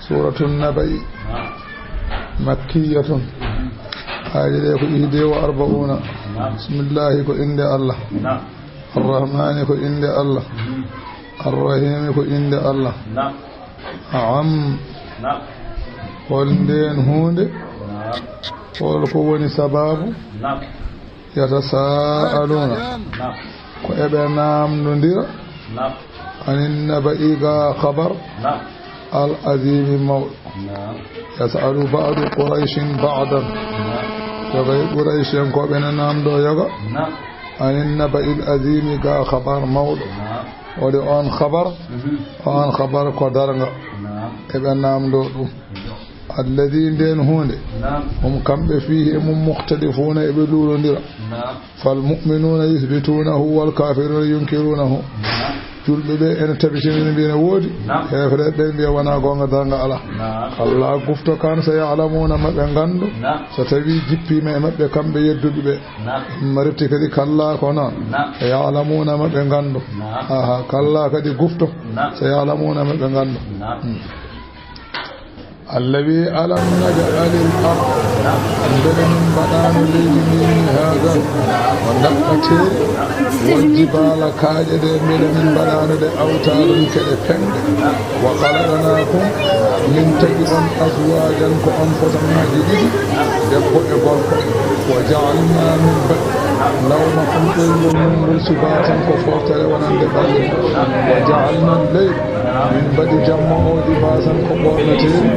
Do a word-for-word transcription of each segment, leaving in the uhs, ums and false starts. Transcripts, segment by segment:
Suuratu Naba'i, makkiyatun. Aaye ɗe ko ihde wa arba'una. Bismillahi, ko innde Allah. Arrahmani, ko innde Allah. Arrahimi, ko innde Allah. Am, hol ndeen huunde? Hol ko woni sababu? Yatasa'aluna, ko eɓe naamndondira. Anin naba'i, ga khabar. Al azimi, mawɗo. Yas'alu ba'du Qurayshin ba'dan. Yoga e Quraysh en ko ɓe naamndo yoga. Anin naba'il azimi, ga khabar mawɗo. Woni on khabar, on khabar ko darnga. Eɓe naamndo ɗum. Alladhi, ndeen huunde. Hum, kamɓe, fihi, e mum, mukhtalifuna, eɓe luulondira. Fal mu'minuna yuthbitunahu wal kafiruna yunkirunahu. Julɓe ɓe ene tabitinani mbi ene woodi. Heefereɓe ɓe mbiya wona goonga, darnga alaa. Kalla, gufto kan, sa ya'lamuna, ma ɓe nganndu. So tawi jippiima e maɓɓe kamɓe yedduɓe ɓe. Mariti kadi kalla ko noon. Sa ya'lamuna, ma ɓe nganndu. Aha, kalla kadi gufto. Sa ya'lamuna, ma ɓe nganndu. Hmm. Allah wi, "Alam naj'alil arda, mbele min mbaɗaano leydi ndi mihaadan, ko ndaɓɓateeri, wal jibaala, kaaƴe ɗe, mbele min mbaɗaano ɗe awtaadan, keɗe peŋɗe, wa khalaqnaakum, min tagi on, azwaajan, ko on fotanaaji ɗiɗi, debbo e gorko, wa ja'alnaa, min mbaɗi, nawmakum, ɓoyngol mon ngol, subaatan, ko fooftere wonande balɗe, wa ja'alnal layla." Min mbaɗi jamma o libaasan, ko ɓorneteeri,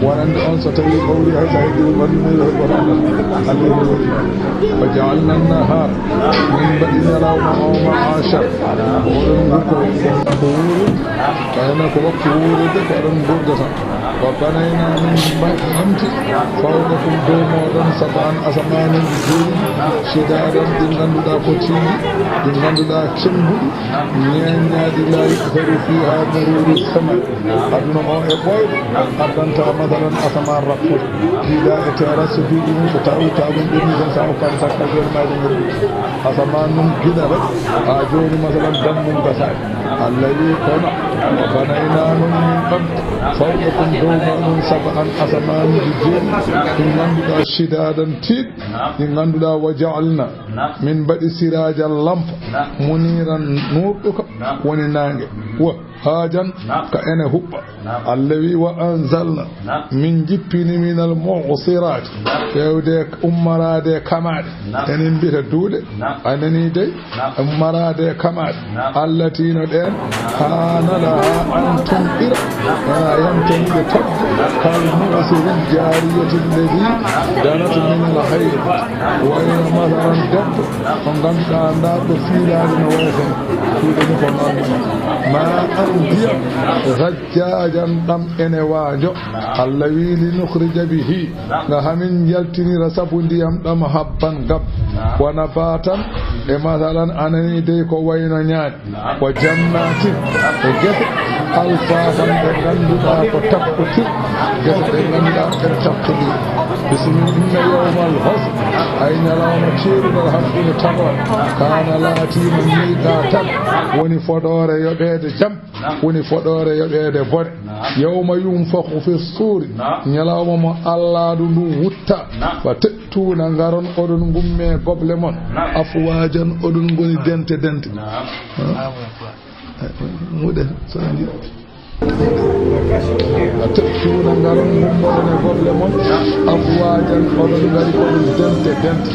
wonande on, so tawi ɓawri, hay so a heddii ɓanndu mum, hay ko rannata. Allah no waɗi. Wa ja'alna nahaara, min mbaɗi ñalawma o ma'ashan, ko oɗon ngurko, ko wuuri, tawi ko waktu wuurude, ko oɗon ngurda tan. Wa banayna, min mba-, ɓamti, fawqakum, dow mooɗon, sab'an, asamaanuuji joyi, shidaadan, ɗi ngannduɗaa ko tiiɗi, ɗi ngannduɗaa cemmbuɗi, ñeeñaaɗi, laa yu'tharu fiihaa muruuru samaa. Aduna o e ɓooyɗo, addanta, masalan, asamaan rappude. Jiidaa e terrasse, so duuɓi mum, so tawi taw ɗum ɓenni tan, so a hokkaama sakka, jooni maa ɗum heɓi. Asamaan noon gila rek, haa jooni, masalan, dammum gasaani. Allah wi, kono, wa banayna, noon min ɓamti, fawqakum, dow mooɗon, sab'an, asamaanuuji joyi, ɗi ngannduɗaa, shidaadan, tiiɗi, ɗi ngannduɗaa, wa ja'alna, min mbaɗi, siraajan, lampa, muniiran, nuurɗuka, woni naange, wa haajan, ka ene huɓɓa. Allah wi, wa anzalna, min jippini, minal mu'siraati, feewde ummaraade e kamaaɗe, enen mbiyata duuɗe, a nanii dey? Ummaraade e kamaaɗe, allati, no ɗeen, kaana lahaa, an tumɗira, wona yamtaniiɗe toɓde, kal mu'siril jaariyati allati danat minal hayd, wayno masalan debbo mo ngannduɗaa ndaa ɗo fiilaade no wayata, ɗuuɗe mum ko noon woni. Ma an, ndiyam, sajjaajan, ɗam ene waajo. Allah wi, li nukhrija bihi, nga hamin njaltinira sabu ndiyam ɗam habban gab. Wa nabatan, e masalan, a nanii dey, ko wayno ñaani. Wa jannatin, e gese, alfafan, ɗe ngannduɗaa ko tappotir, gese ɗe ngannduɗaa ɗe tappotir. Bismillah, inna yawmal fasl, ay ñalawma ceeruɗal hakkunde tagoore, kaana, laatiima, miiqaatan, woni fodoore yoɓeede jam. Woni fodoore yoɓeede bone. Yawma yunfakhu fi suuri, ñalawma mo Allaaɗo ndu wutta, fa ta'tuuna, ngaron oɗon ngummee goble mon, afwaajan, oɗon ngoni dente dente. Muɗen, so a njiɗi. Fa ta'tuuna, ngaron ngummoɗon e goble mon, afwaajan, oɗon ngari koɗon dente dente.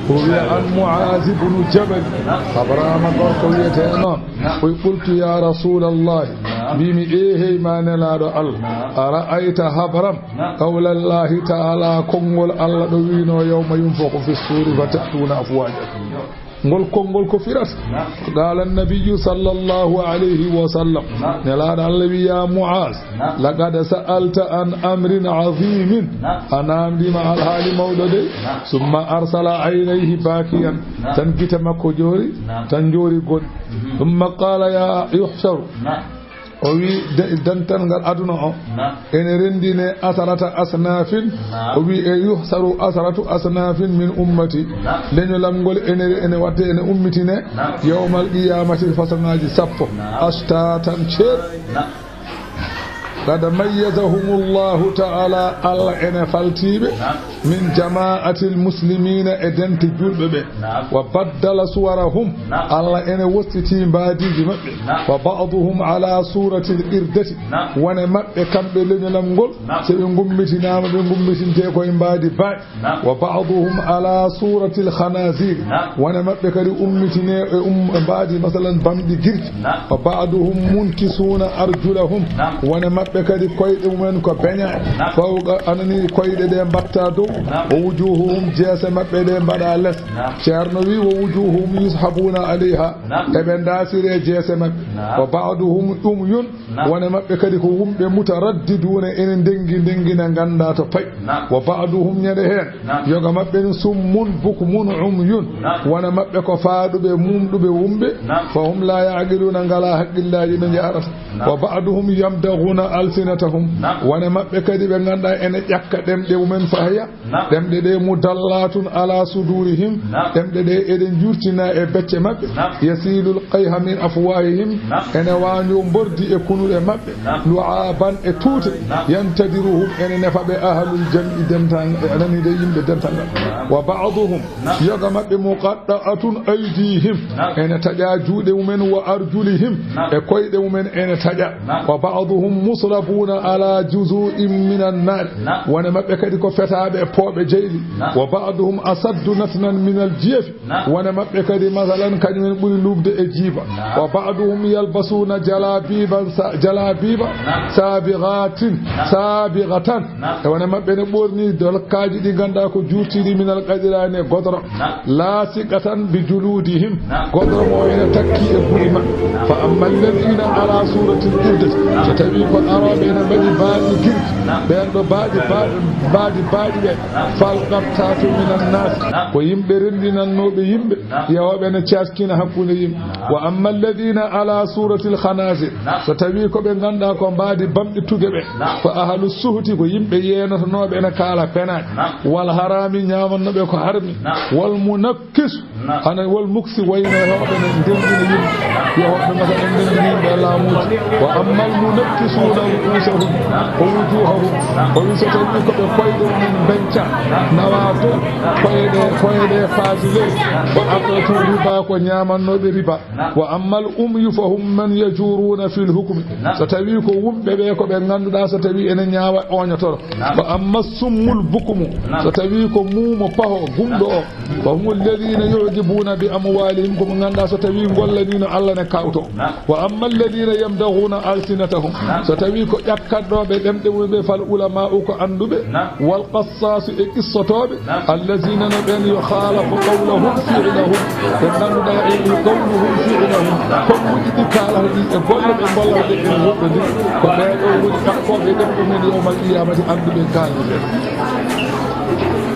O wiya an Mu'aaz ibnu Jabal, Abraama gorko wiyetee noon. Oy, qultu, ya Rasuulallahi, mbimi, e hey ma Nelaaɗo Allah, a ra'ayta, habram, qawlallahi ta'ala, konngol Allah ɗo wiino, yawma yunfakhu fi suuri fa ta'tuuna afwaaja. Ngol konngol ko firata? Qaala nabiyyu sallallahu alayhi wa sallam, Nelaaɗo Allah wi, ya Mu'aaz, laqad sa'alta an amrin azimin, a naamndiima alhaali mawɗo de. Summa arsala aynayhi baakiyan, tan gite makko joori, tan njoori gon. Summa qaala, ya yuhsharu, o wi, de-, dental ngal aduna o, ene renndine asarata asnafin, o wi, e yuhsaru asaratu asnafin min ummati, leñolam ngol ene, ene waɗde, ene ummitine yawmal qiyamati façon ngaaji sappo, ashtatan ceeɗu. قد ميزهم الله تعالى, Allah ene faltiiɓe, نعم. من جماعة المسلمين, e dente julɓe ɓe. نعم. وبدل صورهم, نعم. Allah ene wostitii mbaadiiji maɓɓe. نعم. وبعضهم على صورة القردة, نعم. Won e maɓɓe kamɓe leñolam ngol, نعم. So ɓe ngummitinaama, ɓe ngummitintee koye mbaadi baaɗi. نعم. وبعضهم على صورة الخنازير. نعم. Won e maɓɓe kadi ummitinee e um-, mbaadi, masalan, bamɗi girji. نعم. وبعضهم منكسون أرجلهم. نعم. Won e maɓɓe kadi koyɗe mumen ko beñaa. نعم. Fawqa, anani koyɗe ɗe mbaɗta dow. نعم. ووجوههم, jeese maɓɓe ɗe mbaɗa les. نعم. Ceerno wi, ووجوههم يسحبون عليها. نعم. Eɓe ndaasiree jeese maɓɓe. نعم. وبعضهم عمي, نعم. Won e maɓɓe kadi ko wumɓe, مترددون, ene ndengi ndengina, ngannda to payi. نعم. وبعضهم, ñande heen, نعم. Yoga maɓɓe ne, صم بكم عمي. نعم. Won e maɓɓe ko faaɗuɓe, mumɗuɓe, wumɓe. نعم. فهم لا يعقلون, ngalaa haqqillaaji ɓe njaarata. نعم. وبعضهم يمضغون ألسنتهم. نعم. Won e maɓɓe kadi ɓe ngannduɗaa ene ƴakka ɗemɗe mumen fahaya. نعم. Ɗemɗe ɗe مدلات على صدورهم. نعم. Ɗemɗe ɗe eɗe njurtina e becce maɓɓe. نعم. يسيل القيح من أفواههم. نعم. Ene waño mbordi e kunuɗe maɓɓe. نعم. لعابا, e tuute. نعم. ينتضرهم, ene nefa ɓe أهل الجمع, dental, anani de yimɓe dental ngal. نعم. وبعضهم, نعم. Yoga maɓɓe مقطعة أيديهم. نعم. Ene taƴa juuɗe mumen, وأرجلهم. نعم. E koyɗe mumen ene taƴa. نعم. وبعضهم مصلبون على جذوع من النار. Naam. Won e maɓɓe kadi ko fetaaɓe e pooɓe jeyli. Naam. وبعضهم أشد نتنا من الجيف. Naam. Won e maɓɓe kadi, masalan, kañum en ɓuri luuɓde e jiiba. Naam. وبعضهم يلبسون جلابيبا سا-، جلابيب Naam. صابغات Naam. صابغة. Naam. E won e maɓɓe ne ɓorni dolokkaaji ɗi ngannduɗaa ko juurtiiɗi من القطران e godoro. Naam. لاصقة بجلودهم. Naam. Godoro mo ene takki e buuɗi maɓɓe. Naam. فأما الذين على صورة القردة. Naam. So tawii ko arooɓe ene mbaɗi baaɗi girji. Naam. Ɓeen ɗo baaɗi, baaɗi, mbaadi baaɗi ɓe. Naam. فالقطاة من الناس. Naam. Ko yimɓe renndinannooɓe yimɓe. Naam. Yahooɓe ene caaskina hakkunde yimɓe. Naam. وأما الذين على صورة الخنازير. Naam. So tawii ko ɓe ngannduɗaa ko mbaadi bamɗi tuge ɓe. Naam. فأهل السهت, ko yimɓe yeenotonooɓe ene kaala penaaɗi. Naam. والحرام, ñaamannooɓe ko harmi. Naam. والمنكس. Naam. Hana والمكس, wayno yahooɓe ne ndenndina yimɓe. Yahooɓe masalan ndenndina yimɓe e laamuuji. وأما المنكسون رؤوسهم ووجوههم. O wi so tawii ko ɓe koyɗe mumen mbeñca, nawa dow, koyɗe, koyɗe faasi ley. وأكلة الربا, ko ñaamannooɓe riba. Naam. وأما العمي فهم من يجورون في الحكم. Naam. So tawii ko wumɓe ɓe, ko ɓe ngannduɗaa so tawii ene ñaawa, ooñotoro. Naam. وأما الصم البكم. Naam. So tawii ko muumo paho, gumɗo o. Naam. فهم الذين يعجبون بأموالهم, ko ɓe ngannduɗaa so tawii ngollaniino Allah ne kawto. Naam. وأما الذين يمضغون ألسنتهم. Naam. So tawii ko ƴakkatnooɓe ɗemɗe mumen ɓe, فالعلماء, ko annduɓe. Naam. والقصاص, e qissotooɓe. Naam. الذين, no ɓeen, يخالف قولهم فعلهم. Ɓe ngannduɗaa en قولهم فعلهم. Ko kuuji ɗi kaalata ɗi e golle ɗe ngollata ɗe ene woɗɗondiri. Ko ɓee ɗoo woni ɗaɓɓooɓe ɗemɗe mumen yawmal qiyaamati, annduɓe kaalduɓe.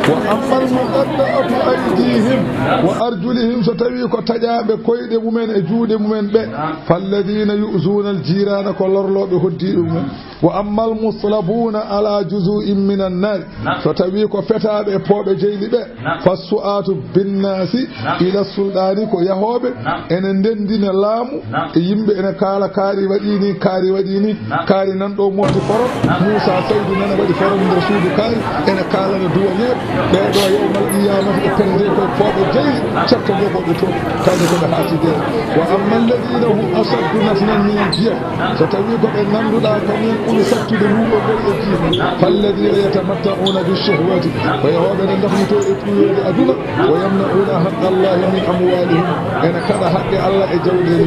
وأما المقطعة أيديهم وأرجلهم, so tawii ko taƴaaɓe koyɗe mumen e juuɗe mumen ɓe, فالذين يؤذون الجيران, ko lorlooɓe hoɗdiiɓe mumen. وأما المصلبون على جذوع من النار, Naam. So tawii ko fetaaɓe e pooɓe jeyli ɓe, Naam. فالسعاة بالناس Naam. إلى السلطان, ko yahooɓe Naam. Ene ndenndina laamu Naam. E yimɓe, ene kaala kaari waɗii ni, kaari waɗii ni, Naam. Kaari nan ɗo mofti forom, Naam. Muusa Saydu nana waɗi forom nder suudu kaari, ene kaalana duwaneeɓe. Ɓee ɗo yawmal qiyaamati ɓe pende koye pooɓe jeyli, cetto jogoɓe toon, kadi ko ɓe haasidee. وأما الذين هم أشد نتنا من الجيف, so tawii ko ɓe ngannduɗaa kañum en ɓuri sattude luuɓol ngol e jiifa, فالذين يتمتعون بالشهوات, ko yahooɓe ne ndafnitoo e tuuyooji aduna, ويمنعون حق الله من أموالهم, ene kaɗa haqqe Allah e jawɗeele.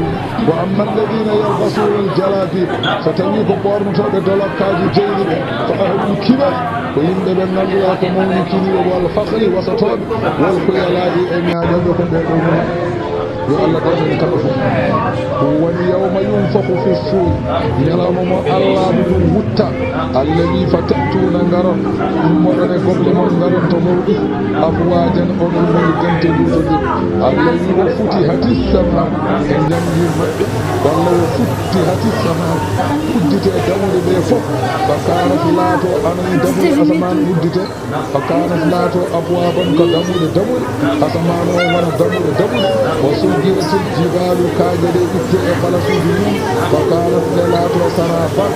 وأما الذين يلبسون الجلابيب, so tawii ko ɓoornotooɓe dolokkaaji jeyli ɓe, فأهل الكبر, ko yimɓe ɓe ngannduɗaa ko mawnikiniiɓe, والفخر, wasotooɓe, والخيلاء, e ñaaƴooɓe, ko ɓee ɗoo woni. Yo Allah darnu en kamɓe fof. Ɗum woni يوم ينفخ في الصور, ñalawma mo Allah ɗum wutta. الذي, فتأتون, ngaron, ummoɗon e goble mon, ngaron to mawɗi. أفواجا, oɗon ngoni dente luutondir. الذي, وفتحت السماء, en njanngi maɓɓe. Walla وفتحت السماء, uddite dammuɗe ɗe fof. فكانت, laato, anani dammuɗe asamaan uddite. فكانت, laato, أبوابا, ko dammuɗe dammuɗe, asamaan o wona dammuɗe dammuɗe. وسيرت الجبال, kaaƴe ɗe itte e palasuuji mum. فكانت, ɗe laato, سرابا,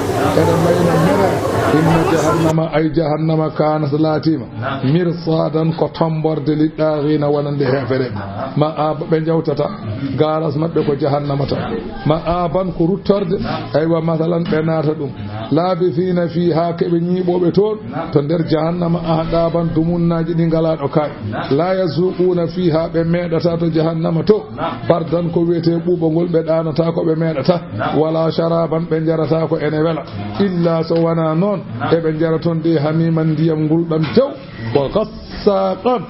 eɗe mbayna Jahannama, ay jahannama, kanat, laatima, mirsadan, ko tomborde, li ɗaagina, wonande heefereɓe. Ma a ɓe jawtata, garas maɓɓe ko jahannama tan. Ma aban ko ruttorde, aywa, masalan, ɓe naata ɗum. Labisina fiha, keɓe ñiiɓoɓe toon, to nder jahannama, ahqaban, dumunnaaji ɗi ngalaa ɗo kaaɗi. La yazuquna fiha, ɓe meeɗata to jahannama to, bardan, ko wiyetee ɓuuɓo ngol, ɓe ɗaanata ko ɓe meeɗata. Wala sharaban, ɓe njarata ko ene wela. Illa so wonaa noon, eɓe njara toon de hamiman, ndiyam ngulɗam jaw, ko gassaqan,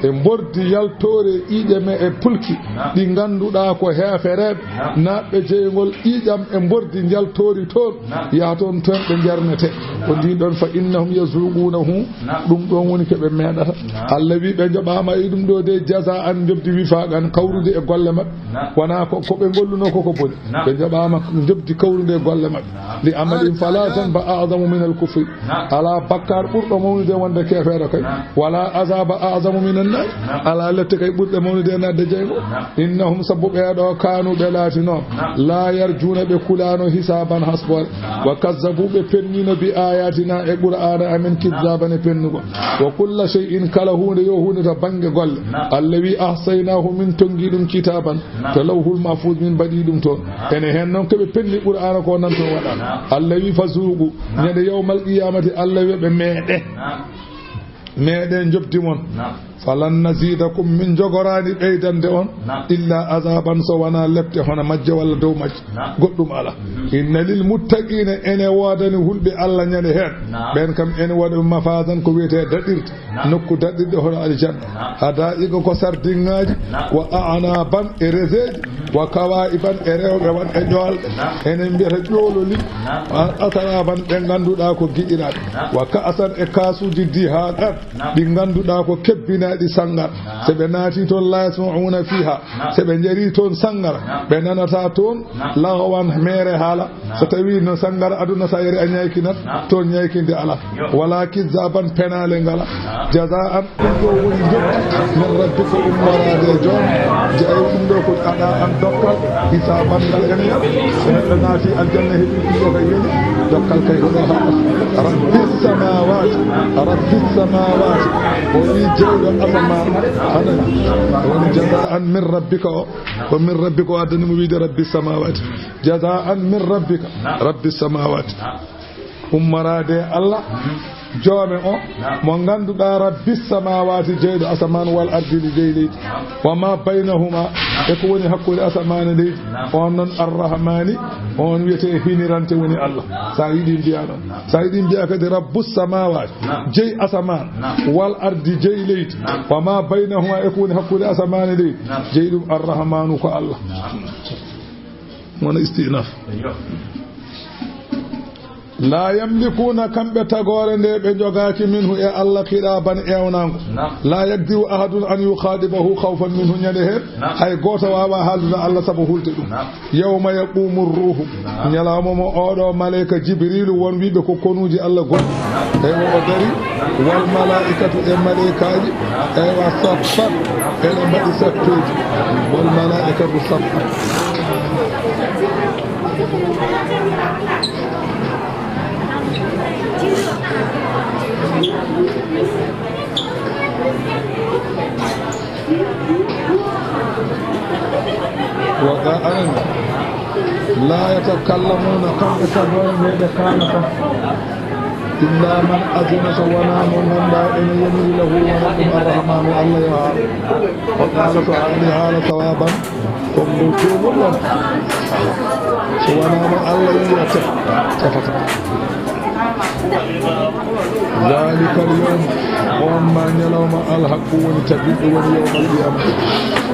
e mbordi yaltoore e ƴiiƴe me e pulki, ɗi ngannduɗaa ko heefereeɓe, naatɓe jeyngol ƴiiƴam e mbordi njaltoori toon, yaha toon, toon ɓe njarnete. Ko ndin ɗon, fa innahum yazuqunahu, ɗum ɗon woni ko ɓe meeɗata. Allah wi ɓe njoɓaama e ɗum ɗo de, jazaan, njoɓdi wifaqan, kawrude e golle maɓɓe. Wonaa ko, ko ɓe ngolluno ko, ko boni. Ɓe njoɓaama njoɓdi kawrude e golle maɓɓe. Li amalin fala zanba a'zamu min al kufri. Alaa bakkaar ɓurɗo mawnude wonde keefeero kay. Wala azaba a'zamu min an nar. Alaa lette kay ɓurɗe mawnude e naatde jeyngol. Innahum, sabu ɓee ɗo, kanu, ɓe laatino, la yarjuna, ɓe kulaano, hisaban, hasboore. Wa kazzabu, ɓe pennino, bi ayatina, e Qur'aana amen, kizzaban, e pennugol. Wa kulla shay'in, kala huunde, yo huunde to bannge golle. Allah wi, ahsaynahu, min tonngi ɗum, kitaban, to lawhul mahfuz, min mbaɗi ɗum toon. Ene heen noon ko ɓe penni Qur'aana ko nan toon waɗa. Allah wi, fa zuuqu, ñande yawmal qiyamati, Allah wi ɓe, meeɗe, meeɗe njoɓdi mon. Falan nazidakum, min njogoraani ɓeydande on, illa azaban, so wonaa lepte hono majje walla dow majje. Goɗɗum alaa. Inna lil muttaqina, ene woodani hulɓe Allah ñande heen. Ɓeen kam ene waɗa mafazan, ko wiyetee daɗirde. Nokku daɗirɗe hono aljanna. Hadaiqa, ko sardiŋaaji, wa a'naban, e reseeji, wa kawa'iban, e rewɓe wan e ƴoolɗe. Enen mbiyata ƴoololi. Atraban, ɓe ngannduɗaa ko giɗiraaɓe. Wa ka'san, e kaasuuji, dihaqan, ɗi ngannduɗaa ko kebbinaaɗi sangara. So ɓe naati toon, la yasma'una fiha, so ɓe njari toon sangara, ɓe nanata toon lagawan, meere haala. So tawi no sangara aduna, sa yari a ñaykinat, toon ñaykinde alaa. Wala kizzaban, penaale ngalaa. Jazaan, ɗum ɗo woni njoɓdi, min rabbika, ummoraade e joom. Jaayi ɗum ɗo ko aɗa an dokkal, hisaban ngal ene yal. So neɗɗo naati aljanna, heɓi ɗum ɗo kay weli, dokkal kay ko ɗo haɗa. Rabbi samawati, rabbi samawati. O wi jeyɗo asamaan, hana woni jazaan min rabbika o. Ko min rabbika o addani mo wiide rabbi samawati. Jazaan min rabbika, rabbi samawati. Ummoraade e Allah, joome o, mo ngannduɗaa, rabbi samawati, jeyɗo asamaan, wal ardi, jey leydi. Wa ma baynahuma, e ko woni hakkunde asamaan e leydi. On noon arrahmani, on wiyetee hinirante woni Allah. Sa yiɗi mbiya noon. Sa yiɗi mbiya kadi rabbu samawati, jey asamaan, wal ardi, jey leydi. Wa ma baynahuma, e ko woni hakkunde asamaan e leydi. Jey ɗum arrahmanu ko Allah. Wona istinaf. La yamlikuna, kamɓe tagoore nde ɓe jogaaki, minhu, e Allah, qit'aban, ewnango. La yaqdiru ahadun an yukhatibahu khawfan minhu, ñande heen hay gooto waawa haaldude Allah sabu hulde ɗum. Yawma yaqumu ruhu, ñalawma mo oɗo maleyka Jibrilu won wiɓe ko konuuji Allah gonɗi. Eywa, o dari, wal malaikatu, e maleykaaji, eywa, saffan, ene mbaɗi sappeeji, wal malaikatu saffan. Wa ga anan, la yatakallamuna, kamɓe tagoore nde ɓe kaalata, illa man azina, so wonaa mo ngannduɗaa ene yamiri, lahu, wona ɗum arrahmanu, Allah yo haal. O qaala, so haali haala sawaban, konngol peewol won. So wonaa mo Allah yiya tef-, tefata. Zalikal yawm, on ma ñalawma, alhaqqu, woni tabitɗo, woni yawmal qiyama.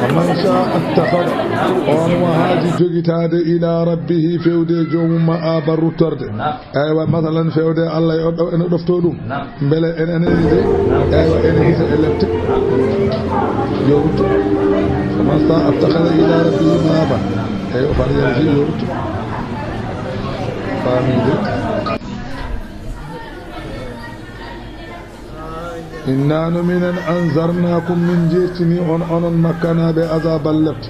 Faman sha'a ittakhadha, on mo haaji jogitaade, ila rabbihi, fewde e joomum, ma'aba, ruttorde. Eywa, masalan, fewde Allah e o ɗo-, ene ɗofto ɗum. Mbele en, ene de, eywa, ene hisa e lepte. Yo rutto. Faman sha'a ittakhadha ila rabbihi ma'aba. Eywa, fal yarji, yo rutto. Faami de. Inna no minen anzarnakum, min jeertini on, onon Makkanaaɓe, azaban lepte.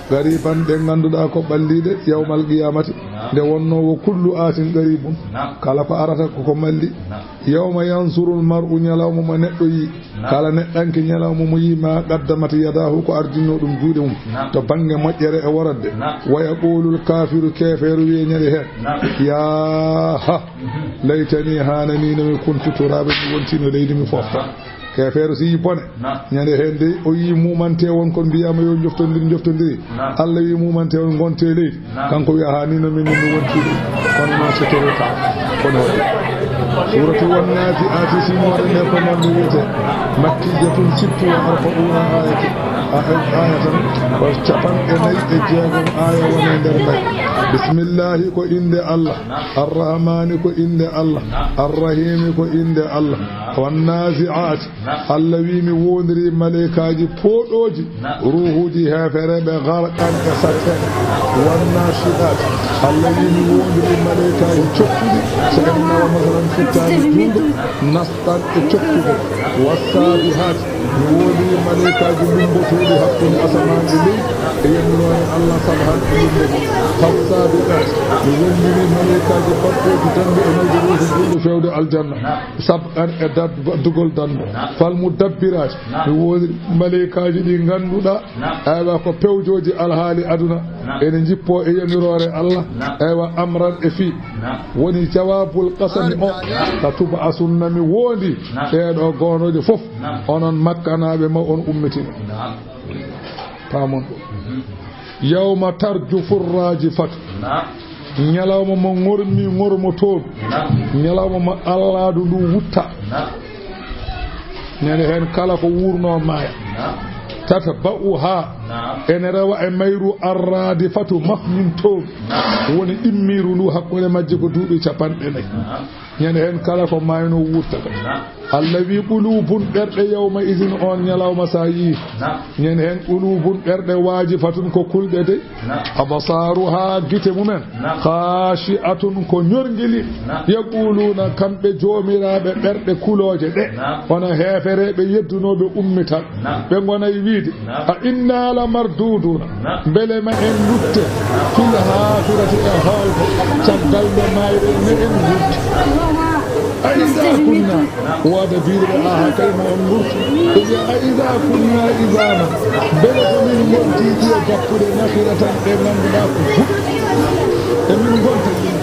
Qariban, ɗe ngannduɗaa ko ɓalliiɗe, yawmal qiyamati. Nde wonnoo, "Wa kullu aatin qariibun." Naam. Kala ko arata ko ko malli. Naam. "Yawma yanzurul mar'u", ñalawma mo neɗɗo yi. Naam. Kala neɗɗanke ñalawma mo yi, "ma qaddamat yadaahu", ko ardinno ɗum juuɗe mum. Naam. To bannge moƴƴere e worodde. Naam. "Wa yaqulul kaafiru", keefeero wiye ñande heen. Naam. "Yaa ha, mhm, laytani, haanani no mi kuntu turaaban, mi wontino leydi, mi foofta." Naam. Keefeero si yi bone. Naam. Ñande heen dey, o yi mumante on kon mbiyaama yo njoftondir, njoftondiri. Naam. Allah wi mumante on ngonte leydi. Naam. Kanko wiya, "Haa ni no min ni mi wonti de." Kono noon c'est trop tard. Kono waɗi. Suuratu Wan-Naazi'aati, simoore nde ko noon nde wiyete. Makkiyatun sittu wa arba'uuna aayati. A, a, aaya tan ko capanɗe nayi e jeegom aaya woni e nder may. Bismillahi ko innde Allah. Arrahmaani ko innde Allah. Arrahiimi ko innde Allah. Wan-Naazi'aati. Naam. Allah wi mi woondirii maleykaaji pooɗooji, naam, ruuhuuji heefereeɓe, gharqan e satteede. Wan-Naashidaat, Allah wi mi woondirii maleykaaji cokkuɗi, so en nawa masalan futtaani juulɗo, nashtan e cokkugol. Wassaabihaat, mi woondirii maleykaaji lummbotooɗi hakkunde asamaan e leydi, e yamiroore Allah, sabhan e lummbugol. Fassaabiqaat, mi woondirii maleykaaji baɗɗooji daɗɗi e nawde ruuhu juulɗo feewde aljanna. Naam. Sabqan e dad-, dugol dannde. Naam. Fal mudabbiraat. Naam. Mi woodi maleykaaji ɗi ngannduɗaa. Naam. Aywa, ko pewjooji alhaali aduna. Naam. Ene njippoo e yamiroore Allah. Naam. Aywa, amran e fii. Naam. Woni jawaabul qasami o. Naam. La tub'asunna, mi woodi. Naam. Ɓeeɗo goonooje fof. Naam. Onon Makkanaaɓe ma on ummitino. Naam. Paamon ɗum. Mhm. Yawma tarjufu rraajifatu. Naam. Ñalawma mo ŋormi ŋormotoomi. Naam. Ñalawma mo alhaadu ndu wutta. Naam. Ñande heen kala ko wuurnoo maaya. Naam. Tatba'uhaa. Naam. Ene rewa e mayru arraadifatu mafmintoomi. Naam. Woni ɗimmiiru ndu hakkunde majje ko duuɓi capanɗe nayi. Naam. Ñande heen kala ko maaynoo wuurtata. Naam. Allah wi, "Quluubun", ɓerɗe, "yawma izin", oon ñalawma so a yii. Naam. Ñande heen, "Quluubun", ɓerɗe, "waajifatun", ko kulɗe de. Naam. "Absaaruhaa", gite mumen. Naam. "Khaashi'atun", ko ñorngili. Naam. "Yaquuluuna", kamɓe joomiraaɓe ɓerɗe kulooje ɗe. Naam. Wona heefereeɓe yeddunooɓe ummital. Naam. Ɓe ngona e wiide, Naam. "A innaa la marduuduuna?" Naam. Mbele ma en lutte? Naam. "Fil haafirati", e hoolgo, caggal nde maayɗen ne en lutte. "A izaa kunnaa?" Naam. Wooda biiɗo ɓe, "Aaha, kay ma on lutte." Ɓe mbiya, "A izaa kunnaa izaaman?" Mbele ko min ngontii ɗiye gappuɗe, nakhiratan, ɗe ngannduɗaa ko fuɗi? E min ngonta ɗin?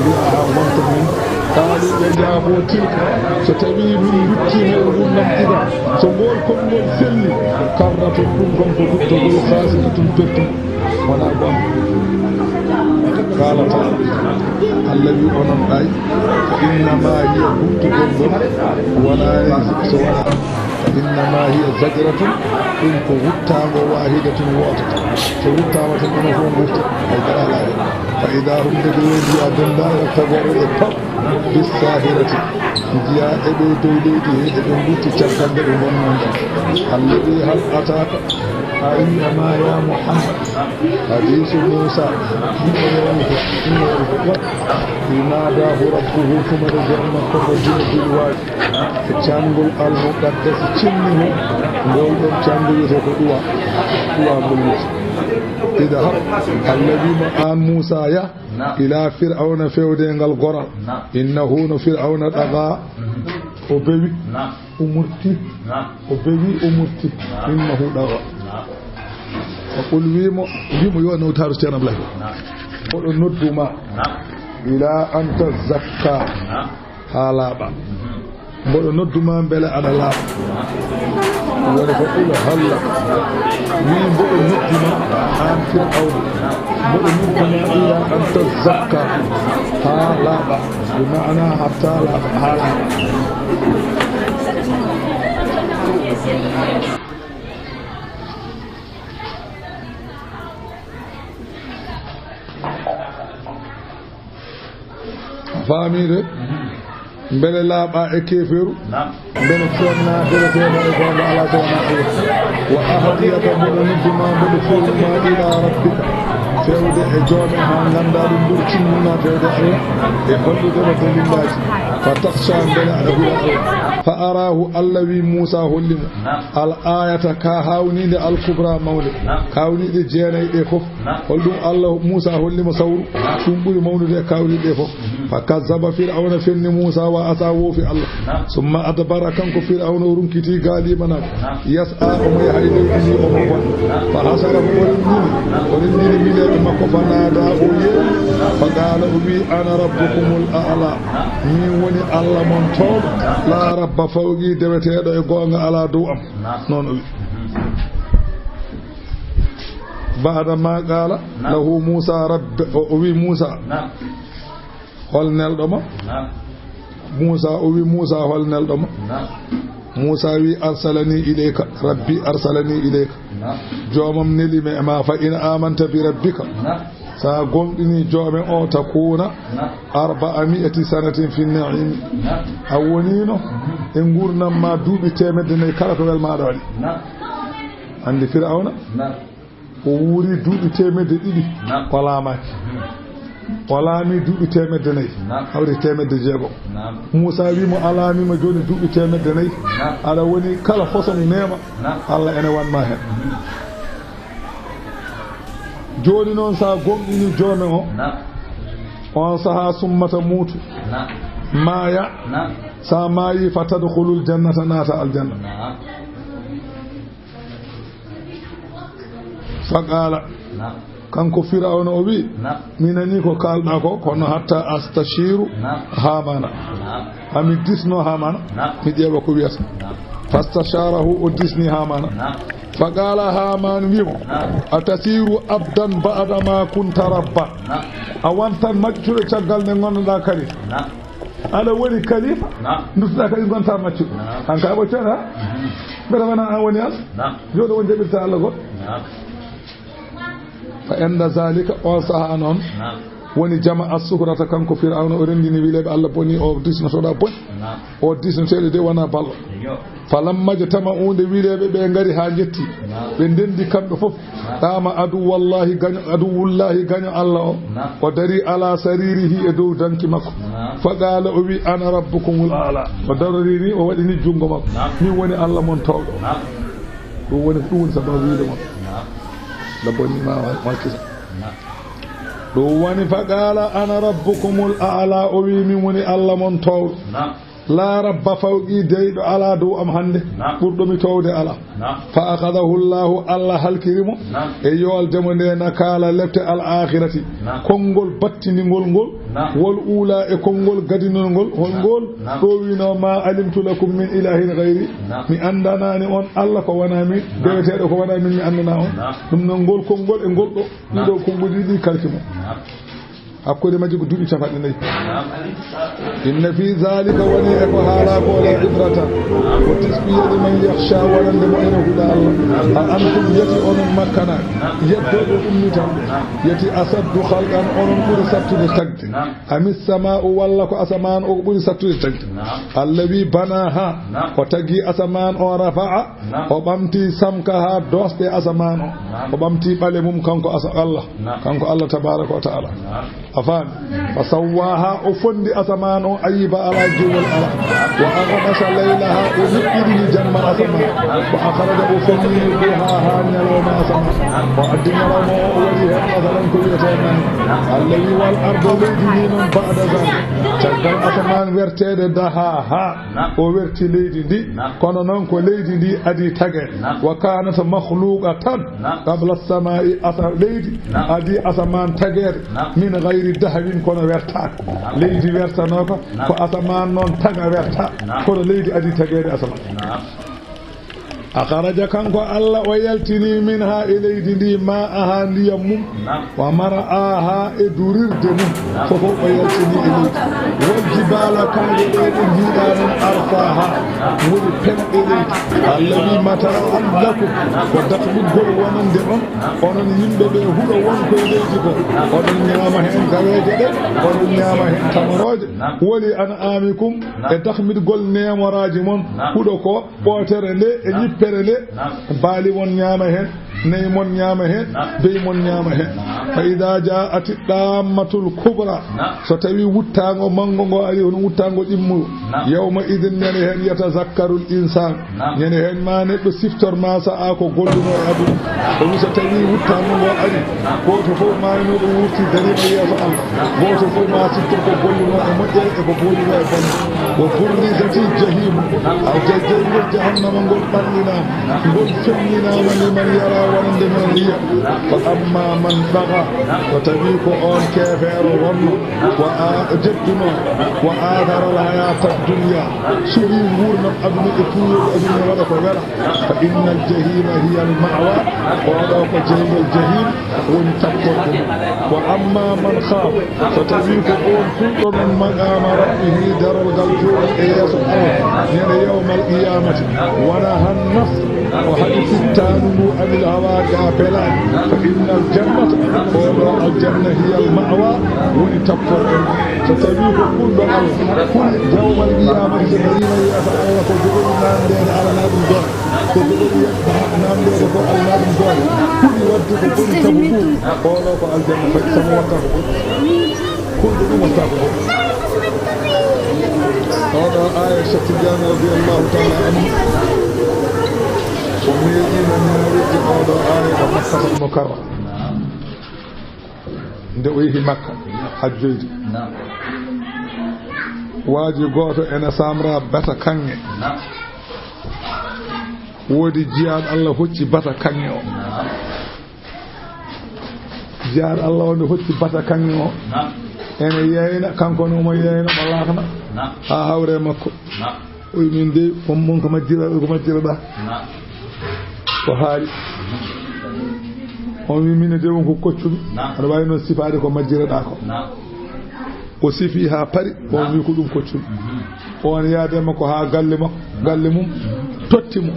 Mbiya, "Aaha, ngonta min." Qaaluu, ɓe njaaboo, "Tilka", so tawii min lutti men ngurndan, "idan", so ngool konngol selli, "karratun", ɗum kon ko luttogol, "khaasiratun", pertungol, wonaa goonga. Qaala ta'aalaa, Allah wi, "Onon ɗay, fa innamaa hiya", luttugol ngol, wonaa so wonaa, "fa innamaa hiya zajratun", ɗum ko wuttaango, "waahidatun", wooto. So wuttaama tan, onon fof ngurta, hay dara alaa heen. "Fa idaa hum", ndeke wondiyaa denndaangal tagoore e pap. "Bissaahirati", njiyaa eɓe dow leydi he, eɓe ngurti caggal nde ɓe ngonnoo nde. Allah wi, "Hal ataaka", a yi'aama yaa Muhammad, hadiisu Muusaa, himo yawmi ko, himo yawmi ko, "iz naadaahu rabbuhu", tuma nde Joomi makko mo dina dili waaji, e caanngol Al-Muqaddasi cenni mo, ngol ɗon caango wiyetee ko Ɗuwaa, Ɗuwaa ngol wiyetee. "Idhab", Allah wi mo, aan Muusaa, yah, Naam. "Ilaa Fir'awna", feewde e ngal goral. Naam. "Innahu", no Fir'awna, "ɗagaa", Mhm. o bewi, Naam. o murti, Naam. o bewi, o murti. Naam. "Innahu ɗagaa." Naam. Wa qul, wi mo, wi mo yo nawtaaru Ceerno Ablaye. Naam. Mboɗo noddu ma. Naam. "Ilaa an tazakkaa." Naam. Haa laaɓa. Mhm. Mboɗo noddu ma mbele aɗa laaɓa. Woni ko ɗum halla. Wi mboɗo noddu ma aan Fir'awna. Mboɗo noddu ma ilaa an tazakkaa. Haa laaɓa. Bi maana hatta laaɓa. Haa laaɓa. A faamii de? Mbele laaɓa e keefeeru? Naam. Mbele feewna deweteeɗo e goonga alaa so wonaa Allah? "Wa ahdiyaka", mboɗo noddu ma, mboɗo feewnu ma, "ilaa rabbika", Fewde e joome haa ngannda ɗum ɓuri timmunna fewde Allah e hollude mo dalillaaji. Fa takhsha, mbele aɗa ɓura Allah. Fa arahu, Allah wi Muusa holli mo. Al ayata ka hawniinde al kubra mawnde. Kawniiɗe jeenayi ɗe fof. Holɗum Allah Muusa holli mo sawru. Ɗum ɓuri mawnude e kawniiɗe ɗe fof. Fa kazzaba, Fir'awna fenni Muusa wa asa, woofi Allah. Summa adbara, kanko Fir'awna o runkiti gaalima na. Yas'a, omo yaha e leydi ndi, omo bonna. Fa hasara, o renndini, o renndini wileeɓe makko, fa naada, o yeewi. Fa qaala, o wi, ana rabbukumul a'la, min woni Allah mon toowɗo. La rabba fawqi, deweteeɗo e goonga alaa dow am. Noon o wi. Ba'da ma qaala lahu Muusa rabbi, o, o wi Muusa. Hol nelɗo ma? Naam. Muusa, o wi Muusa, hol nelɗo ma? Naam. Muusa wi, arsalani ilayka, Rabbi arsalani ilayka. Naam. Joomam neli mi e ma, fa in amanta bi rabbika. Naam. Sa gomɗini joome o, takuna Naam. arba'a mi'ati sanatin fi na'imi. Naam. A wonino Mhm. e ngurnam ma duuɓi teemedde nayi kala ko wel maɗa waɗi. Naam. Andi Fir'awna? Naam. O wuuri duuɓi teemedde ɗiɗi, Naam. o laamaaki. Hmm. O laami duuɓi teemedde nayi, Naam. hawri teemedde jeego. Naam. Muusa wi mo, a laamiima jooni duuɓi teemedde nayi. Naam. Aɗa woni kala façon neema, Naam. Allah ene wan ma heen. Hmm. Jooni noon, so a gomɗini joome o, Naam. on sahaa summata muutu, Naam. maaya, Naam. so a maayi, fa tadkhulul jannata, naata aljanna. Naam. Fa qaala, Naam. kanko Firawna o wi, Naam. mi nani ko kaalɗa ko, kono hatta astashiru Naam. Haamana. Naam. Hami disno Haamana, Naam. mi ƴeewa ko wiyata. Naam. Fastasharahu, o disni Haamana. Naam. Fa qaala, Haamaan wi mo, Naam. atasiru abdan ba'da ma kunta rabban. Naam. A wantan maccuɗo caggal nde ngonnoɗa kadi. Naam. Aɗa woni kalifa, Naam. nduttuɗa kadi gonta maccuɗo. Naam. An ka ɓoccata? Mhm. Mbeɗa wona an woni Allah? Naam. Yo ɗo on jaɓirta Allah goɗɗo? Naam. Fa inda zalika, on saha noon, Naam. woni jama as-sukrata, kanko Firawna, o renndini wileeɓe Allah boni, o disnotoɗa boni. Naam. O disnoteeɗo de wona balɗo. Iyo. Falamma jtama'u, nde wileeɓe ɓe ngari haa njetti, Naam. ɓe ndenndi kamɓe fof. Naam. Qaama aduwwallahi gaño, aduwwullahi gaño Allah o. Naam. O dari ala saririhi e dow danki makko. Naam. Fa qaala, o wi, ana rabbukumul a'la. O darori ni, o waɗi ni junngo makko. Naam. Min woni Allah mon toowɗo. Naam. Ɗum woni, ɗum woni sababu wiide mon. Naam. Labbo ni ma, ma kisa. Naam. Ɗum woni fa qaala, ana rabbukumul a'la. O wi, min woni Allah mon toowɗo. Naam. Laa rabba fawqi, deyɗo alaa dow am hannde, Naam. ɓurɗo mi toowde alaa. Naam. Fa akhadahu Allahu, Allah halkiri mo, Naam. e yoolde mo nde, nakaala lepte al akhirati. Naam. Konngol battindingol ngol, Naam. wal uula, e konngol gadinol ngol, hol Naam. ngol Naam. ɗowino, ma alimtu lakum min ilahin ghayri. Naam. Mi anndanaani on Allah ko wonaa min, Naam. deweteeɗo ko wonaa min mi anndana on. Naam. Ɗum noon ngol konngol e ngol ɗo, Naam. ɗiɗo konngol ɗiɗi kalki mo. Naam. Hakkunde majji ko duuɓi capanɗe nayi. Inna fi zalika, woni e ko haala ko, la ibratan, ko teskiya, liman yakhsha, wonande mo ene huula Allah. A antum, yati onon Makkanaaɓe, yeddooɓe ummital ɓe, yati asaddu khalqan, onon ɓuri sattude tagde. Amis samaa'u, walla ko asamaan o ɓuri sattude tagde. Allazi banaha, o tagi asamaan o, rafa'a, Naam. O ɓamti samkaha, doosɗe asamaan o. Naam. O ɓamti ɓale mum, kanko asa-, Allah. Naam. Kanko Allah tabaraka wa ta'ala. Naam. A faami? Fa sawwaha, o fondi asamaan o, ayiba ala, jiwol ala. Wa aghtasha laylaha, o nuɗɗini jamma asamaan. Wa akhraja, o feññini duhaha, ñalawma asamaan. O addi ñalawma o, o waɗi heen masalan ko wiyetee naange. Allah wi, wal arda, leydi ndi noon, ba'da zalik. Caggal asamaan werteede, dahaha. Naam. O werti leydi ndi, Naam. kono noon ko leydi ndi adii tageede. Naam. Wa kanat makhluqatan Naam. qabla samaa'i, asa-, leydi Naam. adii asamaan tageede, Naam. min ghayri dahwin, kono wertaaka. Naam. Leydi wertanooka Naam. ko asamaan noon taga werta, Naam. kono leydi adii tageede asamaan. Naam. Akhraja, kanko Allah, o yaltini minha, e leydi ndi, ma'aha, ndiyam mum, Naam. wa mar'aha, e durirde mum, Naam. fof o yaltini e leydi. Wal jibala, kaaƴe ɗe ɗum mbiɗa ɗum, arsaha, woni pelɗe leydi. Allah wi, mata'an lakum, ko dakmitgol wonande on, onon yimɓe ɓe, huɗo won koye leydi ko. Oɗon ñaama heen gaweeje ɗe, oɗon ñaama heen tamarooje. Naam. Wali an'amikum, Naam. e dakmitgol neemoraaji mon, Naam. huɗo ko. Ɓootere nde e Naam. ñippere nde, Naam. baali mon ñaama heen, Nayi mon ñaama heen, naam, beyi mon ñaama heen. Naam. Fa idaa jaa'ati ɗaammatul kubra. Naam. So tawii wuttaango manngo ngo ari, hono wuttaango ɗimmo. Naam. Yawma idin, ñande heen, yatazakkarul insaan. Naam. Ñande heen ma neɗɗo siftor ma sa'a ko gollunoo e aduna. O wi so tawii wuttaango ngo ari, gooto fof maaynooɗo wurti dariima yeeso Allah. Gooto fof ma siftor ko gollunoo e moƴƴere e ko gollunoo e bonde. Wa burrizatil jahiimu. Aljana jeyngol jahannama ngol ɓallinaama. Ngol feññinaama liman yara wonande men yiya. Fa amma man taga, so tawii ko oon keefeero wonno, wa a-, jedduno, wa aatara al hayaata dunya, suɓii nguurndam aduna e tuuyooɓe aduna ne waɗa ko wela, fa innal jahiima hiya al ma'wa, oɗo ko jeyngol jahim woni tapporɗe mum. Wa amma man khaafa, so tawii ko oon kulɗo men maqaama rabbihi, darorgal jooɗi e yeeso Allah, ñande yawmal qiyaamati, wa nahan nafs, o haɗi fittaandu ndu anil hawa ga belaaɗi, fa innal jannata, oɗo aljanna, hiyal ma'wa, woni tapporɗe mum. So tawii ko kulɗo Allah, kuli yawmal qiyaamati, so dariima yeeso Allah, ko jogoɗi naamndeede, alana ɗum doole. Ko jogoɗi naamndeede ko alana ɗum doole. Kuli waɗde ko boni sabu ɗum, oɗo ko aljanna fayi, sabu watta ko boni. Kulɗo ɗum watta ko boni. Oɗo aaya, Cheikh Tidiane radiyallahu ta'ala anhu, o meeɗiino ñaawirde oɗo aaya ko Makkatal Mukarrama. Nde o yehi Makka hajjoyde, waaji gooto ene samra bata kaŋŋe. Woodi jiyaaɗo Allah hocci bata kaŋŋe o. Jiyaaɗo Allah o nde hocci bata kaŋŋe o, ene yeeyna, kanko ne omo yeeyna, omo laakna haa hawre makko. O wi, "Min dey, on mon ko majjira, ko majjiraɗaa?" Ko haali. On wi, "Min de, won ko koccuɗo." Aɗa waawi noon sifaade ko majjiraɗaa ko. O sifi haa pari, on wi, "Ko ɗum koccuɗo." On yaade makko haa galle makko, galle mum, totti mo.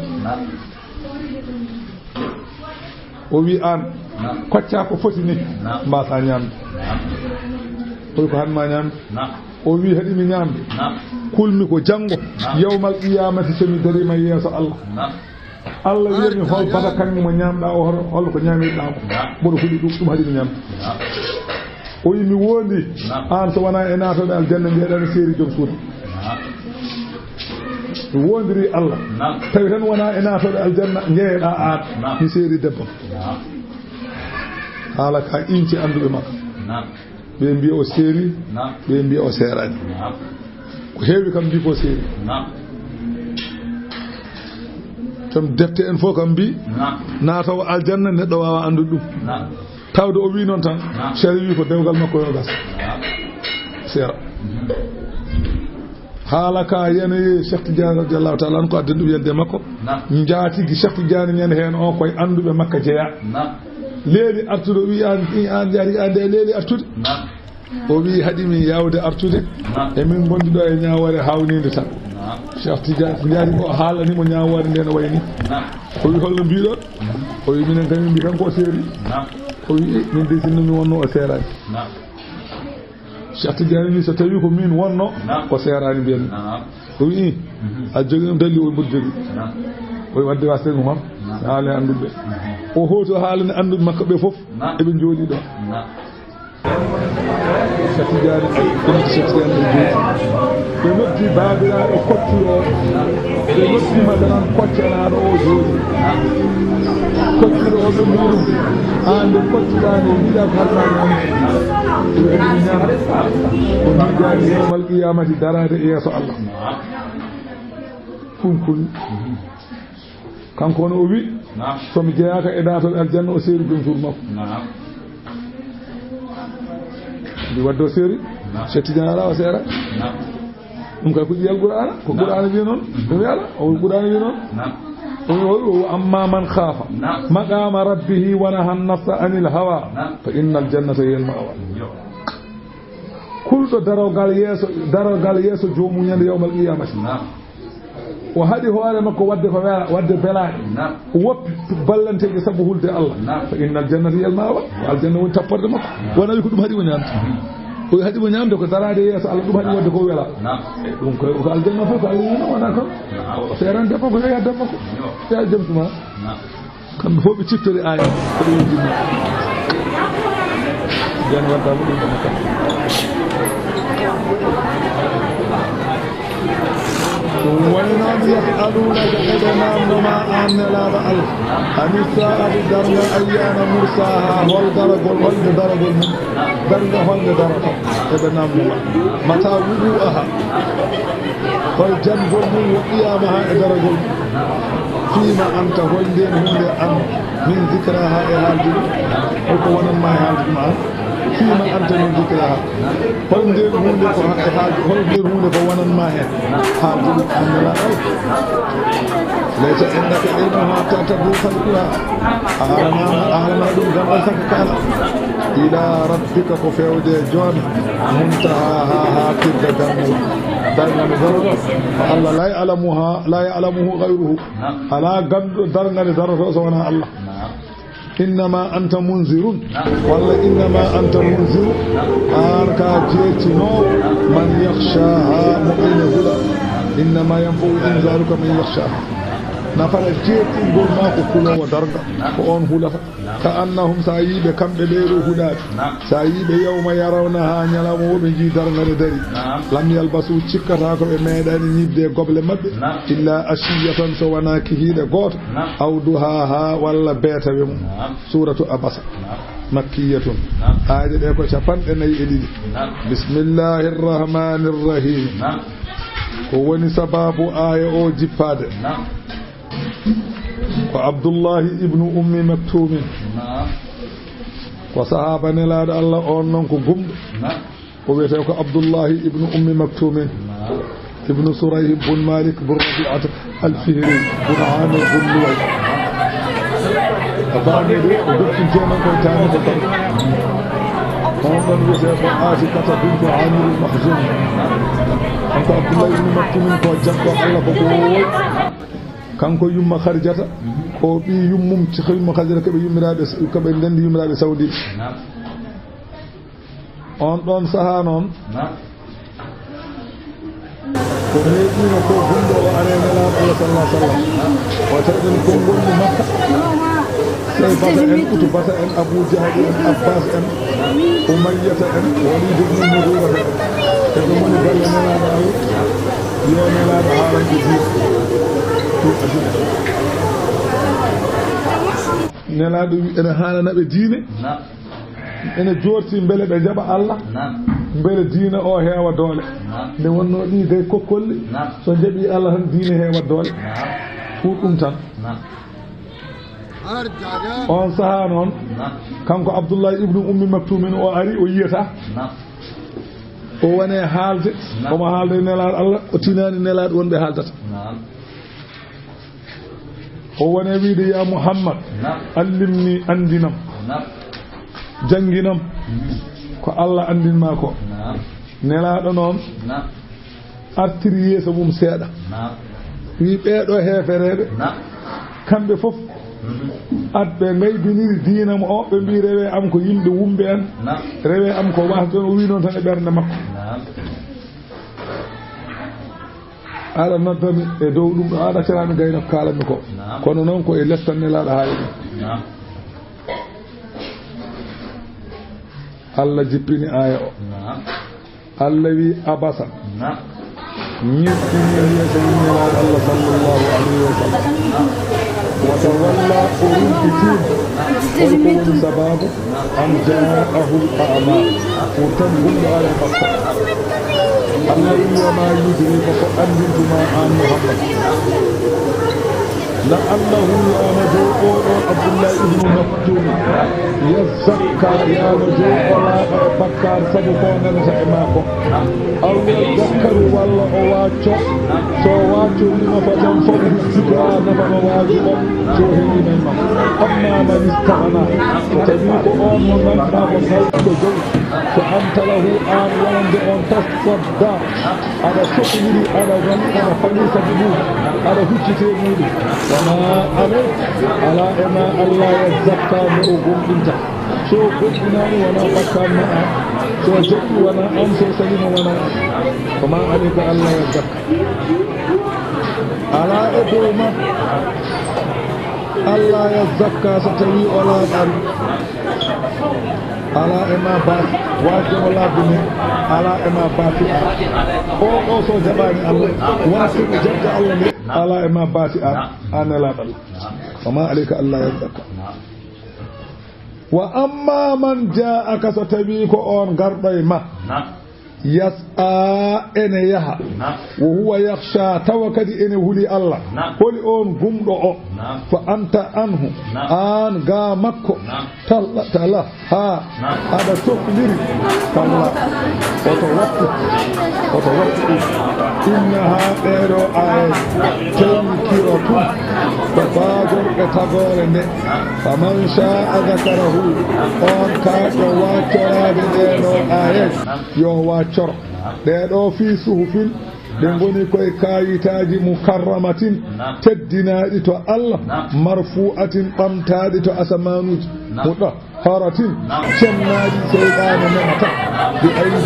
O wi, "Aan, koccaa ko foti ni, mbaasa ñaamde." O wi, "Ko han ma ñaamde?" O wi, "Haɗi mi ñaamde, kulmi ko janngo, yawmal qiyaamati, so mi dariima yeeso Allah. Allah wiyami, hol bata kaŋŋe mo ñaamɗaa o, hol, hol ko ñaamirɗaa mo? Mboɗo huli ɗum, ɗum haɗi mi ñaamde." O wi, "Mi wondi, aan, so wonaa e naatooɓe aljanna, njeeɗaa mi seeri joom suudu. Mi wondiri Allah, tawi tan wonaa e naatooɓe aljanna, njeeɗaa aan, mi seeri debbo." Haala ka inci annduɓe makko. Ɓe mbiya o seeri, ɓe mbiya o seeraani. Ko heewi kam mbi ko seeri. Kam defte en fof kam mbi, naatawo aljanna neɗɗo waawa anndude ɗum. Tawde o wi noon tan, sariya wi ko dewgal makko yo gas. Seera. Haala ka yanayi Cheikh Tidiane radiyallahu ta'ala anhu ko adden ɗum yande makko. Njaatigi Cheikh Tidiane ñande heen o koye annduɓe makka jeya. Leeli artude o wi, "Aan, aan jaari, aan de leeli artude." O wi, "Haɗi min yaawde artude." E min ngondi ɗo e ñaawoore haawninde tan. Cheikh Tidiane njaari o haalani mo ñaawoore nde no wayi ni. O wi, "Holno mbiɗon?" O wi, "Minen kam min mbi tan ko o seeri." O wi, "Eh, min de sinno mi wonno o seeraani." Cheikh Tidiane wi, "So tawi ko min wonno, o seeraani mbiyanmi." O wi, "A jogi ɗum dalli?" O wi, "Mboɗo jogi." O wi, "Wadde wasde ɗum kam, haale annduɓe." O hooto haalani annduɓe makko ɓe fof, eɓe njooɗi ɗo. Cheikh Tidiane, ay, ɗum Cheikh Tidiane ɓe jooɗi. Ɓe noddi baabiraaɗo koccuɗo o. Ɓe noddi masalan koccanaaɗo o jooɗi. Koccuɗo o ɓe mbiɗum, "Aan nde koccuɗaa nde, yiɗaa ko haɗanaa ñaamde?" Ɓe mbiɗum ñaamde. O mbiɗaani yawmal qiyamati daraade e yeeso Allah. Ɗum kulmi. Kanko on o wi, so mi jeyaaka e naatooɓe aljanna, o seeri jom suudu makko. Mbi wadde o seeri, Cheikh Tidiane alaa o seera. Ɗum kay ko ƴiyal Qur'aana, ko Qur'aana wiyi noon. Ɗum wiyi alaa, o Qur'aana wiyi noon. O wi, o wi, "Wa amma man khaafa maqaama rabbihi wa nahan nafsa anil hawa, fa innal jannata hiya al ma'wa." Kulɗo darogal yeeso, darogal yeeso joomum ñande yawmal qiyamati. O haɗi hoore makko wadde ko wela-, wadde belaaɗe. O woppi ballanteeji sabu hulde Allah. Fa innal jannata hiya al ma'wa. Aljanna woni tapporde makko. Wona wi ko ɗum haɗi o ñaamde. O wi haɗi o ñaamde ko daraade yeeso Allah, ɗum haɗi wadde ko wela. E ɗum ko, ko aljanna fof ko Allah wona, wona ko. O seerani debbo ko yo yah debbo ko. Ya jom tuma. Kamɓe fof ɓe ciftori aaya ko ɓe yejjinno. Jan wadda mo ɗum ɗum kam. Ɗum woni noon, yas'aluunaka, eɓe naamno ma aan Nelaaɗo Allah, ani saa'ati, darnga, ayyaana mursaaha, hol daragol, holnde daragol mum, darnga holnde daroto, eɓe naamno ma. Mata wudu'uha, hol jangol mum, wa qiyaamaha, e daragol mum. Fiima anta, hol ndeen huunde an, min zikraha, e haalde ɗum? Hol ko wonan ma e haalde ɗum an? Fiima anta min zikraha, hol ndeen huunde ko e haalde, hol ndeen huunde ko wonan ma heen haalde ɗum an Nelaaɗo Allah? Laysa indaka ilmuha hatta tabluga, a haalanaama, a haalanaama ɗum gam an saka kaala. Ila rabbika, ko feewde e joom, muntahaha, haatirde darnga, darnga nde daroto, ko Allah, la ya'lamuha, la ya'lamuhu ghayruhu. Alaa ganduɗo darnga nde daroto so wonaa Allah. Innama anta munzirun, walla innama anta munziru, aan ka jeertinoowo, man yakhshaha, mo ene hula. Innama yanfa'u inzaruka man yakhshaha. Nafata jeertingol ma ko kuloowo darnga, ko oon hulata. Ka annahum, so a yii ɓe kamɓe ɓee ɗoo hulaaɓe, so a yii ɓe, yawma yarawnaha, ñalawma wo ɓe njii darnga nde dari, lam yalbasu, cikkata ko ɓe meeɗaani ñiɓde e goble maɓɓe, illa ashiyatan, so wonaa kihiiɗe gooto, aw duhaha, walla beetawe mum. Suuratu Abasa. Makkiyatun. Aaje ɗe ko capanɗe nayi e ɗiɗi. Bismillahir rahmanir rahim. Ko woni sababu aaya o jippaade? Ko Abdullahi ibnu Ummi Maktumin. Ko sahaaba Nelaaɗo Allah on noon ko gumɗo. O wiyetee ko Abdullahi ibnu Ummi Maktumin. Ibnu Surayh bun Malik bun Rabi'ata al-Fihri bun Amir bun Luway. A faami de, o jokkinteema koye taani ko tan. On ɗon wiyetee ko Atikata bintu Amir al-Makhzumi. Kanko Abdullahi ibnu Maktumin ko jaggo Allah ko ɓooyi. Kanko yumma Khadijata, ko ɓii yummum, ci-, yumma Khadijata ko ɓe yummiraaɓe, ko ɓe ndenndi yummiraaɓe sawdiiɓe. On ɗon sahaa noon, ko meeɗiino ko gumɗo o aree Nelaaɗo Allah sallallahu alaihi wasallam. O tawi ɗen konngol mo Makka. Sey Bata en, Utubata en, Abu Jahli en, Abbas en, Umayyata en, Walid ibn Mughirata en. Ɓe ɗon ngoni galle Nelaaɗo Allah. Yo Nelaaɗo haalan ɓe diine. Ɗum aduna. Nelaaɗo wi ene haalana ɓe diine. Ene joorti mbele ɓe njaɓa Allah, mbele diina o heewa doole. Nde wonnoo ɗii gay kokkolli, so njaɓii Allah tan diine heewa doole. Ko ɗum tan. On sahaa noon, kanko Abdullahi ibnu Ummi Maktumin o ari, o yiyata. O woni e haalde, omo haalda e Nelaaɗo Allah, o tinaani Nelaaɗo wonɓe haaldata. O woni e wiide, "Ya Muhammad, allimni, anndinam, jannginam ko Allah anndin ma ko." Nelaaɗo noon artiri yeeso mum seeɗa. Wi, "Ɓee ɗoo heefereeɓe, kamɓe fof, at ɓe ngaybiniri diina mo o, ɓe mbi, 'Rewe am ko yimɓe wumɓe en, rewe am ko wahɓe en.'" O wi noon tan e ɓernde makko. Aɗa noddami e dow ɗum ɗo, aɗa accanaami gayno ko kaalanmi ko. Kono noon ko e lestan Nelaaɗo haali ɗum. Allah jippini aaya o. Allah wi, "Abasa." Ñirtini yeeso yummiraaɗo Allah sallallahu alayhi wa sallam. Wa tawalla, o rumpitiima. Hol ko woni sababu? An ja'ahul a'ma, o tan gumɗo are makko. Allah wi, "Wa ma yudrika, ko anndintuma an Muhammad? La'allahu, yaama dow oɗo Abdullahi ibnu Maktum, yazzakka, yaama dow o laaɓa e bakkaar sabu ko nanata e maako. Aw yadhakkaru, walla o waacco, so o waacco, nafa tan fa'uhu dhikra, nafa no waaji o, so o heɓi may makko. Amma man istaghna, so tawi ko on mo ngannduɗaa ko salɗo jawdi, fa anta lahu, an wonande on, tasadda, aɗa sokliri, aɗa wali, aɗa faɗi sabu mum, aɗa huccite e muɗum. Wa ma alayka, alaa e ma, alla yazzakka, nde o gomɗinta. So o gomɗinaani, wonaa bakkaat ma an. So o jaɓi, wonaa an. So o salima, wonaa an. Wa ma alayka, alla yazzakka. Alaa e dow ma. Allah yazakka, so tawi o laaɓaani, alaa e ma baasi, waasde mo laaɓde ne, alaa e ma baasi ar. O ɗo so jaɓaani Allah, waasde mo jaɓde Allah ne, alaa e ma baasi ar, aan nelaaɗo Allah. Wa ma alayka Allah yazakka. Wa amma man ja'aka, so tawi ko on garɗo e ma, yas'a, ene yaha, wa huwa yakhsha, tawa kadi ene huli Allah. Holi on gumɗo o? Fa anta anhu, aan ga makko, tala, tala, ha, aɗa tokliri. Kalla, oto wattu, oto wattu ɗum. Innaha, ɗeɗo ayat, tazkiratun, ko baagol e tagoore nde. Faman sha'a dhakarahu, on ka ƴo waccoraade ɗeɗo ayat, yo waccor. Ɗeɗo fi suhufin, ɗe ngoni koye kayitaaji, mukarramatin, teddinaaɗi to Allah, marfu'atin, ɓamtaaɗi to asamaanuuji, mutahharatin, cennaaɗi, seyɗaane memata, bi aydi,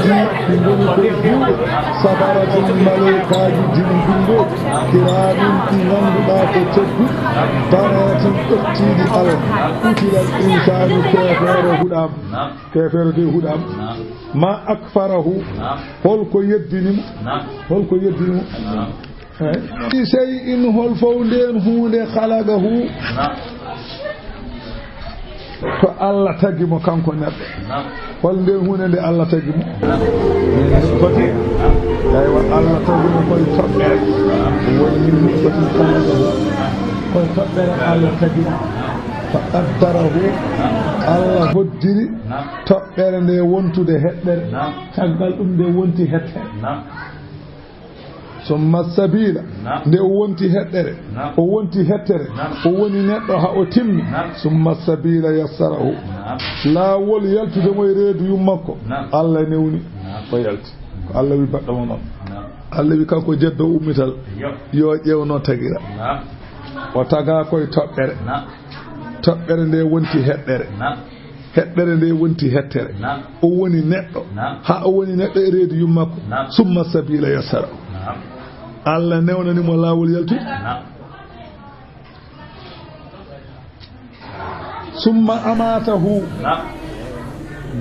ɗi ngoni koye juuɗe, safaratin, maleykaaji dimbinnooɗi, kiraamin, ɗi ngannduɗaa ko tedduɗi, bararatin, ƴettiiɗi Allah. Qutilal insaanu, keefeero huɗaama, keefeero de huɗaama. Ma akfarahu. Naam. Holko yeddini mo? Naam. Holko yeddini mo? Naam. Eh? Fi shay'in, hol fof ndeen huunde, khalaqahu. Naam. Ko Allah tagi mo kanko neɗɗo. Naam. Hol ndeen huunde nde Allah tagi mo? Naam. Min nutfatin. Naam. Eywa, Allah tagi mo koye toɓɓere. Naam. Woni min nutfatin khalaqahu. Naam. Koye toɓɓere Allah tagi mo. Naam. Fa qaddarahu. Naam. Allah hoddiri. Naam. Toɓɓere nde wontude heɗɗere. Naam. Caggal ɗum nde wonti heɗɗere. Naam. Summa sabila. Naam. Nde o wonti heɗɗere. Naam. O wonti heɗɗere. Naam. O woni neɗɗo ha o timmi. Naam. Summa sabila yassarahu. Naam. Laawol yaltude mo e reedu yummakko. Naam. Allah newni. Naam. O yalti. Ko Allah wi baɗɗo mo noon. Naam. Allah wi kanko jeddo ummital. Yo. Yo ƴeewno tagira. Naam. O taga koye toɓɓere. Naam. Toɓɓere nde wonti heɗɗere. Naam. Heɗɗere nde wonti heɗɗere. Naam. O woni neɗɗo. Naam. Ha o woni neɗɗo e reedu yummakko. Naam. Summa sabila yassara. Naam. Allah newnani mo laawol yaltude. Naam. Summa amatahu. Naam.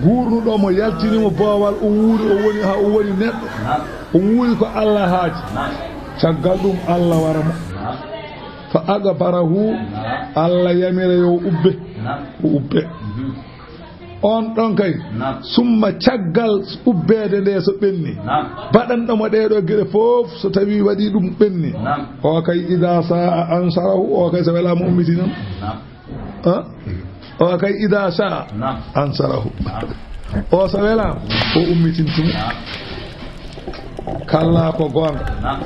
Guurnuɗo mo, yaltini mo boowal, o wuuri, o woni ha o woni neɗɗo. Naam. O wuuri ko Allah haaji. Naam. Caggal ɗum Allah wara mo. Naam. Fa aqbarahu, Allah yamira yo ubbe. Naam. O ubbe. Mhm. On ɗon kay, naam, summa caggal ubbeede nde so ɓenni, naam, baɗanɗo mo ɗee ɗoo geɗe fof so tawi waɗi ɗum ɓenni, naam, o kay ida sa'a ansarahu, o kay so welaama ummitinam. Naam. Ah? O kay ida sa'a, naam, ansarahu. Naam. O so welaama, o ummitintum. Naam. Kalla, ko goonga. Naam.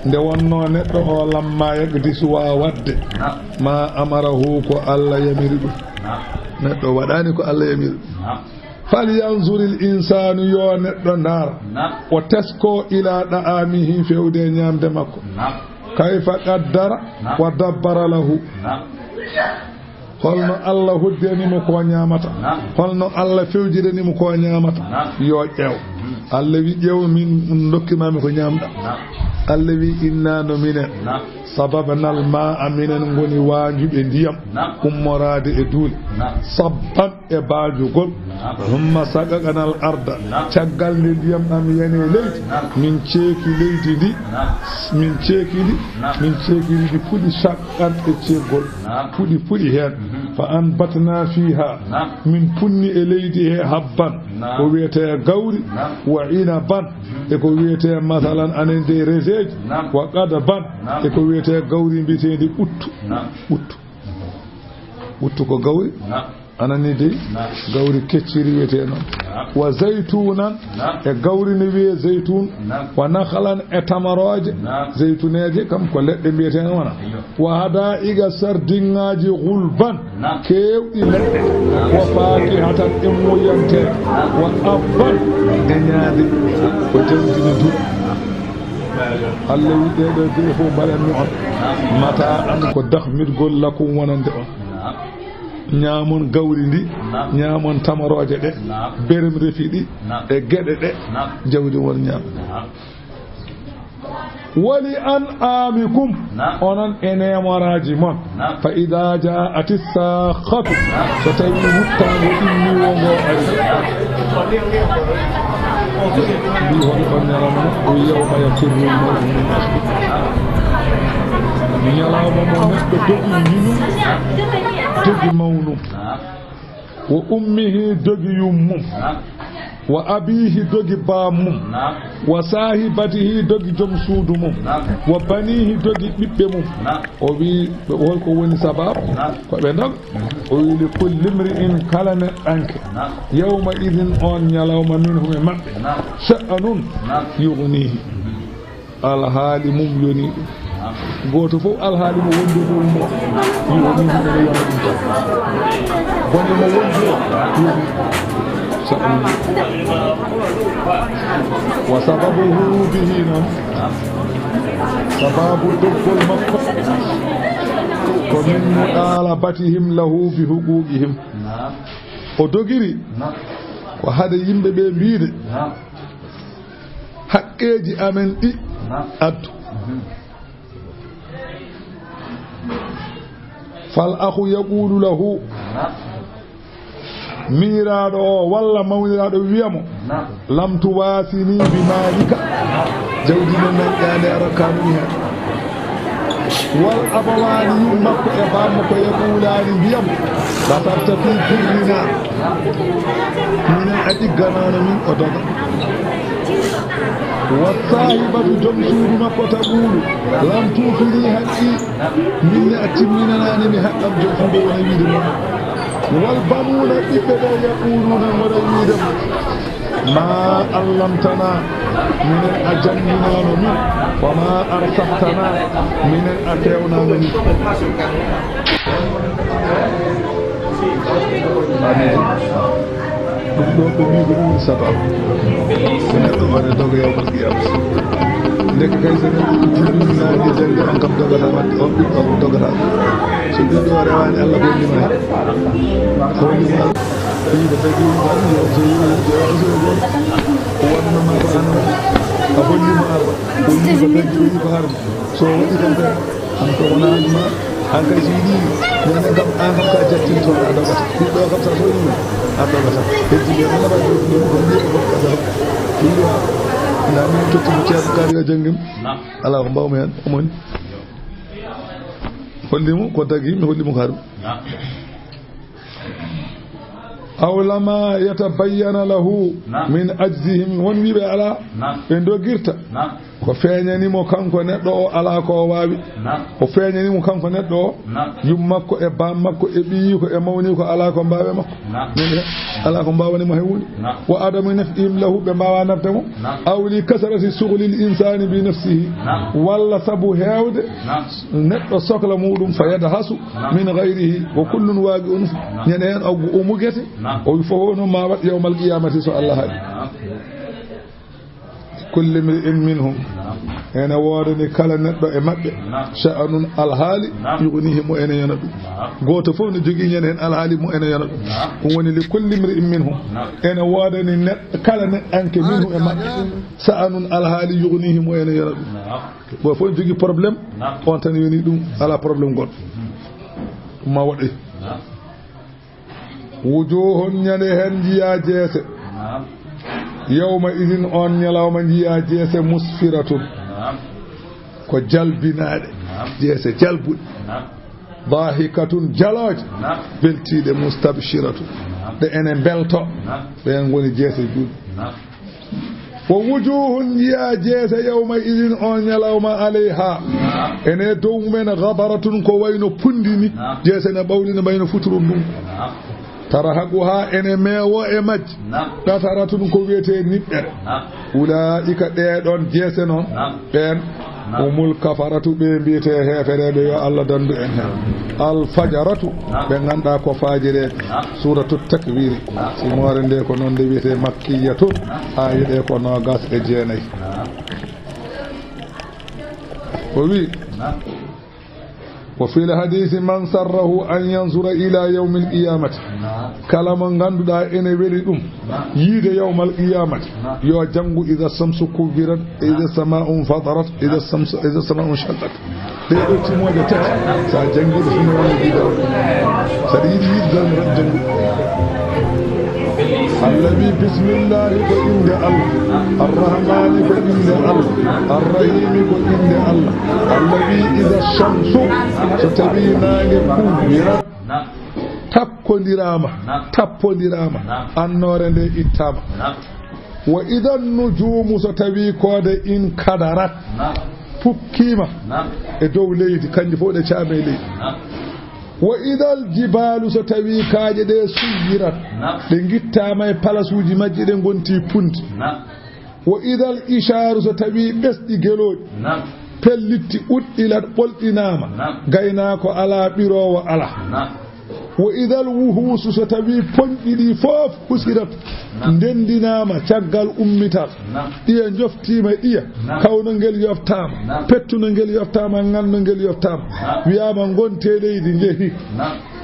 Nde wonnoo neɗɗo o lamma yaqdi suwaa waɗde, naam, ma amarahu, ko Allah yamiri ɗum. Naam. Neɗɗo waɗaani ko Allah yamiri ɗum. Naam. Falyanzuril insaanu, yo neɗɗo ndaar. Naam. O tesko ila ɗa'amihi, fewde ñaamde makko. Naam. Kayfa qaddara, naam, wa dabbara lahu. Naam. Holno Allah hoddani mo ko ñaamata? Naam. Holno Allah fewjirani mo ko ñaamata? Naam. Yo ƴeew. Mhm. Allah wi, "Ƴeew, min dokkima mi ko ñaamɗa." Naam. Allah wi, "Inna no minen, naam, sababnal ma'a, minen ngoni waanjuɓe ndiyam, naam, ummoraade e duule, naam, sabban, e baajugol, naam, humma saqaqnal arda, naam, caggal nde ndiyam ɗam yani e leydi, naam, min ceeki leydi ndi, naam, min ceeki ndi, naam, min ceeki ndi puɗi saqqan e ceekgol." Naam. Puɗi, puɗi heen. Mhm. Fa anbatna fiha. Naam. Min punni e leydi he habban. Naam. Ko wiyetee gawri. Naam. Wa inaban. Mhm. E ko wiyetee, masalan, anen de reseeji. Naam. Wa qadaban. Naam. E ko wiyetee gawri mbiyeteendi ɓuttu. Naam. Ɓuttu. Ɓuttu ko gawri. Naam. Anani dey, naam, gawri kecciri wiyetee noon. Naam. Wa zaytunan, naam, e gawri ne wiyee zaytun. Naam. Wa nakhlan, e tamarooje, naam, zaytuneeje, kam ko leɗɗe mbiyetee noon wona. Iyo. Wa hadaiqa, sardiŋŋaaji, gulban, naam, keewɗi leɗɗe. Naam. Wa fakihatan, e muuyante. Naam. Wa abban, e ñaade. Naam. Ko jawdi ne duɗa. Allah wi, "Ɗee ɗoo geɗe fof mbaɗanmi on. Naam. Mata an, ko dahmirgol, lakum, wonande on." Naam. Ñaamon gawri ndi, naam, ñaamon tamarooje ɗe, naam, berem refi ɗi, naam, e geɗe ɗe, naam, jawdi mon ñaam. Naam. Wali an amikum, onon e neemoraaji mon. Fa ida jaati saakhatu, so tawi wuttaango immiwo ngo ari. Mbi hol on ñalawma? O wi yawma yafirru lmar'u min akhi. Ñalawma mo neɗɗo dogi ñiñum, dogi mawnum. Wa ummihi, dogi yummum. Wa abihi, dogi bammum. Wa sahibatihi, dogi joom suudu mum. Wa banihi, dogi ɓiɓɓe mum. O wi ɓe, holko woni sababu? Ko ɓe doga. O wi li kulli mri'in, kala neɗɗanke. Yawma idin, on ñalawma, minhum, e maɓɓe. Sha'anun yughnihi. Alhaali mum yoni ɗum. Gooto fof alhaali mo wondi e dow mum. Ɗum woni ɗum ene yona ɗum tan. Bone mo wondi o yoni. Sa-, wa sababuhu bihi noon. Sababu doggol makko. Ko min muɗalabatihim lahu bi huquqihim. O dogiri. Ko hade yimɓe ɓe mbiide. Haqqeeji amen ɗi addu. Fal akhu yaqulu lahu, miiraaɗo o walla mawniraaɗo wiya mo, lam tuwasini bi malika, jawdi men nanƴaande a rokkaani mi heen. Wal abawaani, yumma makko e baamma ko yaqulaani mbiya mo, basarta fi birrina. Minen a ɗigganaano min, o doga. Wa sahibatu, joom suudu makko, taqulu, lam tuufini haqqi, min ne a timminanaani mi haqqam, joom suudu wona wiide mo. Wal banuuna, ɓiɓɓe ɓe, yaquluuna, ngona wiide mo, ma allamtana, minen a jannginaano min, wa ma arsahtana, minen a fewnaano min. Amin. Ɗum ɗo ko wi ko ɗum woni sababu. So neɗɗo o ne doga yawmal qiyama. Ndeke kay so neɗɗo ittini ɗum naani e jannde, on kam dogata wadde, on ɓiɗɗo kam dogata. So ɓiɗɗo o rewaani Allah, ko woni ma. Ko woni ma. Wi ko tagi ɗum tan, yo so wi, yo so wi, o wonno ma ko an. A holli mo Allah. O wi ko tagi, o wi ko harmi. So waɗi kam kay, an ko wona an ma, an kay so yiɗi, minen kam, an kam ka jattinto, a dogata. Ɓiɗɗo kam sa soñi mo, a dogata. Heddi ɓe, an naɓa ɗum, ɗum ko mbiɗo ko ka dogata. Ɗum ɗo, na min totti mo ceerno kadi o janngi mo. Ala ko mbawmi hen, o moni. Holli mo ko tagi, mi holli mo ko haɗum. Aw lama yatabayyana lahu min ajzihim, won wiiɓe alaa, ɓe dogirta. Ko feeñani mo kanko neɗɗo o alaa ko o waawi. O feeñani mo kanko neɗɗo o, yum makko e baam makko e ɓiyiiko e mawniiko alaa ko mbaawe makko. Nani he, alaa ko mbaawani mo hewude. Wa adamu naf'ihim lahu, ɓe mbaawaa nafde mo. Aw li kasrati shughli l-insani bi nafsihi, walla sabu heewde neɗɗo sokla muɗum, fa yadhasu min ghayrihi, wa kullun waqi'un, ñande heen o, o mugete, o wi fof noon ma waɗ yawmal qiyamati so Allah haɗi. Kulli mri'in minhum, ene woodani kala neɗɗo e maɓɓe, sha'anun, alhaali, yughnihi, mo ene yona ɗum. Gooto fof no jogii ñande heen alhaali mo ene yona ɗum. Ɗum woni li kulli mri'in minhum, ene woodani neɗɗo, kala neɗɗanke, minhum, e maɓɓe, sha'anun, alhaali, yughnihi, mo ene yona ɗum. Gooto fof ne jogii problème, on tan yoni ɗum, alaa problème goɗɗo. Ɗum ma waɗoy. Wujuhun, ñande heen njiyaa jeese. Yawma idin, on ñalawma njiyaa jeese, musfiratun. Ko jalbinaaɗe. Jeese jalbuɗe. Dahikatun, jalooje. Beltiiɗe, mustabshiratun. Ɗe ene mbelto. Ɓeen ngoni jeese julɓe. Wa wujuhun, njiyaa jeese, yawma idin, on ñalawma, alayha, ene dow mumen, ghabaratun, ko wayno punndi ni. Jeese ne ɓawli no wayno futuro ndun. Tarhaquha, ene meewo e majji. Qataratun, ko wiyetee niɓɓere. Ulaa'ika, ɗee ɗoon jeese noon, ɓeen, humul kafaratu, ɓe mbiyetee heefereeɓe, yo Allah dandu en heen. Al fajaratu, ɓe nganndaa ko faajireeɓe. Suuratu Takwiri. Simoore nde ko noon nde wiyetee, makkiyatun, aaye ɗe ko noogas e jeenayi. O wi, وفي الحديث من سره أن ينظر إلى يوم القيامة. Kala mo ngannduɗaa ene weli ɗum yiide yawmal qiyamati, yo janngu: إذا الشمس كورت، إذا السماء انفطرت، إذا الشمس، إذا السماء انشقت. Ɗee ɗoo timooje tati, so a janngii ɗe, fino woni ɗiɗo. So aɗa yiɗi yiɗde tan, ran janngu. Allah wi: بسم الله, ko innde Allah. الرحمن, ko innde Allah. الرحيم, ko innde Allah. Allah wi: إذا الشمس, so tawii naange kuwirama, takkondiraama, takkondiraama, annoore nde ittaama. وإذا النجوم, so tawii koode انكدرت, pukkiima e dow leydi, kanƴe fof ɗe caama e leydi. وإذا الجبال, so tawii kaaƴe ɗe سيرت, ɗe ngittaama e palasuuji majji, ɗe ngonti punndi. وإذا العشار, so tawii ɓesɗi gelooɗi pellitti, عطلت, ɓolɗinaama, gaynaako alaa, ɓiroowo alaa. وإذا الوحوش, so tawii poñɗi ɗi fof حشرت, ndenndinaama caggal ummital, ɗiya njoftiima, ɗiya, kawno ngel yoftaama, pettuno ngel yoftaama, ŋanno ngel yoftaama, wiyaama: "Ngontee leydi, njehi."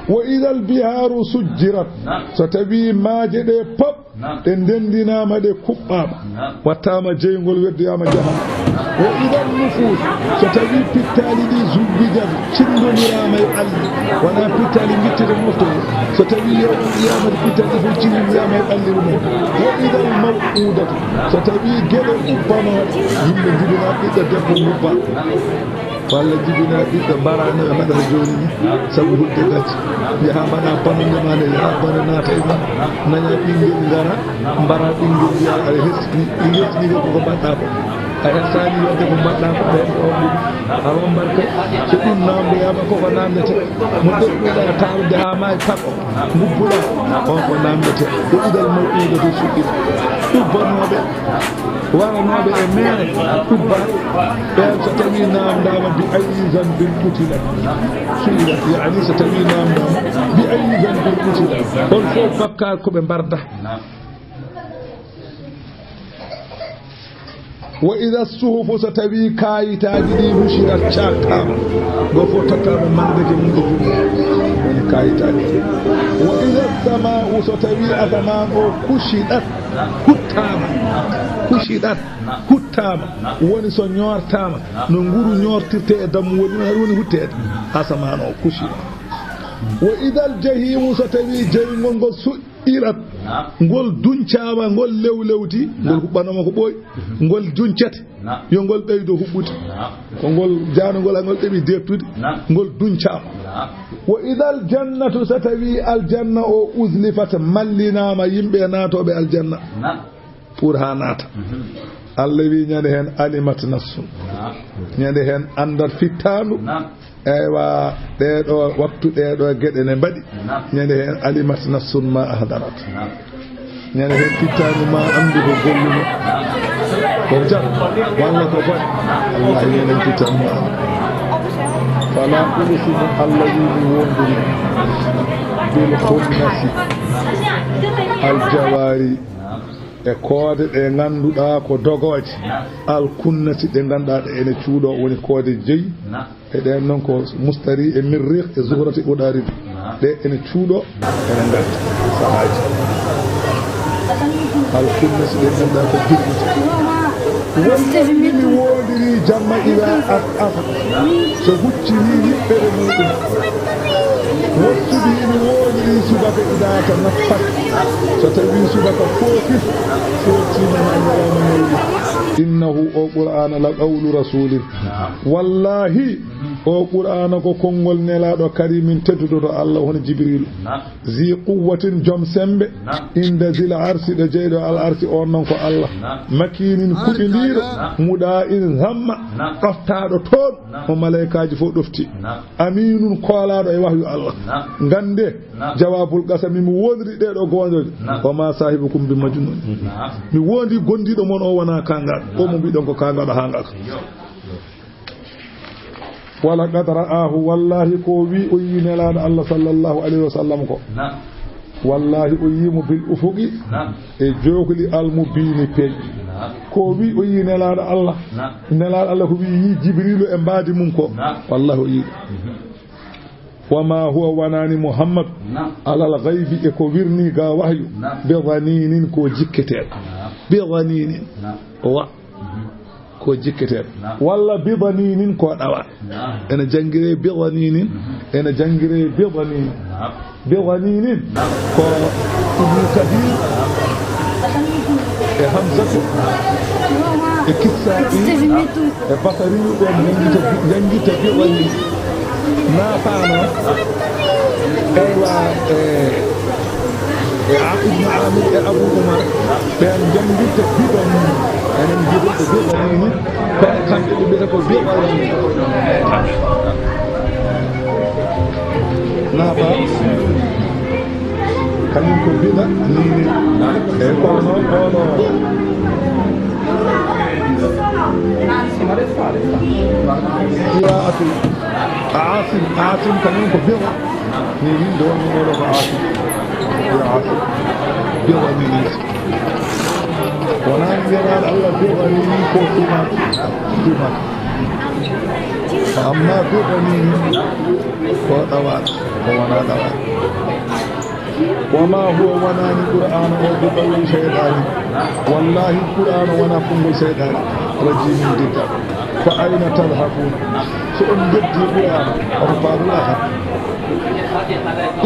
وإذا البحار سجرت, so tawii maaje ɗe pop ɗe ndenndinaama, ɗe kuɓɓaama, wattaama jeyngol, weddoyaama jahannama. وإذا النفوس, so tawii pittaali ɗi زوجت, cinndondiraama e ɓalli, wonaa pittaali ngittete mofte, so tawii yawmal qiyamati pittaali ɗi fof cinndondiraama e ɓalli mum. وإذا الموءودة, so tawii geɗe ubbanooɗe, yimɓe njibinaa ɓiɗɗo debbo, ngubba. Walla jibinaa ɓiɗɗo, mbaraa no ɓe mbaɗata jooni ni, sabu hulde gacce. Yaha mbaɗa bonannde maa nde, yaha bone naata e ma. Naña ɓinngel, ngara, mbara ɓinngel, mbiya aɗa hersini, ɓinngel hersini ko, ko mbaɗɗa ko. A hersaani yonde ko mbaɗɗa ko, ɓen ko on ɗum. Awa mbar kay, so ɗum naamndoyaama, koko naamndete. Mo ɗoɗɗuɗa tawde haa maayi, paɓo, ngubbuɗa, on ko naamndete. وإذا الموءودة سئلت. Ubbanooɓe, waranooɓe e meere, ubba. Ɓeen so tawii naamndaama: "بأي ذنب قتلت؟" سئلت, yaani so tawii naamndaama: "بأي ذنب قتلت؟" On fof bakkaat ko ɓe mbarda. وإذا الصحف, so tawii kaayitaaji ɗi نشرت, caaktaama, ngo fof tottaama manndeeji mum e juuɗe, woni kaayitaaji ɗi. وإذا السماء, so tawii asamaan o كشطت, huttaama, كشطت, huttaama, woni so ñoortaama, no nguru ñoortirtee e dammuwol mum, haɗum woni hutteede, asamaan o كشطت. وإذا الجحيم, so tawii jeyngol ngol سعرت, ngol duñcaama, ngol lewlewti, ngol huɓɓanaama ko ɓooyi, ngol juñcete, yo ngol ɓeydo huɓɓude. Ko ngol jaanongol, ngol ɗeɓi deertude, ngol duñcaama. وإذا الجنة, so tawii aljanna o أزلفت, mallinaama yimɓe naatooɓe aljanna pour haa naata. Allah wi ñande heen: "علمت نفس." Ñande heen anndal fittaandu. Eywa, ɗee ɗoo waktu, ɗee ɗoo geɗe ne mbaɗi. Ñande heen: "علمت نفس ما أحضرت." Ñande heen fittaandu ma anndu ko golluno. Ko jam, walla ko bon. Wallahi, ñande heen fittaandu ma anndu. فلا أقسم, Allah wi mi wondirii, بالخنس, الجوار, e koode ɗe ngannduɗaa ko dogooje, الكنس, ɗe ngannduɗaa ɗe ene cuuɗoo, woni koode joyi. E ɗeen noon ko مشتري e مريخ e زهرة e عطارد. Ɗe ene cuuɗoo, ene ngarta sahaaji. الكنس, ɗe ngannduɗaa ko birwiti. والليل, mi wondirii jamma, إذا عسعس, so huccini niɓɓere muɗum. والصبح, mi wondirii subaka, إذا تنفس, so tawii subaka foofi, footiima, ma ñalawma newwi. إنه, o Qur'aana, لقول رسول. Wallahi, o Qur'aana ko konngol nelaaɗo كريم tedduɗo to Allah, hono Jibriilu. ذي قوة, jom semmbe. عند ذي العرش, ɗo jeyɗo Al Arsi, on noon ko Allah. مكين, kuɓindiiɗo. مطاع ثم, ɗoftaaɗo toon, mo malaykaaji fof ɗofti. أمين, koolaaɗo e wahyu Allah. Ngannde, jawaabul qasami, mi wondirii ɗee ɗoo gooñooje. وما صاحبكم بمجنون. Mi wondirii gonndiiɗo mon o wonaa kaangaaɗo. O mo mbiɗon ko kaangaaɗo, haa ngaaka. ولقد رآه, wallahi ko wi o yii Nelaaɗo Allah sallallahu alayhi wa sallam ko. Wallahi o yii mo بالأفق, e jookli, المبين, peeƴɗi. Ko wi o yii Nelaaɗo Allah. Nelaaɗo Allah ko wi yii Jibriilu e mbaadi mum ko. Wallahi o yii ɗum. Wa ma huwa, wanaani Muhammad, alal ghaybi, e ko wirnii ga wahyu, bi dhaninin, ko jikketeeɗo. Bi dhaninin. Wa. Ko jikketeeɗo. Walla bi dhaninin, ko ɗawa. Ene janngiree bi dhaninin, ene janngiree bi dhaninin. Bi dhaninin, ko Ibnu Kathir e Hamzatu e Kissa'i e Basariyu ɓe janngita, janngita bi dhaninin. Naafano, eywa, e, e a-, Ibnu Amir e Abu Umar, ɓe an janngirta bi dhaninin. Enen jiɗi ko bi dhaninin, ko kamɓe ɓe mbiyata ko bi dhaninin. Naafa, kañum ko bi dhaninin. E kono oɗo qira'atu Asim, Asim kañum ko bi dhaninin. Nde woni oɗo ko Asim. Yo Asim. Bi dhaninin. Wonaa Nelaaɗo Allah bi dhaninin ko tuumaaki. Tuumaaki. Amma bi dhaninin ko ɗawaaɗo, ko wonaa ɗawaaɗo. Wa ma huwa, wanaani Qur'aana o bi qawli shaytanin. Wallaahi, Qur'aana wonaa konngol seytaane. Rajimin, diddaaɗo. Fa ayna tadhabuuna? So on njeddi Qur'aana, on paarula tan.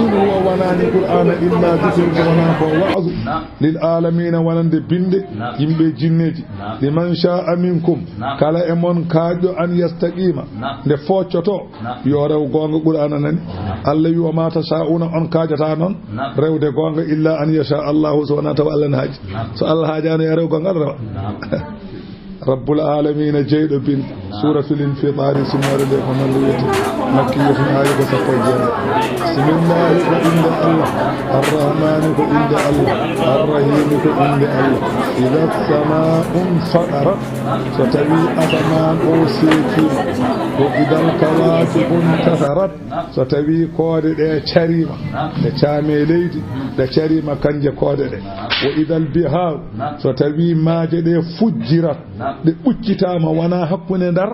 In huwa, wanaani Qur'aana, illa dhikrun, so wonaa ko wa'azu, lil aalamiina, wonande binde, yimɓe jinneeji. Liman shaa'a minkum, kala e mon kaaƴɗo, an yastaqiima, nde fooccoto, yo rew goonga. Qur'aana nani. Allah wi, wa ma tashaa'uuna, on kaajataa noon rewde goonga, illa an yashaa Allahu, so wonaa tawa Allah ne haaji. So Allah haajaano, yo rew goonga, Allah rewa. Rabbul Aalamiina, jeyɗo binde. Suuratul Infitaari, sunnere nde ko noon wiyete. Makkiyatun, aaya ko sappo e jeego. Bismillaahi ko innde Allah. Arrahmaani ko innde Allah. Arrahiimi ko innde Allah. Idaa samaa'un fatarat, so tawii asamaan o seekiima. Wa idal kawaakibu ntasarat, so tawii koode ɗe cariima, ɗe caami e leydi, ɗe cariima kanje koode ɗe. Wa idal bihaaru, so tawii maaje ɗe fujjirat, ɗe ɓuccitaama, wonaa hakkunde Ndar,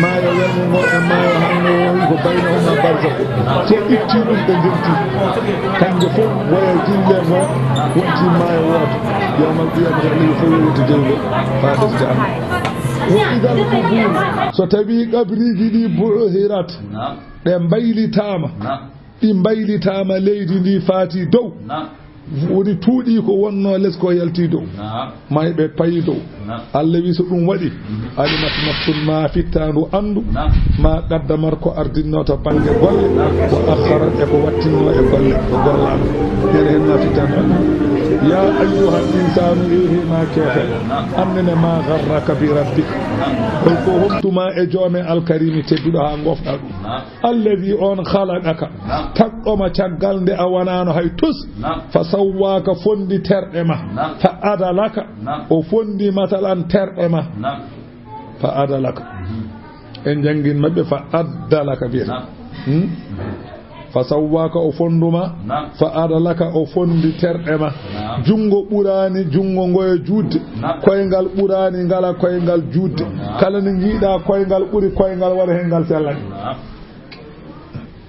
maayo welngo ngo e maayo hango woni ko baynahuma barzakh. So itti ɗum, ɓe ndenti. Kanje fof woya jille ngo wonti maayo wooto. Yawmal qiyamati, Allah fof yowti jeyngol faa ɓesde Allah. Wa idal qubur, so tawii qabriiji ɗi bu'thirat, ɗe mbaylitaama, ɗi mbaylitaama leydi ndi faati dow. Woni tuuɗi ko wonnoo les ko yalti dow. Naam. Mayɓe payi dow. Naam. Allah wi so ɗum waɗi, mhm, alimat nafsun, ma fittaandu anndu, naam, ma qaddamat, ko ardinnoo to bannge golle, naam, wa akhkharat, e ko wattinnoo e golle, ko gollaama. Ene heen ma fittaandu anndu. Ya ayyuhal insaanu, eehi ma keefeero, naam, annene ma gharraka bi rabbika. Naam. Hol ko hontuma e joome alkarimi tedduɗo haa ngofɗa ɗum? Naam. Alladhi, on khalaqaka, naam, tagɗo ma caggal nde a wanaano hay tus. Naam. Fa sawwaka, fondi terɗe ma. Naam. Fa adalaka, naam, o fondi matalan terɗe ma. Naam. Fa adalaka. Mhm. En jangin maɓɓe fa addalaka biyata. Naam. Hmm? Fa sawwaka, o fonduma. Naam. Fa adalaka, o fondi terɗe ma. Naam. Junngo ɓuraani junngo ngoyo juutde. Naam. Koyngal ɓuraani ngala koyngal juutde. Naam. Kala nde njiiɗa koyngal ɓuri koyngal, wona heen ngal sellani. Naam.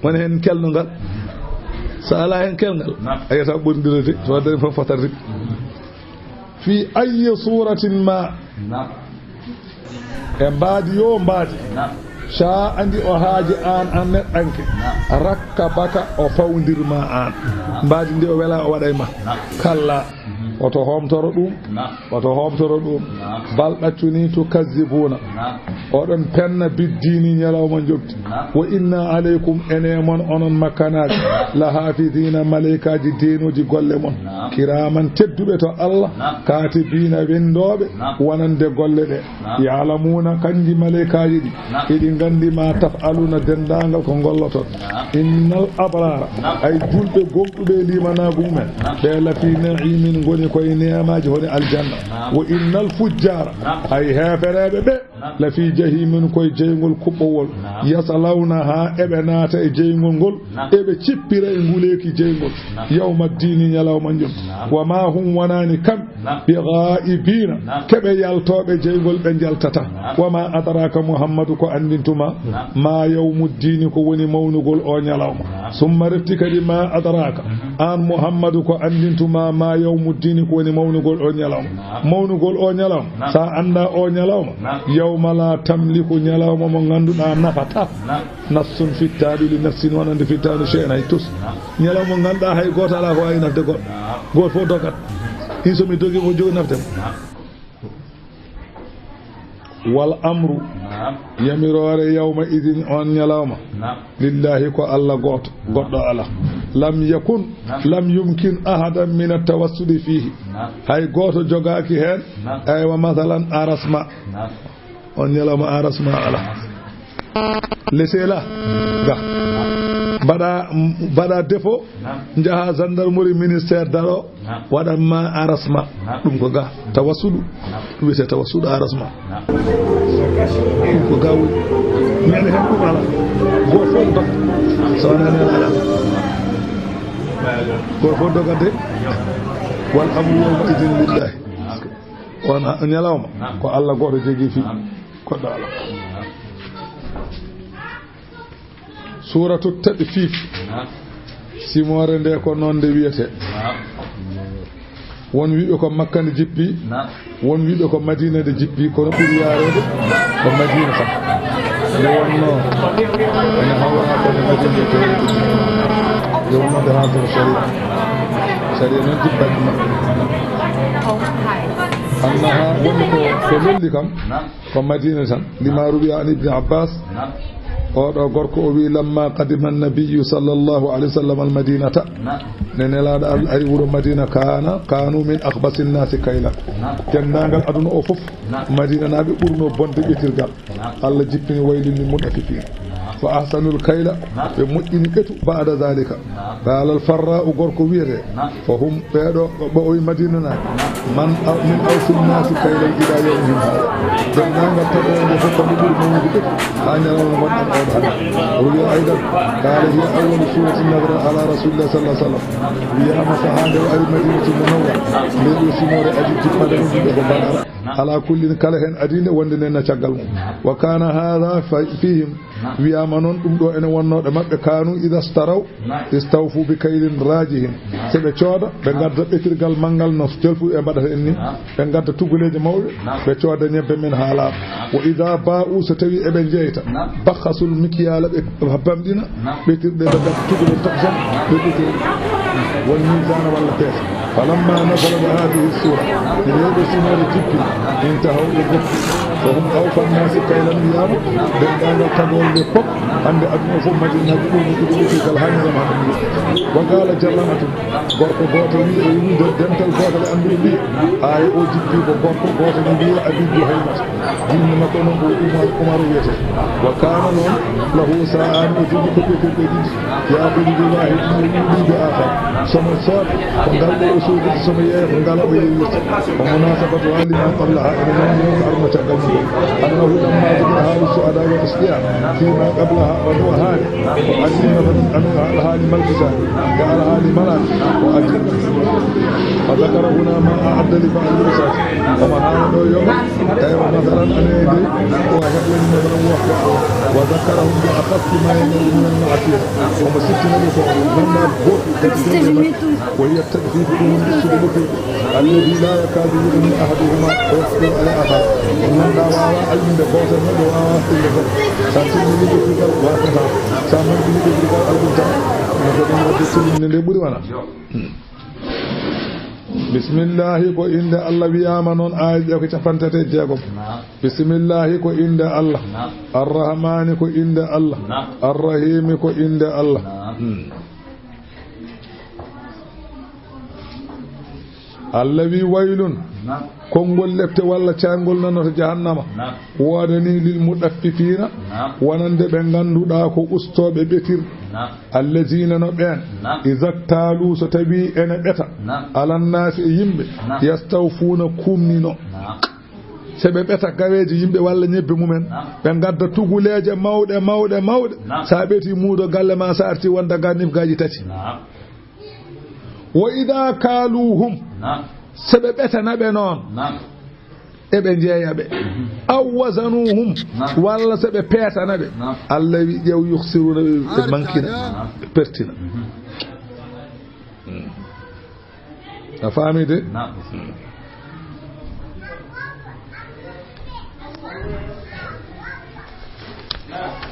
Woni heen kelnungal. So alaa heen kelngal, naam, a yiyata ɓurndirde, so waɗde fof fotat rip. Fi ayyi suuratin ma. Naam. E mbaadi yo mbaadi. Naam. Shaa andi o haaji aan, aan neɗɗanke. Naam. Rakkabaka, o fawdir ma aan. Naam. Mbaadi ndi o wela o waɗay ma. Naam. Kalla. Mhm. Woto hoomtoro ɗum. Naam. Woto hoomtoro ɗum. Naam. Bal ɗaccu ni tukazzibuuna. Naam. Oɗon penna biddiini ñalawma njoɓdi. Naam. Wa inna aleykum, ene mon onon makkanaaɓe, la haafidiina, maleykaaji deenooji golle mon. Naam. Kiraaman tedduɓe to Allah, naam, kaatibiina winndooɓe, naam, wonande golle ɗe. Naam. Ya'lamuuna, kanji maleykaaji ɗi, naam, eɗi nganndi ma taf'aluuna, denndaangal ko ngolloton. Naam. Innal abraara, naam, ay julɓe gomɗuɓe e liimanaagu mumen, naam, ɓe lafii na'iimin, ngoni koye neemaaji hono aljanna. Naam. Wa innal fujjaara, naam, hay heefereeɓe ɓe, naam, la fii jahiimin, koye jeyngol kuɓɓowol. Naam. Yaslawnahaa, eɓe naata e jeyngol ngol, naam, eɓe cippira e nguleeki jeyngol. Naam. Yawma ddiini, ñalawma njum. Naam. Wa maa hum, wonaani kam, naam, bi gaa'ibiina, naam, keɓe yaltooɓe jeyngol, ɓe njaltata. Naam. Wa maa adraaka Muhammadu, ko anndintu ma, naam, maa yawmu ddiini, ko woni mawnugol o ñalawma. Naam. Summa refti kadi maa adraaka, mhm, aan Muhammadu, ko anndintu ma maa yawmu ddiini, ko woni mawnugol o ñalawma. Naam. Mawnugol o ñalawma, naam, sa annda o ñalawma, naam, yawma laa tamliku, ñalawma mo ngannduɗaa nafataa, naam, nafsun, fittaandu, li nafsin, wonande fittaandu, shay'an, hay tus. Naam. Ñalawma mo ngannduɗaa hay gooto alaa ko waawi nafde goɗɗo. Naam. Gooto fof dogat. Ɗin so mi dogi, ko jogi nafde mo. Naam. Wal amru, naam, yamiroore, yawma idin, on ñalawma, naam, lillahi, ko Allah gooto, goɗɗo alaa. Lam yakun, naam, lam yumkin ahadan min at-tawassuli fihi. Naam. Hay gooto jogaaki heen, naam, aywa, masalan, arasma. Naam. On ñalawma arasma alaa. Laissez-la ga. Mbaɗa, mbaɗa défaut, naam, njaha gendarmerie, ministère daro, naam, waɗan ma arasma. Naam. Ɗum ko ga tawassulu. Naam. Ɗum wiyetee tawassulu, arasma. Naam. Ɗum ko ga woni. Nene heen ɗum alaa. Gooto fof dogat. So wonaa nene alaa. Gooto fof dogat de. Wal amru yawma idin lillahi. Naam. On ñalawma, naam, ko Allah gooto jogii fii. Naam. Goɗɗo alaa. Naam. Suuratu Tadfiif. Naam. Simoore nde ko noon nde wiyetee. Naam. Won wiɓe ko Makka nde jippi. Naam. Won wiɓe ko Madiina nde jippi, kono ɓuri yaareede ko Madiina tan. Nde wonnoo ene hawra ko nde Madiina nde tawi. Nde wonnoo nde haalata ko sariya. Sariya noon jippaani Makka. Annaha woni ko, ko lelli kam. Naam. Ko Madiina tan. Lima ruwiya an Ibni Abbas. Naam. Oɗo gorko o wi, lamma qadima annabiyyu sallallahu alayhi wa sallam al-Madinata. Naam. Nde Nelaaɗo Allah ari wuro Madiina, kaana, kaanu min akhbasi nnaasi kaylan. Naam. Denndaangal aduna o fof, naam, Madiinanaaɓe ɓurnoo bonde ɓetirgal. Naam. Allah jippini waylun lil mutaffifin. Naam. Fa ahsanul kayla, naam, ɓe moƴƴini ɓetu, ba'da zalika. Naam. Qaalal farra'u, gorko wiyetee. Naam. Fa hum, ɓeeɗo, ɓe o wi Madiinanaaɓe. Naam. Man aw-, min awfi nnaasi kaylan ilaa yawmihim haada. Denndaangal tagoore nde fof, ko ɓe ɓuri mawnude ɓetu haa ñalawma ngonɗen oo ɗoo hannde. Ruwiya aydan, qaala hiya awwalu suuratin nazala alaa rasuulillaahi sallallaahu alayhi wa sallam. Wiyaama sahaa nde o ari Madiinatul Munawwara, ndee ɗoo simoore adii jippaade mo, yimɓe ko mbaɗara. Alaa kullin, kala heen adii nde wonde nena caggal mum. Wa kaana haada fa-, fiihim. Wiyaama noon, ɗum ɗoo ene wonnoo ɗo maɓɓe, kaanu idaa staraw istawfu bi kaylin raajihin. So ɓe cooda, ɓe ngadda ɓetirgal manngal no jalfuɓe mbaɗata en ni. Ɓe ngadda tuguleeje mawɗe, ɓe cooda ñebbe men haa laaɓa. Wa idaa baa'u, so tawii eɓe jeyta, bakhasul mikyaala, ɓe bamɗina ɓetirɗe, ɓe ngadda tugulel tokosel, ɓe ɓetira. Wal miizaana, walla peese. Falammaa nazalat haadihi suura, nde ɗoo simoore jippi, intahaw, ɓe goppi. Fa hum awfa nnaasi kaylan, wiyaama, denndaangal tagoore nde fof, hannde aduna o fof, Madiinanaaɓe ɓurno ɗuuɗude ɓetirgal haa ñalawma hannde. Wa qaala jarramatu, gorko gooto wi, e wi nder dental gootal e annduɓe ɓiya, aaya o jippi ko gorko gooto ne wiyee Abii Juhaynata. Jinni makko noon ko Umar, Umar wiyetee. Wa kaana noon lahu saa'aani, o jogii ko petirɗe ɗiɗi. Ya'khudhu bi waahidin wa yabta'u bi aakhar. So omo sooda ko ngal ɗoo o soodata, so omo yeeya ko ngal o yeeyirta. Wa munaasabatuhaa limaa qablahaa, ene nanndi noon ko arno caggal mum. Annahu lammaa zukira haalu shuhadaa wal ashqiyaa fiimaa qablahaa, wa ɗum haali ko adii nafa ɗum, amin alhaali malkisaani, e alhaali malaaka, ko adii. Wa zakara hunaa maa a'adda li ba'dil usaati. Omo haala ɗoo yo, eywa, masalan, aneede, o heɓɓini masalan woɓɓe. Wa zakkarahum bi akhaffi maa yada'u minal ma'asiya. Omo siftina ɓe ko nanndaa goɗɗi kadi golle maɓɓe. Wa hiya tadfiifu, ɗum woni ittude lepel. Alladhi laa yakaadu yughni ahaduhumaa yasbiru alal aakhar. Mo ngannduɗaa waawaa alɗinde gooto e maɓɓe, waawaa haftinde goɗɗo. Sa timmini lepel ngal, waasata. Sa manɗini lepel ngal, alɗinta. Kono ko ɗum waɗde timminde nde ɓuri wona. Bismillahi ko innde Allah, wiyaama noon, aaya ɗe ko capanɗe tati e jeegom. Naam. Bismillahi ko innde Allah. Naam. Arrahmaani ko innde Allah. Naam. Arrahiimi ko innde Allah. Naam. Hmm. Allah wi: "Waylun, naam, konngol lepte walla caayngol nanoto jahannama, naam, woodanii lil muɗaffifiina, naam, wonande ɓe ngannduɗaa ko ustooɓe ɓetirɗe, naam, allaziina no ɓeen, naam, iza ktaaluu so tawii ene ɓeta, naam, alan naasi e yimɓe, naam, yastawfuuna kuumnino." Naam. So ɓe ɓeta gaweeje yimɓe walla ñebbe mumen, naam, ɓe ngadda tuguleeje mawɗe, mawɗe, mawɗe. Naam. So a ɓetii muudo galle ma, so artii wonda ga nifgaaji tati. Naam. Wa idaa kaaluuhum. Naam. So ɓe ɓetana ɓe noon. Naam. Eɓe njeeya ɓe. Mhm. Aw wazanuuhum. Naam. Walla so ɓe peetana ɓe. Naam. Allah wi: "Ƴeew, yukhsiruuna, ɓe, ɓe mankina, naam, ɓe pertina." Mhm. Hmm. A faami de? Naam.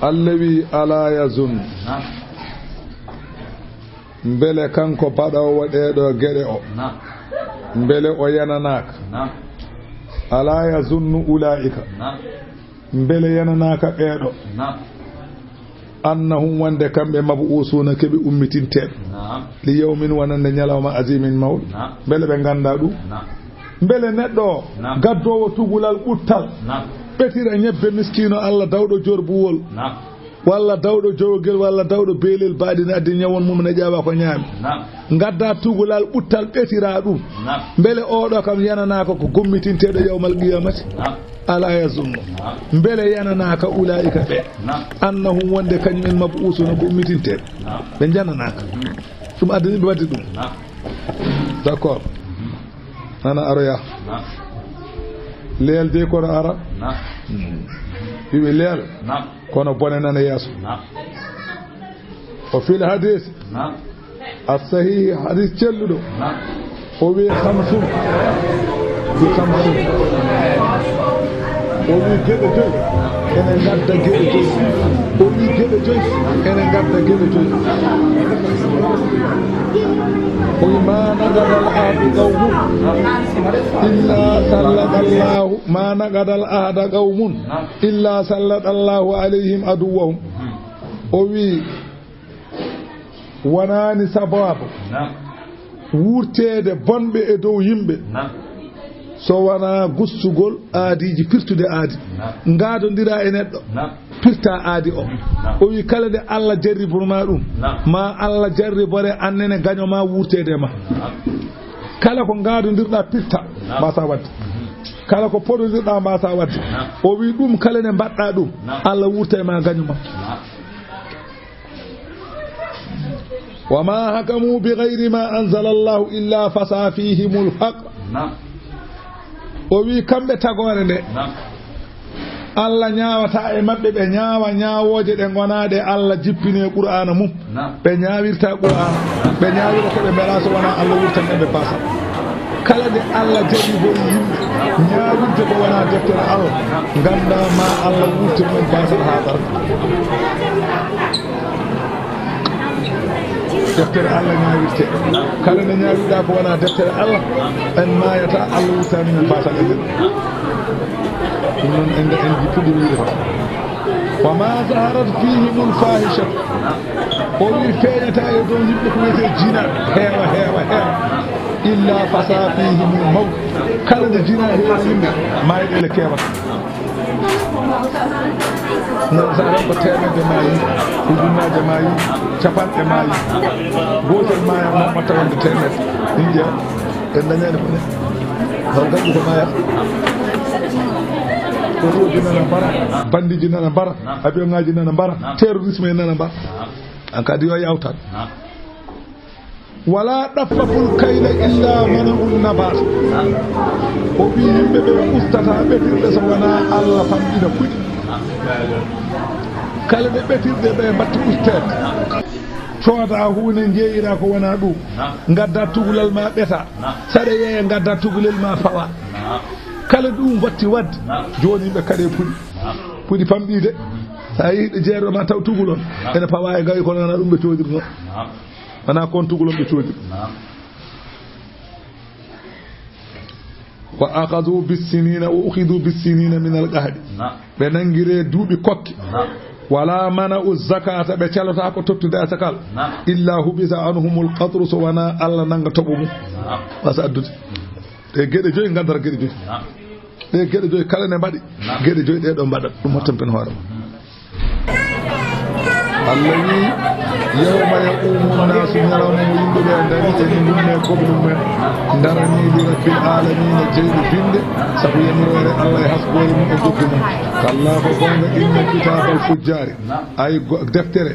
Allah wi: "Alaa yazunnu." Naam. Mbele kanko baɗoowo ɗee ɗoo geɗe o, naam, mbele o yananaaka? Naam. "Alaa yazunnu ulaa'ika." Naam. Mbele yananaaka ɓee ɗoo? Naam. "Annahum", wonde kamɓe, "mab'uusuuna", keɓe ummitinteeɓe. Naam. "Li yawmin", wonande ñalawma, "aziimin", mawɗo. Naam. Mbele ɓe nganndaa ɗum? Naam. Mbele neɗɗo o, naam, gaddoowo tugulal ɓuttal, naam, ɓetira ñebbe miskiino Allah dawɗo jorbuwol, naam, walla dawɗo jowgel, walla dawɗo beelel baaɗi ne addi ñawon mum ne ƴaawa ko ñaami. Naam. Ngadda tugulal ɓuttal ɓetira ɗum. Naam. Mbele oɗo kam yananaaka ko gommitinteeɗo yawmal qiyamati? Naam. Alaa yazunnu. Naam. Mbele yananaaka ulaa'ika ɓe? Naam. Annahum, wonde kañum en, mab'uusuuna, ko ummitinteeɓe. Naam. Ɓe jananaaka. Mhm. Ɗum addani ɓe wadde ɗum. Naam. D'accord. Mhm. Nana aroya. Naam. Leel de kono ara. Naam. Hmm. Wiɓe leel. Naam. Kono bone nana yeeso. Naam. O fil hadis. Naam. As-sahihi, hadis celluɗo. Naam. O wi khamsun. Bi khamsin. O wi geɗe joyi ene ngadda geɗe joyi. O wi geɗe joyi ene ngadda geɗe joyi. O wi: "Ma naqadal ahda qawmun illa sallatallahu, ma naqadal ahda qawmun illa sallatallahu alayhim aduwwahum." O wi: "Wonaani sabaabu, naam, wurteede bonɓe e dow yimɓe, naam, so wonaa gustugol aadiiji, pirtude aadi, naam, ngaadondira e neɗɗo, naam, pirta aadi o." Naam. O wi: "Kala nde Allah jarribinoo ma ɗum, naam, ma Allah jarribore aan nene, gaño ma wurteede e ma. Naam. Kala ko ngaadondirɗaa, pirta, naam, mbaasa wadde. Mhm. Kala ko podondirɗaa, mbaasa wadde." Naam. O wi: "Ɗum kala nde mbaɗɗaa ɗum, naam, Allah wurta e ma, gaño ma." Naam. "Wa ma hakamu bi ghayri ma anzala Allahu illa fasa fihimul haqq." Naam. O wi: "Kamɓe tagoore nde, naam, Allah ñaawata e maɓɓe, ɓe ñaawa ñaawooje ɗe ngonaa ɗe Allah jippini e Qur'aana mum. Naam. Ɓe ñaawirta Qur'aana, ɓe ñaawira ko ɓe mbelaa so wonaa Allah wurtan ɓe, mbaasa. Kala nde Allah jarribori yimɓe ñaawirde ko wonaa deftere Allah, nganndaa ma Allah wurtin ɓe, mbaasa, haa barka." Deftere Allah ñaawirte. Kala nde ñaawirɗaa ko wonaa deftere Allah, en maayata, Allah wurtani men, mbaasa, ɓe. Ɗum noon, en, en puɗɗii wiide ko: "Wa ma zaharat fihimul fahishatu." O wi: "Feeñata e dow yimɓe ko wiyetee jinaa, heewa, heewa, heewa. Illa fasa fihimul mawt." Kala nde jinaa heewi yimɓe, maayɗeele keewata. Noon, so aran ko teemedde maayi, ujunnaaje maayi, capanɗe maayi, gootel maaya, mo ɓatta wonde teemedde. Yimɓe, en dañaani ko ne. Taw gañɗo ko maayata. Ko ɗoji nana mbara, bandiji nana mbara, avion ŋaaji nana mbara, terrorisme en nana mbara. An kadi yo yawtan. Wala ɗaffaful kayla illa mana'un nabat. O wi yimɓe ɓe ustata ɓetirɗe so wonaa Allah famɗina kuɗi. Kala ɗe ɓetirɗe ɓe mbatta usteede. Cooda huunde, njeeyira ko wonaa ɗum. Ngadda tugulal ma ɓeta. Saɗa yeeya, ngadda tugulel ma pawa. Kala ɗum watti wadde. Jooni yimɓe kaɗe puɗi. Puɗi famɗiide. Sa yehi ɗo jeeɗo ma taw tugul on. Ene pawa e gawi kono wonaa ɗum ɓe coodirno. Wonaa kon tugulon ɓe coodi. Naam. Wa akhadhu bis-sinina, wa ukhidhu bis-sinina min al-qahdi. Naam. Ɓe nangire duuɓi kokke. Naam. Wala mana'u zakata, ɓe calotaako tottude asakal. Naam. Illa hubita anhumul qatru, so wonaa Allah nanga toɓo mum. Naam. Wasa addude. E geɗe joyi, ngaddata geɗe joyi. Naam. Ɗe geɗe joyi kala ne mbaɗi. Naam. Geɗe joyi ɗe ɗo mbaɗat. Ɗum hottan pen hoore ma. Allah wi, "Yawma yaqumu nasu", ñalawma mo yimɓe ɓe ndari e ni gumme koɓe ɗum men. Ndarani li rabbil alamina, jeyɗo binde, sabu yamiroore Allah e hasboore mum e jokki mum. Kalla ko goonga, inna kitabal fujjari. Naam. Ay go-, deftere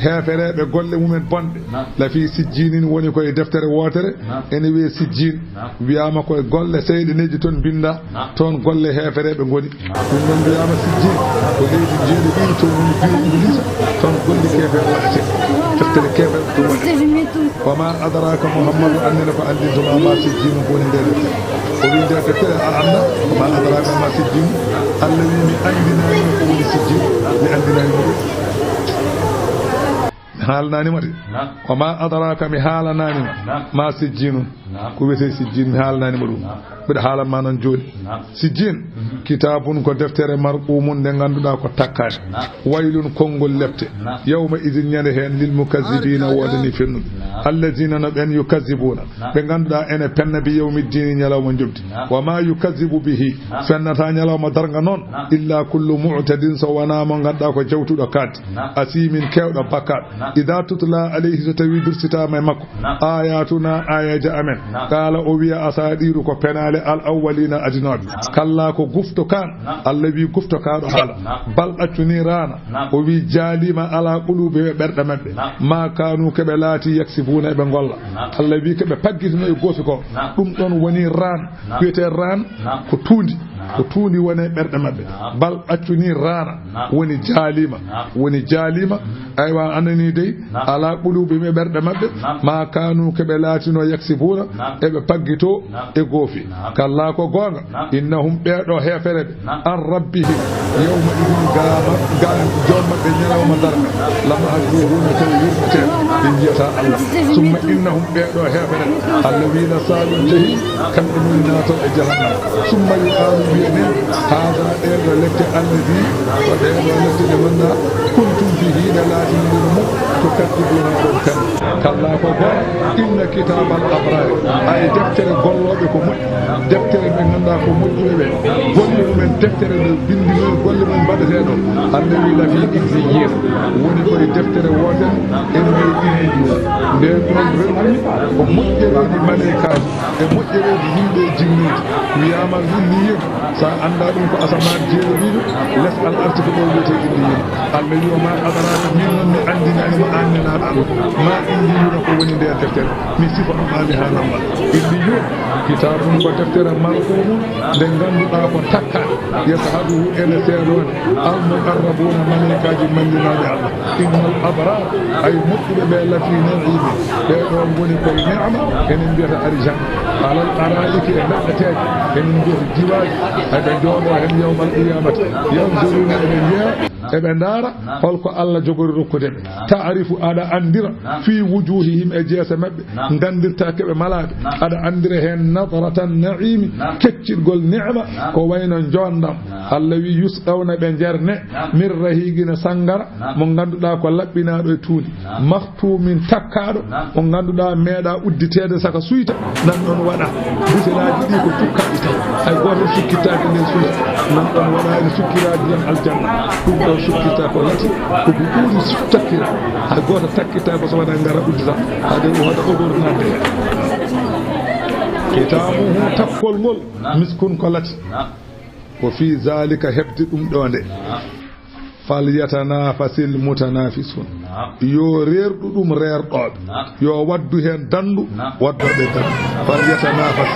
heefereɓe golle mumen bonɗe. Naam. La fi sijjinin, woni koye deftere wootere. Naam. Ene wiye sijjin. Naam. Wiyama koye golle seyɗeneji toon binda. Naam. Toon golle heefereɓe ngoni. Naam. Ɗum noon wiyama sijjin. Ko leydi jeeɗiɗi, toon woni biro Iblisa. Toon golle keefer waɗete. Deftere keefer ɗum waɗete. Wa ma adraka, Muhammadu, annene ko anndintoma ma sijjinu ko woni nder deftere. O wi nder deftere a annda. Wa ma adraka ma sijjinu. Allah wi mi anndinani ko woni sijjinu. Mi anndinani mo ɗum. Mi haalanaani ma de. Naam. Wa ma adraka, mi haalanaani ma. Naam. Ma sijjinun. Naam. Ko wiyetee sijjin, mi haalanaani ma ɗum. Naam. Mbiɗa haalan ma noon jooni. Naam. Sijjin, mhm, kitabun, ko deftere, marqumun, nde ngannduɗaa ko takkaade. Naam. Waylun, konngol lepte. Naam. Yawma idin, ñande heen, lil mukazzibina, woodani fennuɓe. Naam. Allazina, no ɓen, yukazzibuna. Naam. Ɓe ngannduɗaa ene penna bi yawmiddini, ñalawma njoɓdi. Naam. Wa ma yukazzibu bihi, naam, fennata ñalawma darnga noon, naam, illa kullu mu'tadin, so wonaa mo ngannduɗaa ko jawtuɗo kaaddi. Naam. Asimin, keewɗo bakkaat. Naam. Ida tutla alayhi, so tawi dursitaama e makko. Naam. Ayatuna, ayaja amen. Naam. Qala, o wiya, asadiru, ko penaale al awwalina, adinooɓe. Naam. Kalla, ko gufto kaan. Naam. Allah wi gufto kaaɗo haala. Naam. Bal, accu ni raana. Naam. O wi jaalima ala qulubi, e ɓerɗe maɓɓe. Naam. Ma kanu, ke ɓe laati, yaksibuna, eɓe ngolla. Naam. Allah wi ke ɓe paggitino e goofi ko. Naam. Ɗum ɗon woni raan. Naam. Wiyetee raan, naam, ko tuundi. Naam. Ko tuundi woni e ɓerɗe maɓɓe. Naam. Bal, accu ni raana. Naam. Woni jaalima. Naam. Woni jaalima. Mhm. Aywa, anani dey. Naam. Ala qulubihim, e ɓerɗe maɓɓe. Naam. Ma kanu, ke ɓe laatino, yaksibuna, naam, eɓe paggito, naam, e goofi. Naam. Kalla, ko goonga. Naam. Innahum, ɓeeɗo heefereɓe. Naam. An rabbihim, yawma idin, ga ma-, ga joom maɓɓe ñalawma darnga. Lamahjubuuna, tawi wirɓeteeɓe, ɓe njiyata Allah. Summa innahum, ɓeeɗo heefereɓe, Allah wi la saalul jahim, kamɓe ngoni naatooɓe jahannama. Summa yuqaalu, wiye nen, haada, ɗee ɗo lepte, alladi, ko ɗee ɗo lepte ɗe ngannduɗaa, kuntum bihi, ɗe laatinoɗon mum, tukaddibuuna, oɗon kandi. Kalla, ko goonga, inna kitaabal abraari, ay deftere gollooɓe ko moƴƴi. Deftere ɓe ngannduɗaa ko moƴƴuɓe ɓe, golle mumen, deftere nde binndinoy golle mum mbaɗeteeɗo, Allah wi la fi illiyyin, woni koye deftere wootere, en mbiye illiyyin. Nden ɗon renndini ko moƴƴereeji maleykaaji e moƴƴereeji yimɓe e jinneeji. Wiyaama illiyyin, so a anndaa ɗum ko asamaan jeeɗiɗiijo, les al arti ko ɗo wiyetee illiyyin. Allah wi, wa ma adraka, min noon mi anndinani mo aan nelaaɗo Allah. Ma illiyuna, ko woni nder deftere. Mi sifa ɗum haa mi haalan ma. Illiyun, kitaabun, ko deftere, marquumun, nde ngannduɗaa ko takkaade. Yashhaduhu, ene seedoo nde. Al muqarrabuuna, maleykaaji mallinaaɓe Allah. Innal abraara, ay moƴƴuɓe ɓe, lafi na'iimin, ɓee ɗoo ngoni koye ne'ama, enen mbiyata arijan. Alal araa'iki, e mbeɗeteeje, enen mbiyata jiwaaji, eɓe njooɗoo heen yawmal qiyaamati. Yanzuruuna, eɓe njeya, eɓe ndaara, naam, holko Allah jogori rokkude ɓe. Naam. Ta'rifu, aɗa anndira, naam, fii wujuuhihim, e jeese maɓɓe, naam, nganndirtaa keɓe malaaɓe, naam, aɗa anndira heen nadratan na'iimi, naam, keccitgol ne'ama, naam, ko wayno njoonndam. Naam. Allah wi, yusqawna, ɓe njerne, naam, min rahiiqin, sangara, naam, mo ngannduɗaa ko laɓɓinaaɗo e tuundi. Naam. Maktuumin, takkaaɗo, naam, mo ngannduɗaa meeɗaa udditeede saka suyta. Nan ɗon waɗa butelaaji ɗi ko cukkaaɗi tan. Hay gooto sukkittaaki nder suyta. Nan ɗon waɗa ene sukkiraa ndiyam aljanna. Ɗum ɗon sukkirta ko lati, ko ko ɓuri takkira. Hay gooto takkirta ko so wonaa ngara uddita. Hade o hoda odor nadde heen. Kitaabuhu, takkol ngol, naam, miskun, ko lati. Naam. Ko fii zaalika, heɓde ɗum ɗo nde. Naam. Falyatanafasil mutanafisun. Naam. Yo reerɗu ɗum reerɗooɓe. Naam. Yo waddu heen danndu, naam, waddooɓe danndu. Falyatanafas.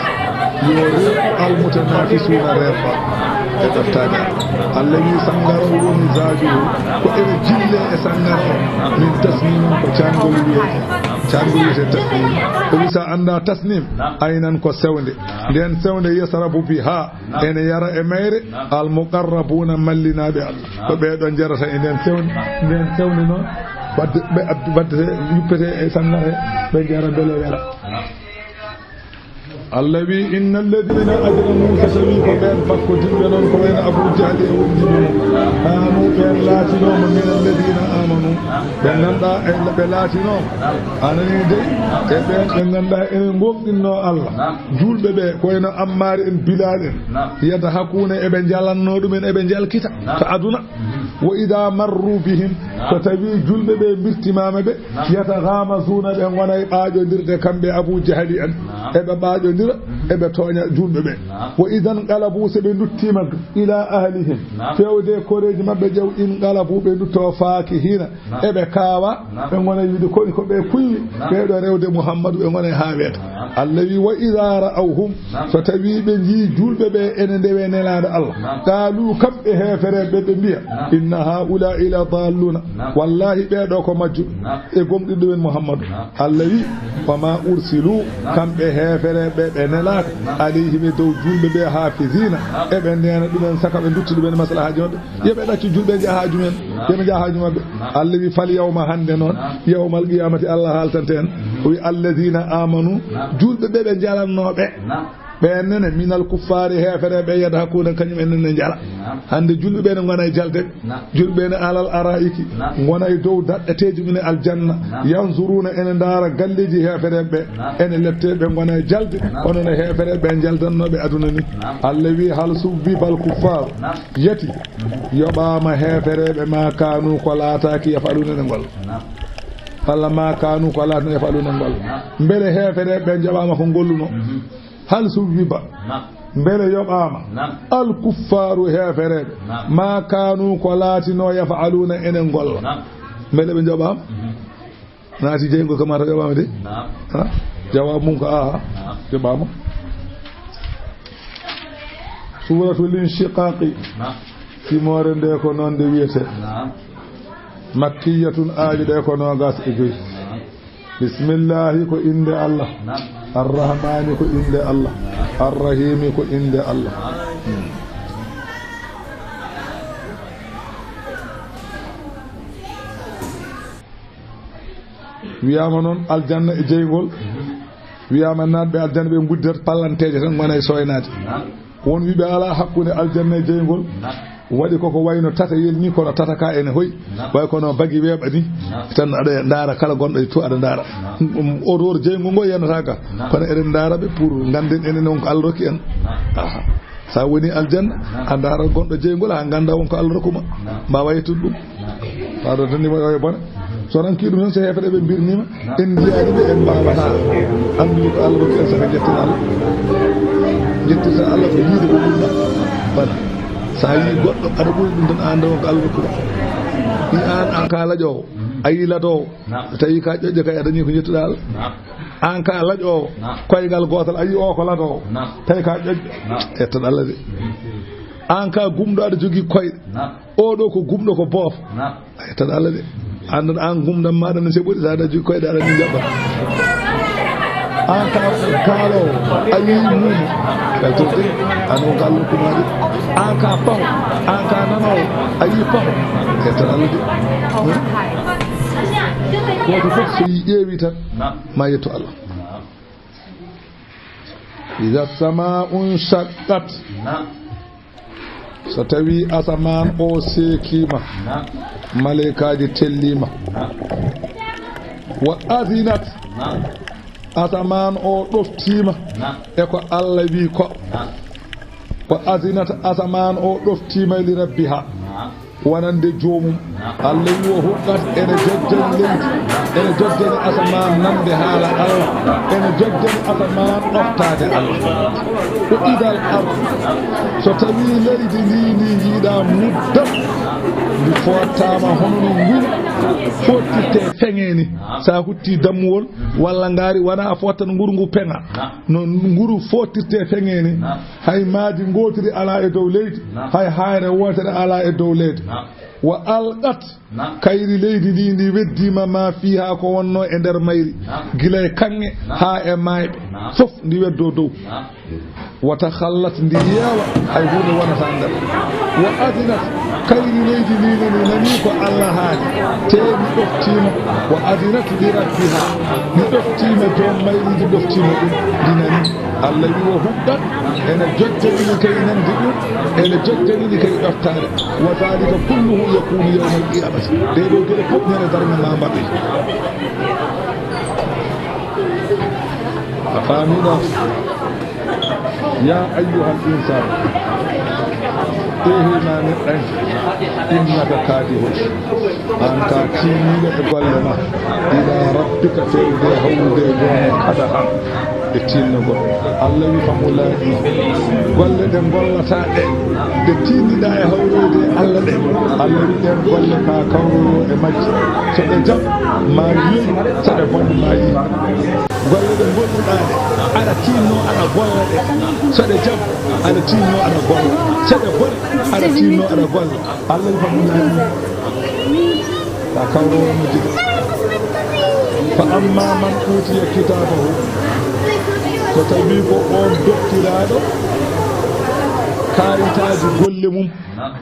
Yo reerɗu al mutanafisuna reerɗooɓe. E ɗoftaade Allah. Allah wi sangara o woni zaajuhu. Ko ene jille e sangara o. Min tasnimin, ko caangol wiyetee. Caangol wiyetee tasnim. O wi so a anndaa tasnim, naam, aynan ko sewnde. Naam. Nden sewnde yasrabu biha. Naam. Ene yara e mayre, naam, al muqarrabuuna, mallinaaɓe Allah. Naam. Ko ɓee ɗoo njarata e nden sewnde, nden sewnde noon, wadde ɓe ad-, waddete, yuppete e sangara he, ɓe njara mbele wela. Naam. Allah wi, "Inna alladhina ajramu", so tawi ko ɓen fakkodinɓe non, ko wayno Abu Jahli e wondiɓe mum, "kanu", ɓen laatinooma, "min alladhina amanu", ɓe ngannduɗaa e, ɓe laatinooma, a nanii dey, e ɓen ɓe ngannduɗaa ene gomɗinno Allah, juulɓe ɓe, ko wayno Ammar en, Bilal en, yadhakuna, eɓe njalanno ɗumen, eɓe njalkita to aduna. "Wa idha marru bihim", so tawi juulɓe ɓe mbirtimaama ɓe, "yataghamazuna", ɓe ngona e ɓaaƴondirde kamɓe Abu Jahli en, eɓe ɓaaƴondira, eɓe tooña juulɓe ɓe. "Wa idha nqalabu", so ɓe nduttiima, "ila ahlihim", feewde koreeji maɓɓe ƴeew, "inqalabu", ɓe ndutto, "fakihina", eɓe kaawa, ɓe ngona e wiide koni ko ɓe kuywi, ɓeeɗo rewde Muhammadu, ɓe ngona e haaweede. Allah wi, "Wa idha ra'awhum", so tawi ɓe njii juulɓe ɓe ene ndewe Nelaaɗo Allah, "qalu", kamɓe heefereɓe ɓe mbiya, "inna haula'i la dalluna", wallahi ɓeeɗo ko majjuɓe e gomɗinɗo men Muhammadu. Allah wi, "wa ma ursilu", kamɓe heefereɓe ɓe nelaaka, "alayhim", e dow juulɓe ɓe, "hafizina", eɓe ndeena ɗumen saka ɓe ndutti ɗumen maslahaaji maɓɓe. Yo ɓe ɗaccu juulɓe njaha haaju men, yo ɓe njaha haaju maɓɓe. Allah wi, "Fal yawma", hannde noon, yawmal qiyamati, Allah haaltante en, o wi, "alladhina amanu", juulɓe ɓe ɓe njalanno ɓe, ɓe nene, "minal kuffari", heefereɓe, "yadhakuna", kañum en nene njala. Hannde juulɓe ɓe ne ngona e jalde, juulɓe ɓe ne alal ara'iki, ngona e dow daɗɗeteeji mum e aljanna, "yanzuruna", ene ndaara galleeji heefereɓe, ene lette, ɓe ngona e jalde, kono no heefereɓe njaldannoɓe aduna ni. Allah wi, "Hal suwwibal kuffaru", yati, yoɓaama heefereɓe, "ma kanu", ko laataaki, "yaf'aluna", ene ngolla. Walla "ma kanu", ko laatno, "yaf'aluna", ene ngolla. Mbele heefereɓe ɓe njaɓaama ko ngolluno? "Hal suwwiba", mbele yoɓaama, "al kuffaru", heefereɓe, "ma kanu", ko laatino, "yaf'aluna", ene ngolla? Mbele ɓe njaɓaama? Naati jeyngol kam, mata yoɓaama de. Ha? Jawaabu mum ko aha. Yoɓaama. Suratul Inshiqaqi. Simoore nde ko noon nde wiyete. Makkiyatun, aaji ɗe ko noogas e joyi. Bismillahi ko innde Allah. Arrahmani ko innde Allah. Arrahimi ko innde Allah. Hmm. Wiyaama noon aljanna e jeyngol. Wiyaama naatɓe aljanna ɓe ngudditat pallanteeje tan, ngona e sooynaade. Won wiɓe alaa hakkunde aljanna e jeyngol. Waɗi koko wayno tatayel ni, kono tata ka ene hoy. Way kono bagi weeɓa ni. Tan aɗa ndaara kala gonɗo e to aɗa ndaara. Um, odeur jeyngol ngol yanata ka. Kono eɗen ndaara ɓe pour ngannden enen on ko Allah rokki en. Aha. Sa woni aljanna, a ndaara gonɗo jeyngol, a ngannda won ko Allah rokkuma. Mbaawa yettude ɗum. Pardon tan ni mo yo bone. So ranki ɗum hen, so heefere ɓe mbirnima, en njiyaani ɓe, en mbaawataa anndude ko Allah rokki en, saka jetten Allah. Jettirta Allah ko yiide ko ɓurɗa. Voilà. Sa yii goɗɗo aɗa ɓuri ɗum tan, a annda won ko Allah rokkuma. Ɗi an, an ka laƴoowo, a yii ladoowo, so tawi ka ƴoƴƴo kay, a dañi ko jettuɗa Allah. An ka laƴoowo, koyngal gootal, a yii o ko ladoowo, tawi ka ƴoƴƴo, ettan Allah de. An ka gumɗo, aɗa jogii koyɗe, o ɗo ko gumɗo, ko boofo. A yettan Allah de. Anndon an gumɗam maɗa no seɓori, sa aɗa jogii koyɗe, aɗa ni jaɓɓa. An ka kaaloowo, a yii muumo, kay to de, an o ko Allah rokkuma de. An ka paho, an ka nanoowo, a yii paho, a yettan Allah de. Gooto fof so yii, ƴeewi tan, ma yettu Allah. Iza samaa'u nshaqqat. So tawi asamaan o seekiima, maleykaaji telliima. Wa adhinat, asamaan o ɗoftiima e ko Allah wi ko. Wa adhinat, asamaan o ɗoftiima li rabbiha, wonande joomum. Allah wi, wa huqqat, ene jojjani leydi, ene jojjani asamaan nande haala Allah, ene jojjani asamaan ɗoftaade Allah. Wa idal ard, so tawi leydi ndi, ndi njiiɗa muddat, ndi fottaama hono no nguru fottirte feŋe ni. Sa hutti dammuwol walla ngaari, wona a fottan nguru ngu peŋa. No nguru fottirte feŋe ni. Hay maadi ngootiri alaa e dow leydi, hay hayre wootere alaa e dow leydi. Wa alqat, kayri leydi ndi, ndi weddiima ma fiiha, ko wonno e nder mayri, gila e kaŋŋe haa e maayɓe, fof ndi weddo dow. Wa takhallat, ndi yeewa, hay huunde wonata nder. Wa adhinat, kayri leydi ndi, ndi nani ko Allah haali, te ndi ɗoftiima. Wa adhinat li rabbiha, ndi ɗoftiima joom mayri, ndi ɗoftiima ɗum, ndi nani. Allah wi: "Wo huɓɓat ene jojjani kay nandi ɗum, ene jojjani kay ɗoftaare. Wa zalika kulluhu yakunu yawmal qiyamati." Ɗee ɗoo geɗe fof ñande darnga ma mbaɗe. A faami ɗo? Ya ayyuhal insaan, eehey ma neɗɗanke, innaka kaadihun, aan ka tiinniiɗo e golle ma, ilaa rabbika, fewde hawrude e joom ma, kadahan, e tiinnugol. Allah wi: "Fa mulaaqiihi." Golle ɗe ngollataa ɗe, ɗe tiinniɗaa e hawroyde e Allah ɗe, Allah wi: "Ɗeen golle ka kawroyo e majje, so ɗe jaɓ ma yoñ, so ɗe bon ma yiñ." Golle ɗe ngolluɗaa ɗe, aɗa tiinno aɗa golla ɗe. So ɗe jaɓ, aɗa tiinno aɗa golla. So ɗe bon, aɗa tiinno aɗa golla. Allah wi: "Fa mulaaqiihi." Ka kawrowo majjude. "Fa amma man uutiya kitaabahu." So tawi ko on dottiraaɗo kaayitaaji golle mum,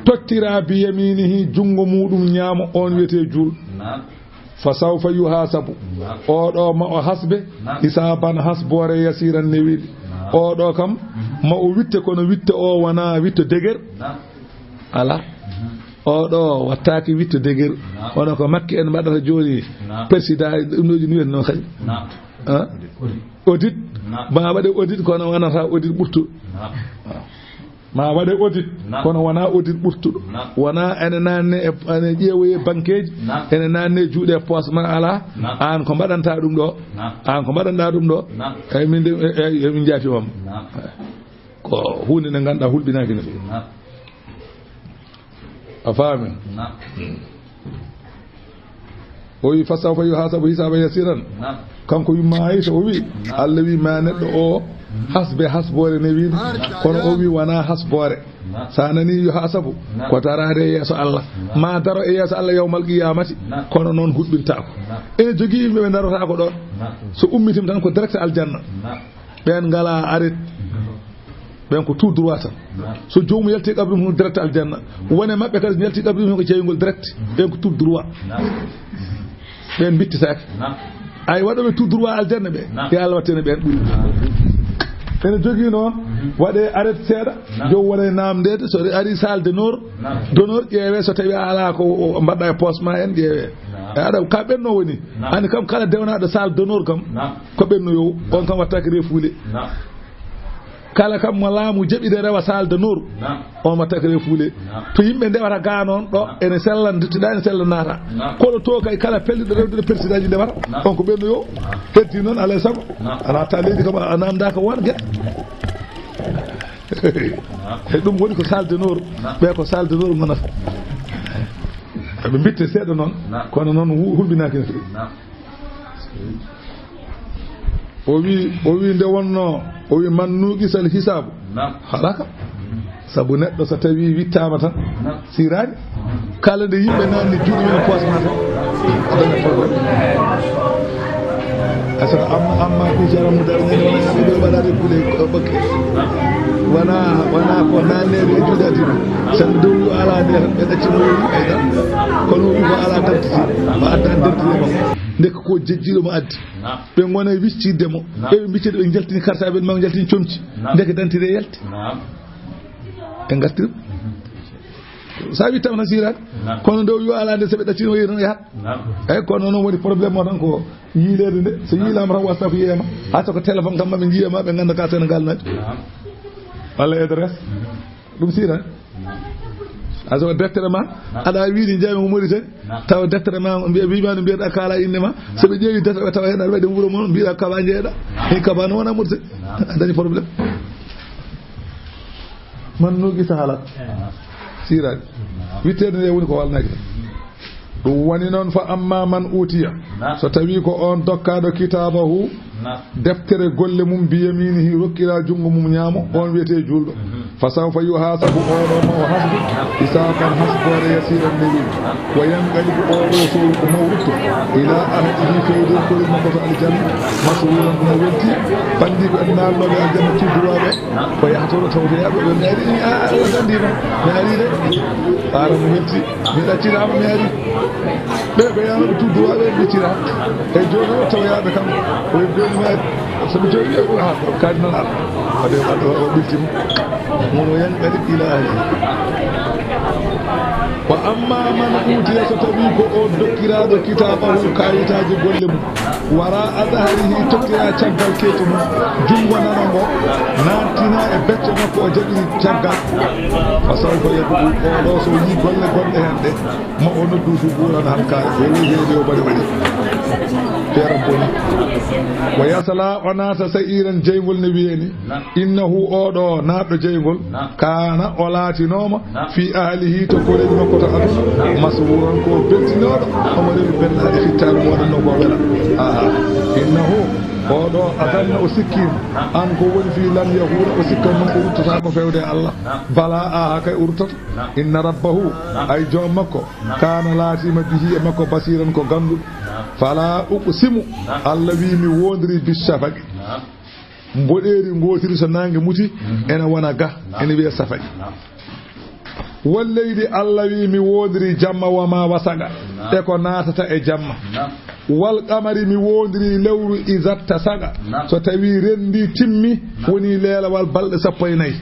tottiraa bi yamiinihi, junngo muuɗum ñaamo, on wiyetee juulɗo. "Fa sawfa yuhaasabu." Oo ɗoo ma o hasbe, hisaaban, hasboore, yasiiran, newiri. Oo ɗoo kam, ma o witte, kono witte o wonaa witto deger. Alaa. Oo ɗoo wattaaki witto deger. Kono ko Makki en mbaɗata jooni, président, ɗum ɗoo jooni wiyata noon kadi. Ah? Audit. Ma waɗe audit, kono wonata audit ɓurtuɗo. Ma waɗe audit, kono wonaa audit ɓurtuɗo. Wonaa ene naanne e, ene ƴeewoye bankeeji, ene naanne e juuɗe poos ma, alaa. Aan ko mbaɗantaa ɗum ɗoo? Aan ko mbaɗanɗaa ɗum ɗoo? Eyi, min de, eyi, eyi, min njaafii ma. Ko huunde nde ngannduɗaa hulɓinaaki no feewi. A faami? O wi: "Fa sawfa yuhaasabu hisaaban yasiiran." Kanko yumma Aysa o wi: "Allah wi ma neɗɗo o hasbe hasboore newinde." Kono o wi wonaa hasboore. So a nani yuhaasabu, ko daraade e yeeso Allah. Ma daro e yeeso Allah yawmal qiyaamati, kono noon hulɓintaako. Ene jogii yimɓe ɓe darotaako ɗoon. So ummitima tan ko direct aljanna. Ɓeen ngalaa arrêt. Ɓeen ko tout droit tan. So joomum yalti qabri mum, direct aljanna. Wone maɓɓe kadi yalti qabri mum ko jeyngol direct. Ɓeen ko tout droit. Ɓeen mbittitaake. Ay, waɗooɓe tout droit aljanna ɓe, yo Allah waɗ en e ɓeen ɓuri. Ene jogii noon, waɗee arrêt seeɗa, joom waɗa e naamndeede, so ari salle d'honneur, d'honneur ƴeewee, so tawi a alaa ko o, o mbaɗɗa e poos ma en ƴeewee. E aɗa ka ɓenno woni. Ani kam kala dewnaaɗo salle d'honneur kam, ko ɓennoyoowo, on kam wattaake reefuule. Kala kam mo laamu jaɓi de rewa salle d'honneur, on wattaake reefuule. To yimɓe ndewata gaa noon ɗo, ene sella, nduttiɗaa ene sella naata. Kono to kay kala pelliɗo rewde ɗo présidentji ndewata, on ko ɓennoyoowo. Heddi noon alaa e sago. Alaa ta leydi kam a naamndaaka won geɗe. E ɗum woni ko salle d'honneur. Ɓe ko salle d'honneur ngonata. Eɓe mbitte seeɗa noon, kono noon hu-, hulɓinaaki no feewi. O wi, o wi nde wonno, o wi: "Man nuqisal hisaabu, halaka." Sabu neɗɗo so tawi wittaama tan, siraani. Kala nde yimɓe naanni juuɗe mum e poos ma tan, a dañat problème. Est-ce que am-, amma ko jaram mo dañi, wona ɓe mbaɗaade kuule bakke. Wona, wona ko naanneede e juuɗe aduna. Sabu dow yo alaa nde tan, ɓe ɗaccino woni ayda. Kono wi ko alaa dentité, o adda dentité makko. Ndeke ko jejjiɗo mo addi. Ɓe ngona e wiccidde mo. Ɓe ɓe mbiccede ɓe njaltini carte d'identité makko, njaltini comci. Ndeke dentité yalti. Ɓe ngartiri. Sa wittama tan siraani. Kono nde o wi o alaa nde, so ɓe ɗaccino o yehi tan o yahat. Eyyi, kono noon woni problème o tan ko yiileede nde. So yiilaama tan wasta ko yiyeema. Haa so ko téléphone kam maɓe njiya ma, ɓe ngannda ka Sénégal nani. Walla adresse. Ɗum siraani. A so deftere ma, aɗa wiide njeeyami ko Mauritanie, tawa deftere ma, mbiya, wiima no mbiyata kala innde ma. So ɓe ƴeewi deftere ɓe tawa heen aɗa waɗi wuro mon, mbiɗa kaba njeeɗa. Heen kaba no wona Mauritanie. A dañi problème. Man nuqisa halat. Siraani. Witteede nde woni ko walnaaki tan. Ɗum woni noon, fa amma man utiya. So tawi ko on dokkaaɗo kitaabahu, deftere golle mum, bi yaminihi, rokkira junngo mum ñaamo, on wiyetee juulɗo. Fa sawfa yuhaasabu, oo ɗoo ma o hasbu, hisaaban hasboore, yasiiran newiri. Wa yanqalibu, oo ɗoo so ko mawrutto, ilaa ahlihi, fewde koyɗe makko to aljanna, masruuran, mo welti. Banndiiɓe en naalnooɓe aljanna, tuddurooɓe, ko yahtoro tawtoyaaɓe, ɓe mbiya, "Aa, Allah dandiima, mi arii de." Ɓaara mo welti, "Mi ɗacciraama, mi arii." Ɓe ko yahnooɓe tuddurooɓe, ɓe ɓiccira. E jooni o tawoyaaɓe kam, o jooni ma, sabu jooni wiya ko haa ko Cardinal Ardo. Ade o ɓilti mo. Mo yanqalib ilaa ahlihi. Wa amma man uutiya, so tawii ko o dokkiraaɗo kitaabahu, kaayitaaji golle mum, waraa dahrihi, tokkiraa caggal keeci mum, junngo nano ngo, naattinaa e becce makko, o jaɓiri caggal. Fa sawfa yad'u, oo ɗoo so yii golle gonɗe heen ɗe, ma o noddu subuuran halkaare, ko woni heedi o bari waɗi. Feere boni. Wa yasla, o naata sa'iiran, jeyngol ne wiyee ni. Innahu, oo ɗoo naatɗo jeyngol, kaana, o laatinooma, fii ahlihi, to koreeji makko to aduna, masruuran, ko o beltinooɗo, omo rewi bellaaɗe fittaandu mo waɗatnoo ko wela. Aha. Innahu, oo ɗoo, azanna, o sikkiima, an ko woni fii lan yahuura, o sikkan non o ruttata ko fewde e Allah. Bala, aha, kay o ruttata. Inna rabbahu, ay joom makko, kaana, laatiima, bihi, e makko, basiiran, ko gannduɗo. Fala uqsimu, Allah wii, mi woondirii, bi shafaqi. Mboɗeeri ngootiri so naange muti, ene wona ga, ene wiyee safaqi. Wal leyli, Allah wii, mi woondirii jamma, wa ma wasaqa, e ko naatata e jamma. Wal qamari, mi woondirii lewru, iza tasaqa, so tawii renndii timmi, woni leelawal balɗe sappo e nayi.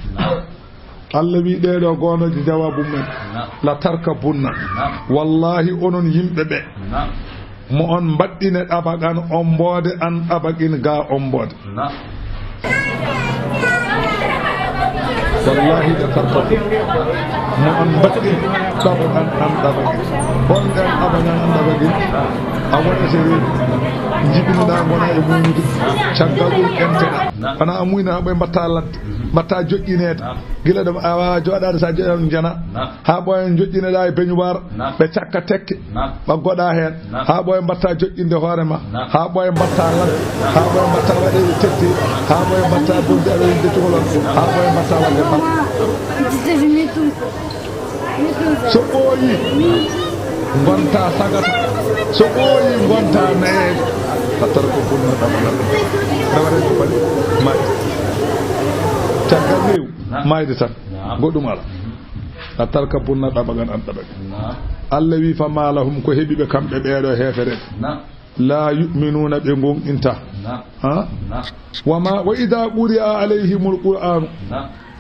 Allah wii, ɗee ɗoo goonooje, jawaabu mum en, la tarkabunna. Wallaahi, onon yimɓe ɓe, mo on mbaɗɗine ɗabagan omboode an ɗabagin gaa omboode. Wallaahi, la tarkabunna. Mo on mbaɗɗine ɗabagan an ɗabagin. On ɗan ɗabagan an ɗabagin. A wona sereeji. Njibinoɗaa ngona e muynude. Caggal ɗum enteɗaa. Wona a muyna haa ɓooya mbaɗtaa ladde. Mbaɗtaa joƴƴineede. Gila ɗum a waawaa jooɗaade, so a jooɗaama njana. Haa ɓooya joƴƴineɗaa e beñuwaar. Ɓe cakka tekke. Ɓaggoɗaa heen. Haa ɓooya mbaɗtaa joƴƴinde hoore ma. Haa ɓooya mbaɗtaa ladde. Haa ɓooya mbaɗtaa waɗeede tedde. Haa ɓooya mbaɗtaa bonde aɗa winde cukalon. Haa ɓooya mbaɗtaa waɗde mbar. So ɓooyi, ngontaa sagata. So ɓooyi, ngontaa nayeede. A tara ko bunna ɗaɓɓal. Ɗaɓɓal ko bali. Maayde. Caggal neewu, maayde tan. Goɗɗum alaa. A tara ko bunna ɗaɓɓal an ɗaɓɓal. Allah wii, fa maa lahum, ko heɓi ɓe kamɓe ɓeeɗo heefere. Laa yu'minuuna, ɓe ngonɗintaa. Ha? Wa ma, wa idaa quri'a alayhimul qur'aanu.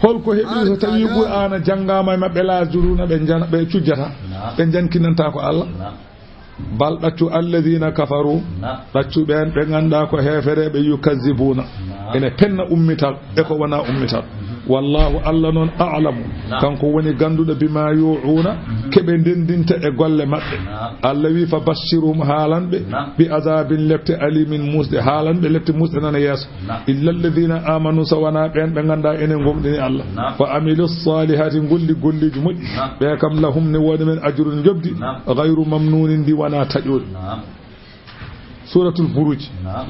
Hol ko heɓi so tawii Qur'aana janngaama e maɓɓe, laa yasjuduuna, ɓe njana, ɓe cujjataa, ɓe njankinantaa ko Allah? Bal, ɗaccu, alladiina kafaruu, ɗaccu ɓeen ɓe nganndaa ko heefereeɓe, yukazzibuuna, ene penna ummital e ko wonaa ummital. Wallaahu, Allah noon, a'lamu, kanko woni gannduɗo, bimaa yuu'uuna, ke ɓe ndenndinta e golle maɓɓe. Allah wii, fa bashshirhum, haalan ɓe, bi azaabin, lepte, aliimin, muusɗe, haalan ɓe lepte muusɗe nana yeeso. Illa alladina amanu, so wonaa ɓeen ɓe nganndaa ene ngomɗini Allah. Wa amilu salihati, golli golleeji moƴƴi. Ɓe kam lahum ne woodi men ajrun, njoɓdi, gayru mamnunin, ndi wonaa taƴooɗi. Suratul Buruj.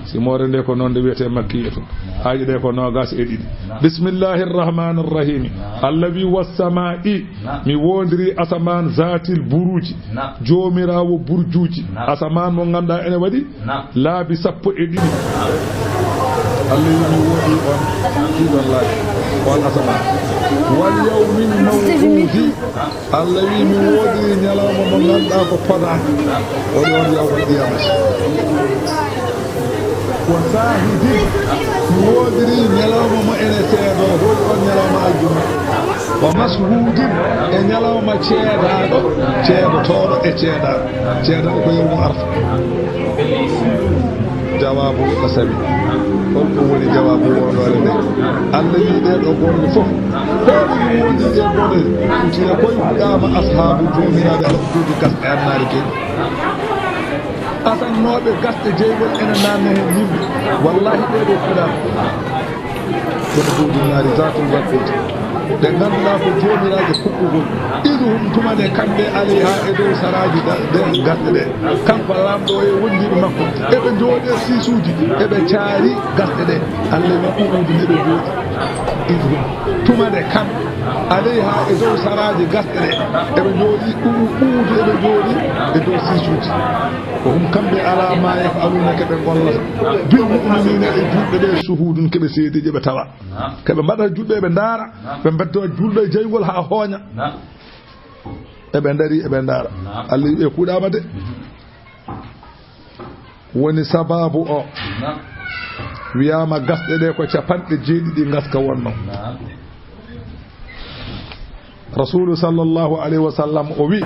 Simoore nde ko noon nde wiyetee makkiyatun. Aaje ɗe ko noogaas e ɗiɗi. Bismillahi rrahmani rrahimi. Allah wi, wassamaa'i, mi woondirii asamaan, zaatil buruuji, joomiraawo burjuuji. Asamaan mo ngannduɗaa ene waɗi laabi sappo e ɗiɗi. Allah wi, mi woondirii on, ɗiɗon laabi, on asamaan. Wal yawmil maw'uudi. Allah wi, mi woondirii ñalawma mo ngannduɗaa ko podaani. Woni on yawmal qiyamati. Wa saahidin, mi woondirii ñalawma mo ene seedoo, woni on ñalawma aljuma. Wa mashhuudin, e ñalawma ceedaaɗo, ceedotooɗo e ceedaaɗo. Ceedaaɗo ko yawmu Arfa. Jawaabu qasami. Hol ko woni jawaabu woondoore nde? Allah wi, ɗee ɗoo goonɗe fof, ko woni wondi ɗee goonɗe? Kutila, koy huɗaama ashaabu joomiraaɓe Allah, duuɓi gasɗe annaari kewi. Asannooɓe gasɗe jeygol ene naatna heen yimɓe. Wallaahi, ɗee ɗoo kuɗaama. Kono duuɓi naari zaatul waquudi. Ɗe ngannduɗaa ko joomiraaɗe kuɓɓugol. Idu hum, tuma nde kamɓe, alayha, e dow saraaji ɗe gasɗe ɗe. Kanko Laamɗo e wondiiɓe makko, eɓe njooɗee siisuuji, eɓe caari gasɗe ɗe. Allah wi, uquudi, nde ɓe njooɗi. Tuma nde kamɓe, alayha, e dow saraaji gasɗe ɗe, eɓe njooɗi ɓuuɓu, ɓuuɓutu eɓe njooɗi e dow siisuuji. Ko ɗum kamɓe alaa ma yaf'aluuna, ke ɓe ngollata. Bil mu'miniina, e juulɓe ɓe, shuhuudun, ke ɓe seedeeji, ɓe tawa. Ke ɓe mbaɗata juulɓe, ɓe ndaara, ɓe mbedda juulɗo e jeyngol haa hooña. Eɓe ndari, eɓe ndaara. Naam. Allah wi'i ɓe kuuɗaama de. Mhm. Woni sababu o. Naam. Wiyaama gasɗe ɗe ko capanɗe jeeɗiɗi ngaska wonno. Naam. Rasuulu sallallahu alayhi wa sallam o wi'i,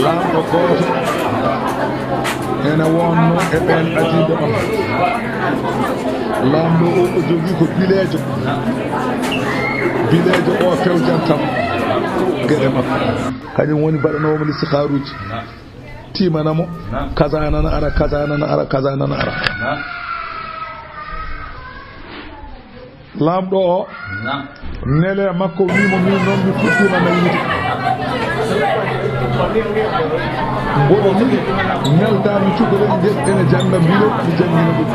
laamɗo gooto ene wonno e ɓeen adiiɓe on. Laamɗo o, o jogii ko bileejo. Bileejo o fewjantam geɗe makko. Kañum woni mbaɗanoowo mo listikaaruuji. Tiimana mo, kaza nana ara, kaza nana ara, kaza nana ara. Laamɗo o, nele makko wi'i mo, min noon mi fuɗɗiima naywude. Mboɗo mi nelda mi cukalel ngel ene jannga mbilo, mi janngina ɗum.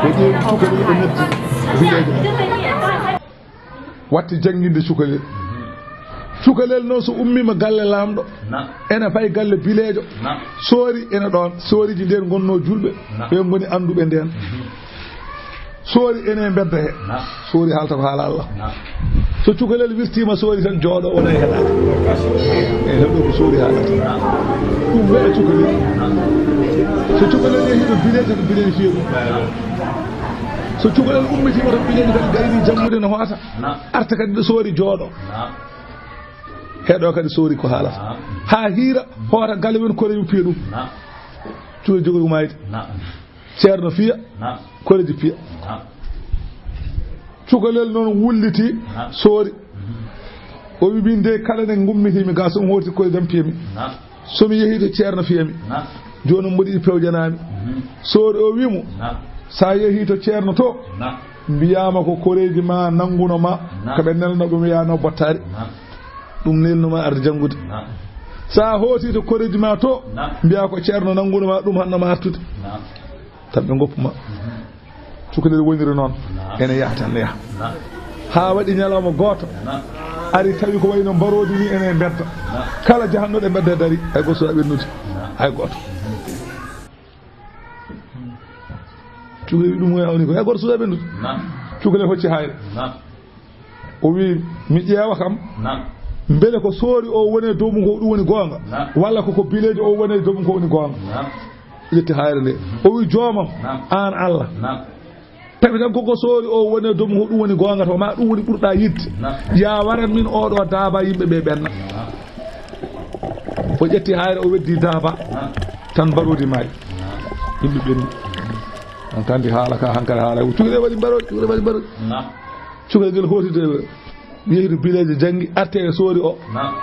O ƴeewi cukalel, o neldi bileejo. Watti jannginde cukalel. Cukalel noon so ummiima galle laamɗo, ene fayi galle bileejo. Soori ene ɗoon. Sooriiji ndeen ngonnoo juulɓe. Ɓe ngoni annduɓe ndeen. Soori ene mbedda he. Soori haalta ko haala Allah. So cukalel wirtiima soori tan jooɗo, wona e heɗaade. E heɗo ko soori haalata. Ɗum wi'a cukalel. So cukalel yehii ɗo bileejo, ko bileejo fiya ɗum. So cukalel ummitiima to bileejo kadi gayni janngude no hoota. Arta kadi ɗo soori jooɗo. Heɗo kadi soori ko haalata. Haa hiira hoota galle woni kore yuppiya ɗum. Cukalel jogori ko maayde. Ceerno fiya, koreji piya. Cukalel noon wulliti, soori. O wi, min de kala ne ngummitiimi ga, so mi hooti koreji am piyami. So mi yehii to ceerno fiyami. Jooni mboɗi pewjanaami. Soori o wi mo, so a yehii to ceerno to, mbiyaama ko koreji ma nannguno ma, ko ɓe nelno ɓe mbiyaano bottaari. Ɗum nelno ma arde janngude. So a hooti to koreji ma to, mbiya ko ceerno nannguno ma, ɗum hanno ma artude. Tan ɓe ngoppu ma. Cukalel woniri noon. Ene yaha tan, ne yaha. Haa waɗi ñalawma gooto. Ari tawi ko wayno mbaroodi ni ene mbedda. Kala jahanɗo ɗe mbedda dari. Hay gooto suuɗa ɓennude. Hay gooto. Cukalel wi ɗum, oya woni ko hay gooto suuɗa ɓennude. Cukalel hocci hayre. O wi, mi ƴeewa kam. Mbele ko soori o woni e dow mum ko ɗum woni goonga? Walla ko, ko bileejo o woni e dow mum ko woni goonga? Ƴetti hayre nde. O wi, joomam, aan Allah. Tawi tan koko soori o woni e dow mum ko ɗum woni goonga, to ma ɗum woni ɓurɗa yiɗde. Ya waran min oɗo daaba yimɓe ɓe ɓenna. O ƴetti hayre, o weddi daaba. Tan mbaroodi maayi. Yimɓe ɓenni. Hankadi haala ka, hankadi haala. Cukalel waɗi mbaroodi, cukalel waɗi mbaroodi. Cukalel ngel hooti de, yehi to bileejo, janngi, arte e soori o.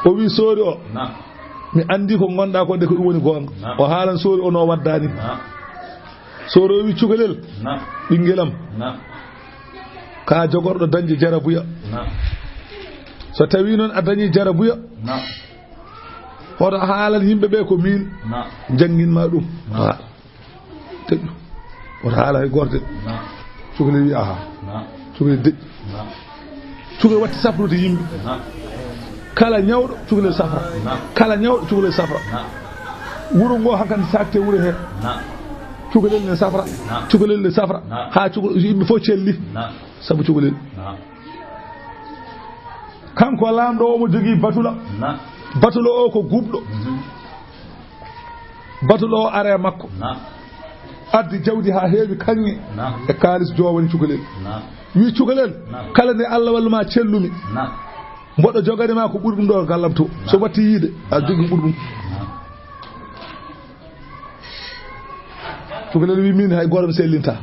O wi soori o, mi anndi ko ngonɗa ko de ko ɗum woni goonga. O haalan soori o no waddani. Soori o wi, cukalel, ɓinngel am, ka jogorɗo dañde jarabuya. So tawi noon a dañi jarabuya, hoto haalan yimɓe ɓe ko min janngin ma ɗum. Teƴƴu. Wota haala hay gooto de. Cukalel wi, aha. Cukalel deƴƴi. Cukalel watti safrude yimɓe. Kala ñawɗo, cukalel safra. Kala ñawɗo, cukalel safra. Wuro ngo hankadi sakte wuro he. Cukalel ne safra. Cukalel ne safra. Haa cuka-, yimɓe fof celli. Sabu cukalel. Kanko laamɗo o, omo jogii batula. Batula o ko guɓɗo. Batula o ara e makko. Addi jawdi haa heewi kaŋŋe e kaalis joowani cukalel. Wi, cukalel, kala nde Allah wallu ma cellumi, mboɗo jogani ma ko ɓuri ɗum ɗo gallam to. So watti yiide, a jogii ɓuri ɗum. Cukalel wi, min hay gooto mi sellinta.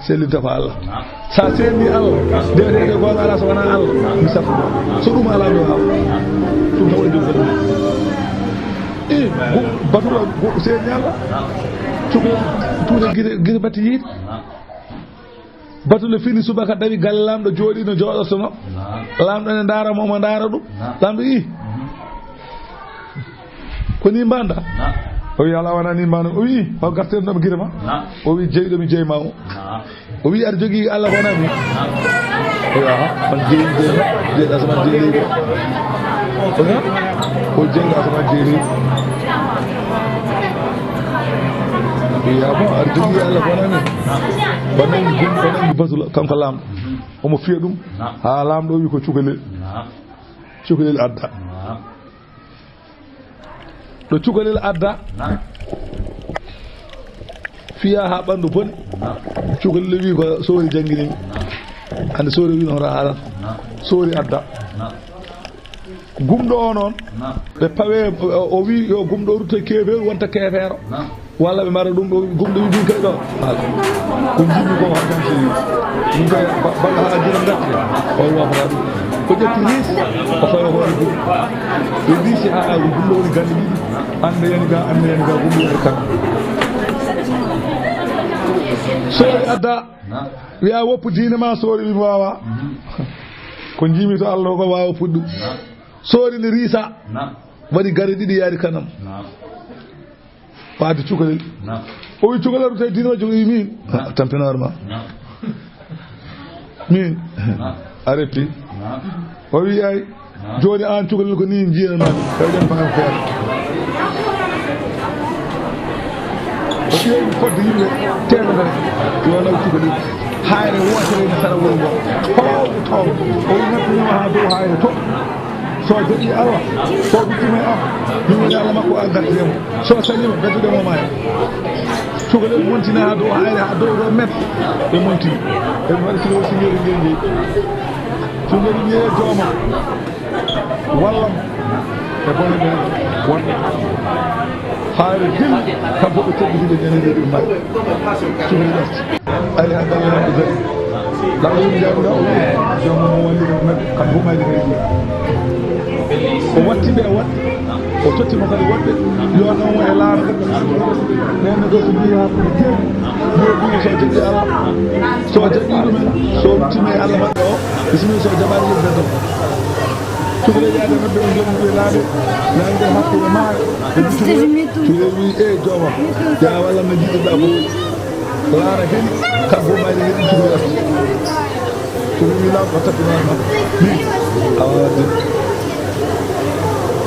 Sellinta ko Allah. Sa selli Allah, nde wiyetee goonga alaa so wonaa Allah, mi safru. So ɗum alaa, mi waawa. Ɗum tan woni joom galle. E, go-, batula, go-, selli Allah. Cukalel tuuta gite, gite batti yiide. Batula fini subaka, dawi galle laamɗo, jooɗi no jooɗortono. Laamɗo ne ndaara mo, omo ndaara ɗum. Laamɗo, ii. Ko ni mbaɗa? O wi, "Alaa, wonaa nii mbaawmi." O wi, "Hol gartirɗo mi gite ma?" O wi, "Jeyɗo mi jeyi ma o." O wi, "Aɗa jogii Allah ko wonaa miin?" O wi, "Aha, on jeyi, jeyi, jeyi asamaan, jeyi leydi." O wi, "O jeyi asamaan, jeyi leydi." O wi, "Ah bon, aɗa jogii Allah ko wonaa miin?" O nangi gum-, o nangi basula, kanko laamɗo. Omo fiya ɗum, haa laamɗo o wi ko cukalel. Cukalel adda. Ɗo cukalel adda, fiya haa ɓanndu boni. Cukalel wi ko soori janngini mi. Hannde soori wi no hoto haalan. Soori adda. Gumɗo o noon, ɓe pawe, o, o wi yo gumɗo rutto e keefeeru, wonta keefeero. Walla ɓe mbaɗa ɗum ɗo, gumɗo wi min kay ɗo. Haala. Ko njiɗmi ko haa jam si min kay ba-, balla haa jiram gatti. O wafata ɗum. O ƴetti riis, o fawi hoore gumɗo. Ɓe riisi haa gumɗo woni gannde ɗiɗi. Annde yani ga, annde yani ga, gumɗo yani kan. Soori adda, wiya woppu diine ma, soori wi mi waawa. Ko njiimi to Allah ko waawa puɗɗum. Soori ne riisa. Waɗi gare ɗiɗi yaari kanam. Faade cukalel. O wi cukalel, "Rutee diine ma?" Cukalel wi, "Min." "Ah, tampinaa hoore ma. Min." A reppi. O wi, "Ay, jooni aan cukalel ko nii njiyan ma, tawi ɗen faa feere." O ƴeewi fodde yimɓe teemedere, yo naw cukalel. Haayre wootere ene sara wuro ngo. Toowɗo, toowɗo. O wi, "Naɓɓinii ma haa dow haayre to." So jaɓi awa, so ruttima e am, min woni Allah makko, a gardi e mo. So salima, gadduɗe mo maaya. Cukalel montina haa dow haayre, haa dow ɗo met, ɓe montini. Ɓe mbaɗi cukalel singere nge jeyi. Cukalel wiye jooma, wallam e bone ɓe wonɓe. Haayre dilli, kamɓe fof ɓe tedditi ɓe ñande ɗe ɗum maaya. Cukalel arti. Ari haa galle makko dari. Laawol woni jaaduɗo o wi'i, joomum o walli ko mabɓe, kamɓe fof mayde kadi ɗum. O watti ɓe o waɗi, o totti mo kadi woɗɓe, yo naw mo e laana. Ɓen ne ɗo so mbiyi haa ko jeeɗi, yo ɗum so jaɓi Allah, so jaɓi ɗumen, so ruttima e Allah maɓɓe o, bisimilla, so jaɓaani ɗum beddo. Cukalel yaade maɓɓe on jooɗi ɓe laaɓe, laaɓe hakkude maayo. Cukalel wi'i, "E joomam, yaa wallam no jiɗirɗaa fof." Laara heli, kanko mayde heli cukalel arti. Cukalel wi'i laamɗo, "Tappinaa ma. Min, a waawaa de.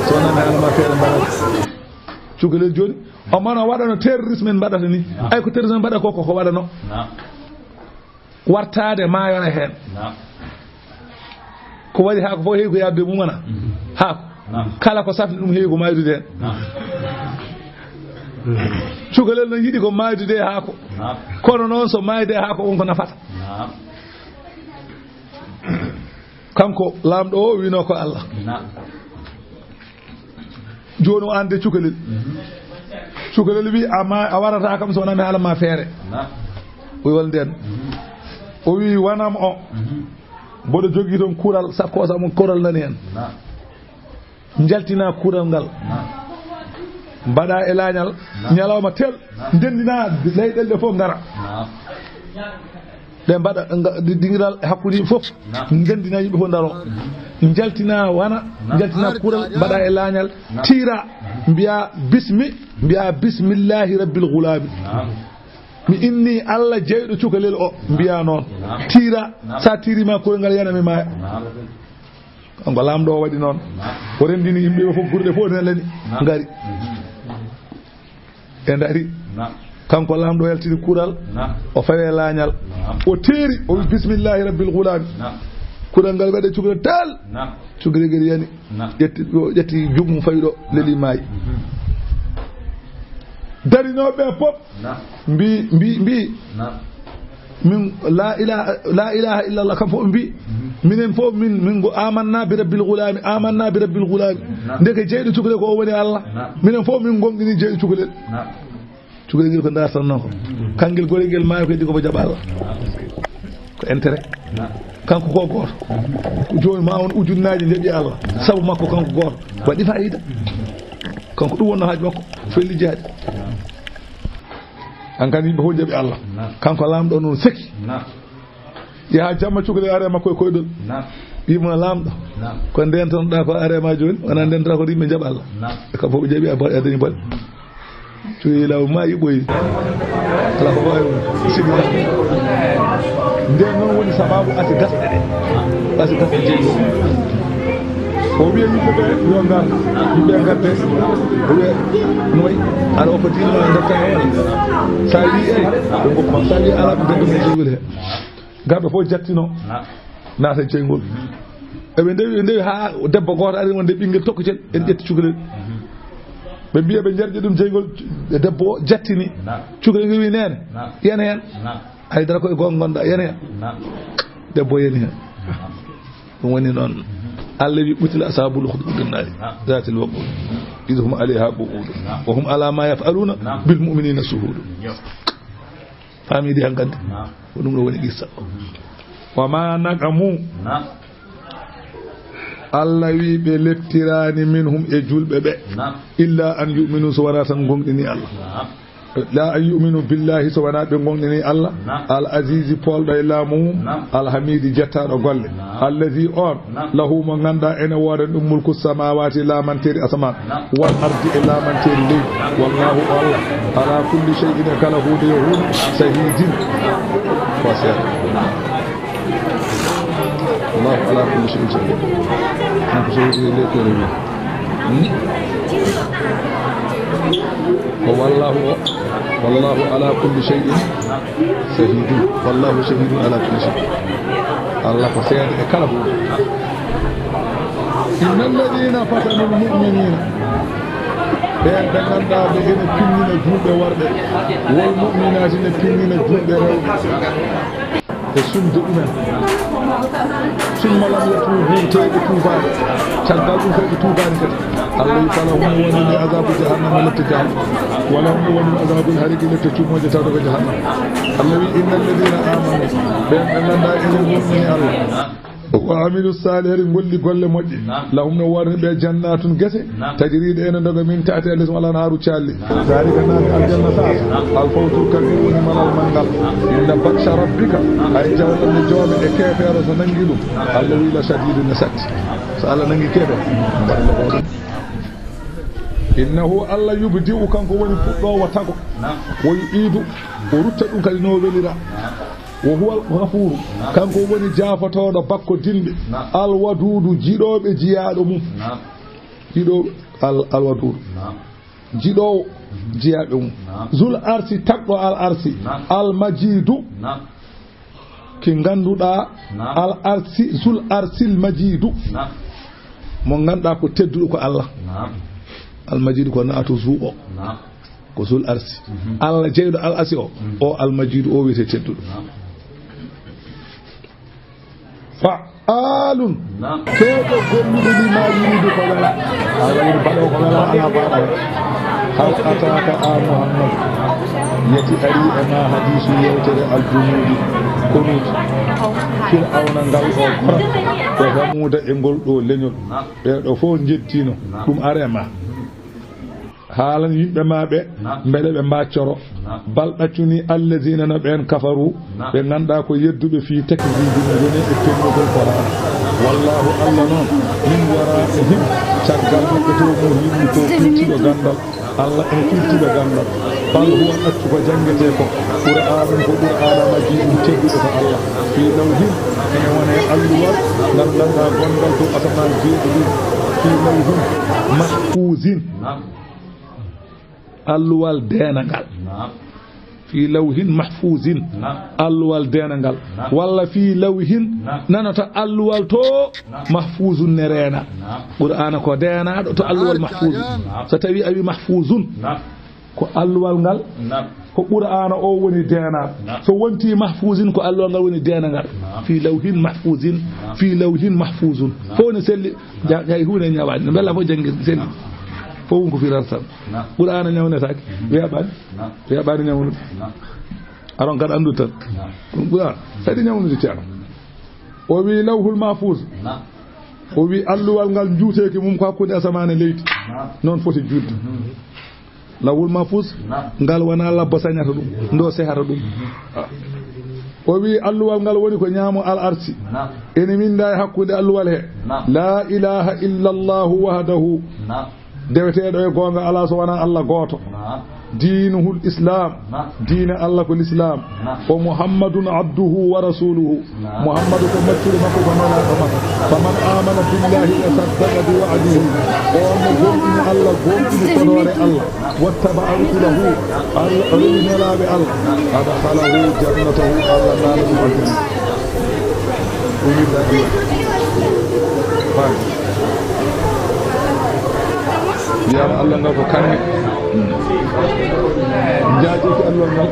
So wonaa mi haala ma feere mbaɗata." Cukalel jooni, o mano waɗano terrorisme en mbaɗata ni. Ay ko terrorisme mbaɗa ko, ko, ko waɗano. Wartaade maayora heen. Ko waɗi haako fof heewi ko yaɓde mum wona haako. Kala ko safni ɗum heewi ko maaydude heen. Cukalel no yiɗi ko maaydude haako. Kono noon so maayde haako on ko nafata. Kanko laamɗo o wino ko Allah. Jooni o ande cukalel. Cukalel wi, "Amma a warata kam so wonaa mi haala ma feere." O wi, "Wal nden?" O wi, "Wanam o. Mboɗo jogii toon kural, sakko o samu kural nani heen. Njaltina kural ngal. Mbaɗa e laañal, ñalawma tel, ndendina leyɗeele ɗe fof ngara." Ɓe mbaɗa nga-, di-, dingiral e hakkunde yimɓe fof. Naam. Ndenndina yimɓe fof ndaroo. Mhm. Njaltina wana, naam, njaltina kural, mbaɗa e laañal, naam, tiira, mhm, mbiya bismi, mbiya bismillahi rabbil gulaami. Naam. Mi inni Allah jeyɗo cukalel o, mbiya noon. Naam. Tiira, naam, sa tiirima kural ngal yana mi maaya. Naam. Kanko laamɗo o waɗi noon. Naam. O renndini yimɓe ɓe fof, gurɗe fof ne lani, naam, ngari. Mhm. Ɓe ndari. Naam. Kanko laamɗo yaltini kural. Naam. O fawe laañal. Naam. O teeri, o wi, naam, bismillahi rabbil gulaami. Naam. Kural ngal waɗe cukalel tal. Naam. Cukalel ngel yani. Naam. Ƴetti, o ƴetti juuɗe mum fawi ɗo, leli maayi. Mhm. Darinooɓe ɓe fof. Naam. Mbi, mbi, mbi. Naam. Min, la ilaha, la ilaha illallah, kam fof mbi, mhm, minen fof min, min ngo amanna bi rabbil gulaami, amanna bi rabbil gulaami. Naam. Ndeke jeyɗo cukalel ko o woni Allah. Naam. Minen fof min ngonɗini jeyɗo cukalel. Naam. Cukalel ngel ko dartan noon ko. Mhm. Kangel gorel ngel maayo ko heddi ko mo jaɓa Allah. Naam. Ko intérêt. Naam. Kanko ko gooto. Mhm. Jooni ma on ujunnaaji njaɓi Allah. Naam. Sabu makko kanko gooto. Naam. Waɗi fayida. Kanko ɗum wonno haaju makko. Fof e lijjaade. Naam. An kan yimɓe fof njaɓi Allah. Naam. Kanko laamɗo noon seki. Naam. Yaha jamma cukalel are makko e koyɗol. Naam. Wimo laamɗo. Naam. Ko ndentonoɗa ko are ma jooni, wona ndentata ko yimɓe njaɓa Allah. Naam. E kam fof ɓe njaɓi a bo-, a dañi boɗe. Cuyi law ma yiɓoyi. Ala ko wawi mo. Sidi. Nden noon woni sababu asi gasɗe ɗe. Asi gasɗe jeyi. O wiya yimɓe ɓe yo ngar. Yimɓe ngadde. O wiya noy. Aɗa o ko diino ngarta e wala. Sa wi eyi. Ɓe goppa. Sa wi ala ɓe goppa. He. Garɗo fof jattino. Naata e ceyngol. Eɓe ndewi, ɓe ndewi haa debbo gooto ari wonde ɓinngel tokkitel, en ƴetti cukalel. Ɓe mbiya ɓe njarƴi ɗum ceyngol, debbo o jattini. Cukalel ngel wi, "Neene, yen heen. Haydara ko e goonga ngonɗaa, yen heen." Debbo o yani heen. Ɗum woni noon. Allah wi, "Qutila ashabul ukhdud, ذات الوقود, إذ هم عليها قعود, وهم على ما يفعلون بالمؤمنين شهود." Faamii ɗi hankadi. Ko ɗum ɗo woni qissa o. Wa ma naqamu. Allah wi ɓe lettiraani minhum e julɓe ɓe. Illa an yu'minu, so wonaa tan ngonɗini Allah. La an yu'minu billahi, so wonaa ɓe ngonɗini Allah. Al azizi, poolɗo e laamu mum. Al hamidi, jettaaɗo golle. Allazi, on. Lahu, mo ngannduɗaa ene woodani ɗum mulku samawati, laamanteeri asamaan, wal ardi, e laamanteeri leydi. Wallahu, o Allah, ala kulli shay'in, e kala huunde yo huunde, shahidin, ko seeɗa. Wallahu ala kulli shay'in shahid. Kanko shahidi e leydi o rewi. Hmm? Ko wallahu o, wallahu ala kulli shay'in shahidun. Wallahu shahidun ala kulli shay. Allah ko seeɗa e kala huunde. Inna alladhina fatanu almu'minina, ɓen ɓe ngannduɗaa ɓe ene pinnina julɓe worɓe, wal mu'minati, ne pinnina julɓe rewɓe, e sumde ɗumen. Summa lam yatubu, tawi ɓe tuubaani. Caggal ɗum kadi ɓe tuubaani kadi. Allah wi, falahum, woni ɓe azabu jahannama, lette jahannama. Walahum, woni ɓe azabul hariqi, lette cummooje tawde ko jahannama. Allah wi, inna alladhina amanu, ɓen ɓe ngannduɗaa ene ngonɗini Allah. Wa amilu salihati, ngolli golle moƴƴe. Lahum, no woodani ɓe jannatun gese. Tajri, ɗe ene ndoga min tahtiha, les mum al anharu, calli. Zalika, naati aljanna saasa. Al fawzul kabir, woni malal manngal. Inna batsha rabbika, hay jawɗal joome e keefeero so nanngi ɗum. Allah wi, la shadidun, ne satti. So Allah nanngi keefeero, mbaɗa ko ɗum. Innahu, Allah, yubdi'u, kanko woni fuɗɗoowo tago. Wa yu'idu, o rutta ɗum kadi no welira. Wa huwa al-ghafuru, kanko woni jaafotooɗo bakko dinɓe. Al-wadudu, jiɗooɓe jiyaaɗo mum. Jiɗooɓe al-, al-wadudu. Jiɗoowo jiyaaɓe mum. Zul arsi, tagɗo al arsi. Al majidu, ki ngannduɗaa, al arsi, zul arsil majidu. Mo ngannduɗaa ko tedduɗo ko Allah. Al majidu ko naatu zu o. Ko zul arsi. Allah jeyɗo al arsi o, o al majidu, o wiyetee tedduɗo. Fa'alun. Keewɗo gollude lima yuridu ko wela. Allah woni baɗoowo ko wela, alaa baɗoowo. Hal ataaka, a Muhammad, yeti ari e ma hadiisu yewtere al junuudi, konuuji. Fir'awna ngal o, e Samuuda e ngol ɗo leñol. Ɓee ɗo fof njettino. Ɗum are ma. Haalan yimɓe ma ɓe, mbele ɓe mbaccoro. Bal ɗaccuni allazina, no ɓeen, kafaru, ɓe ngannduɗaa ko yedduɓe, fii takziibin, woni e pellugol Qur'aana. Wallaahu, Allah noon, min waraa'ihim, caggal maɓɓe to, muhiitun, ko firtiiɗo ganndal. Allah ene firtiiɗo ganndal. Bal huwa, accu ko janngetee ko, Qur'aanun, ko Qur'aana, majiidun, tedduɗo ko Allah. Fii lawhin, ene wona e alluwal ngal ngannduɗaa gongal dow asamaan jeeɗiɗi. Fii lawhin mahfuuzin. Alluwal deenangal. Naam. Fii lawhin mahfuuzin. Naam. Alluwal deenangal. Naam. Walla fii lawhin, naam, nanata alluwal to, naam, mahfuuzun ne reena. Naam. Qur'aana ko deenaaɗo to alluwal mahfuuzun. Naam. So tawi a wi mahfuuzun, naam, ko alluwal ngal, naam, ko Qur'aana o woni deenaaɗo. Naam. So wonti mahfuuzin, ko alluwal ngal woni deenangal. Naam. Fii lawhin mahfuuzin. Naam. Fii lawhin mahfuuzun. Naam. Fof ne selli. Naam. Ja-, hay huunde ñawaani. Mbela fof janngi selli. Naam. Fof ko firar tan. Naam. Qur'aana ñawnetaake. Mhm. Weeɓaani. Naam. Weeɓaani ñawnude. Naam. Aron kadi anndu tan. Naam. Ɗum Qur'aana. Kadi ñawnude ceerno. O wi lawhul mahfuuz. Naam. O wi alluwal ngal njuuteeki mum ko hakkunde asamaan e leydi. Naam. Noon foti juutde. Mhm. Lawhul mahfuuz. Naam. Ngal wona labbo sañata ɗum. Ndo sehata ɗum. Mhm. O wi alluwal ngal woni ko ñaamo al arsi. Naam. Ene winnda e hakkunde alluwal he. Naam. La ilaha illa Allahu wahdahu. Naam. Deweteeɗo e goonga alaa so wonaa Allah gooto. Naam. دينه الإسلام. نعم. Diine Allah ko Lislaam. نعم. ومحمد عبده ورسوله. نعم. Muhammadu ko maccuɗo makko, ko nelaaɗo makko. فمن آمن بالله وصدق بوعده. On mo gomɗini Allah, gomɗini fodoore Allah. واتبع رسله. Allah, o rewi nelaaɓe Allah. أدخله جنته. Allah naatna ɗum aljanna. Ɗum yiɗɗa Allah. Faami. Wiyaama Allah ngal ko kaŋŋe. Njaajiki Allah ngal,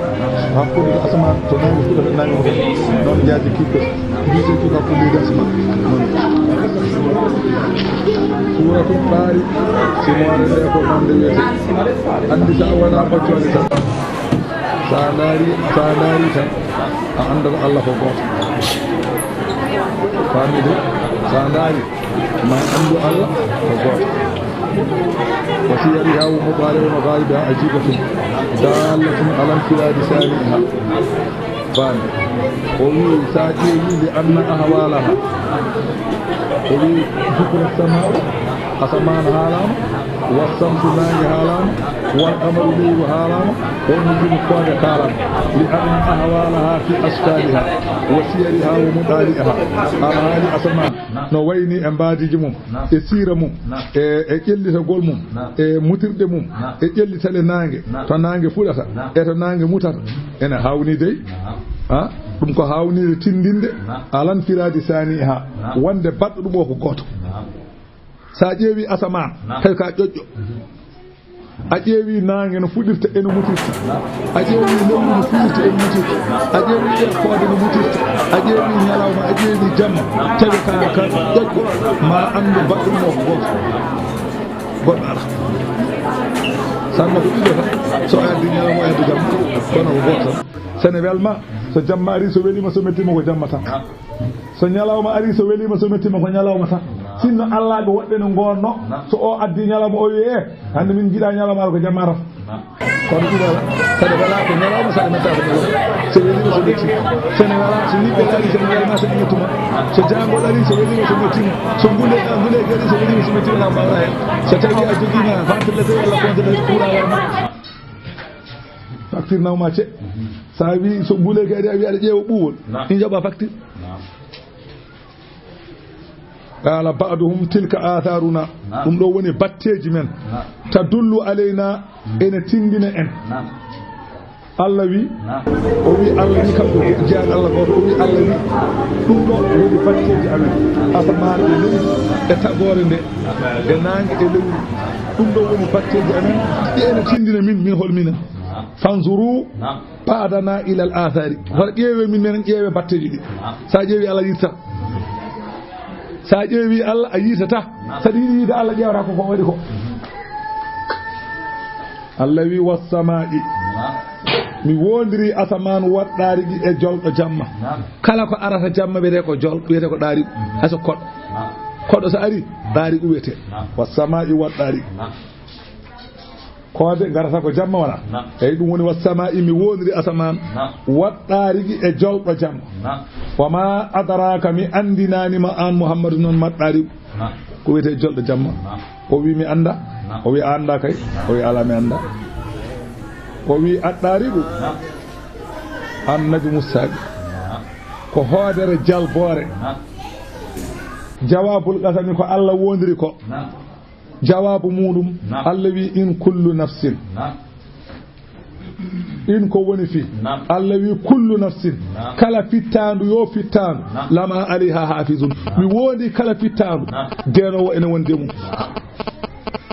hakkunde asamaan to naange fuɗata, naange wonata. Noon njaajiki ko mbiyetee ko hakkunde leydi asamaan. Noon. Suuratul Faari, si mo wara nde ko noon nde wiyetee. Anndi sa wona ɓaccu anndi tan. Sa ndaari, sa ndaari tan, a anndat Allah ko gooto. Faami de? Sa ndaari, ma anndu Allah ko gooto. وسيرها ومطالعها ومغاربها عجيبة دالة على انفراد صانعها. Faami. O wi'i, sa ƴeewi, لأن أحوالها. O wi'i, ذكر السماء, asamaan haalaama, والشمس, naange haalaama, والقمر, leyru haalaama, والنجوم, koode kaalaama. لأن أحوالها في أشكالها وسيرها ومطالعها. Alhaali asamaan no wayni e mbaadiiji mum, e siira mum, e, e ƴellitagol mum, e mutirɗe mum, e ƴellitale naange, to naange fuɗata, e to naange mutata. Ene hawni dey. Ha? Ɗum ko hawniire tinndinde على انفراد صانعها, wonde baɗɗo ɗum o ko gooto. Sa ƴeewi asamaan, tawi ka ƴoƴƴo. A ƴeewi naange no fuɗirta e no mutirta. A ƴeewi lewru no fuɗirta e no mutirta. A ƴeewi ɗee koode no mutirta. A ƴeewi ñalawma, a ƴeewi jamma. Tawi ka, ka ƴoƴƴo, ma anndu baɗɗo ɗum o ko gooto. Goɗɗo alaa. Sanna ko ɗiɗo tan. So a addi ñalawma, a addi jamma, kono ko gooto tan. So ne welma, so jamma ari, so welima, so mettima, ko jamma tan. So ñalawma ari, so welima, so mettima, ko ñalawma tan. Sinno Allah ko woɗɓe no ngonno, so o addi ñalawma, o wi'e, "Eh, hannde min njiɗa ñalawma, ko jamma tan." Kono ɗum wala, saɗa wala ko ñalawma, saɗa metta ko ñalawma. So welima, so mettima. So ne wala, so niɓɓe ari, so ne welma, so ne mettuma. So jangol ari, so welima, so mettima. So ngule, ngule ari, so welima, so mettima, na mbawɗa hen. So tawi a jogima ventilateur walla congélateur, courant warma. Facture nawma ce. Sa wi so ngule kadi a wi aɗa ƴeewa ɓuwol. Naam. Ɗi njaɓa facture. Naam. Qala ba'duhum tilka atharuna. Naam. Ɗum ɗo woni batteeji men. Naam. Tadullu alayna, ene tinndina en. Naam. Allah wi, naam, o wi Allah ni kam ko jeyan Allah gooto, o wi Allah wi, ɗum ɗo woni batteeji amen. Asamaan e leydi e tagoore nde, e naange e lewru. Ɗum ɗo woni batteeji amen, ɗi ene tinndina min, min hol minen. Fanzuru, naam, ba'dana ilal athari. Naam. Wara ƴeewe min, menen ƴeewe batteeji ɗi. Naam. Sa ƴeewi Allah yirta. Sa ƴeewi Allah a yirtata. Naam. Saɗa yiɗi yiide Allah ƴeewata ko, ko waɗi ko. Allah wi, "Wassama'i." Naam. Mi wondiri asamaan waɗɗaari ɗi e jolɗo jamma. Naam. Kala ko arata jamma wiyete ko jol, wiyete ko ɗaari. Mhm. Hay so koɗo. Naam. Koɗo so ari, ɗaari wiyete. Naam. Wassama'i waɗɗaari. Naam. Koode ngarata ko jamma wala. Naam. Eyi, ɗum woni wassama'i, mi wondiri asamaan. Naam. Waɗɗaari ɗi e jolɗo jamma. Naam. Wa ma adraka, mi anndinaani ma aan Muhammadu noon maɗɗaari. Naam. Ko wiyetee jolɗo jamma. Naam. O wi mi annda. Naam. O wi a annda kay. Naam. O wi ala mi annda. O wi aɗɗaariɗu. Naam. Annabi Musa. Naam. Ko hoodere jalboore. Naam. Jawaabul qasami ko Allah wondiri ko. Naam. Jawaabu muɗum, naam, Allah wi, "In kullu nafsin." Naam. In ko woni fi. Naam. Allah wi, "Kullu nafsin." Naam. Kala fittaandu yo fittaandu. Naam. Lama alayha hafizun. Naam. Mi wondi kala fittaandu. Naam. Deenoowo ene wondi e mum. Naam.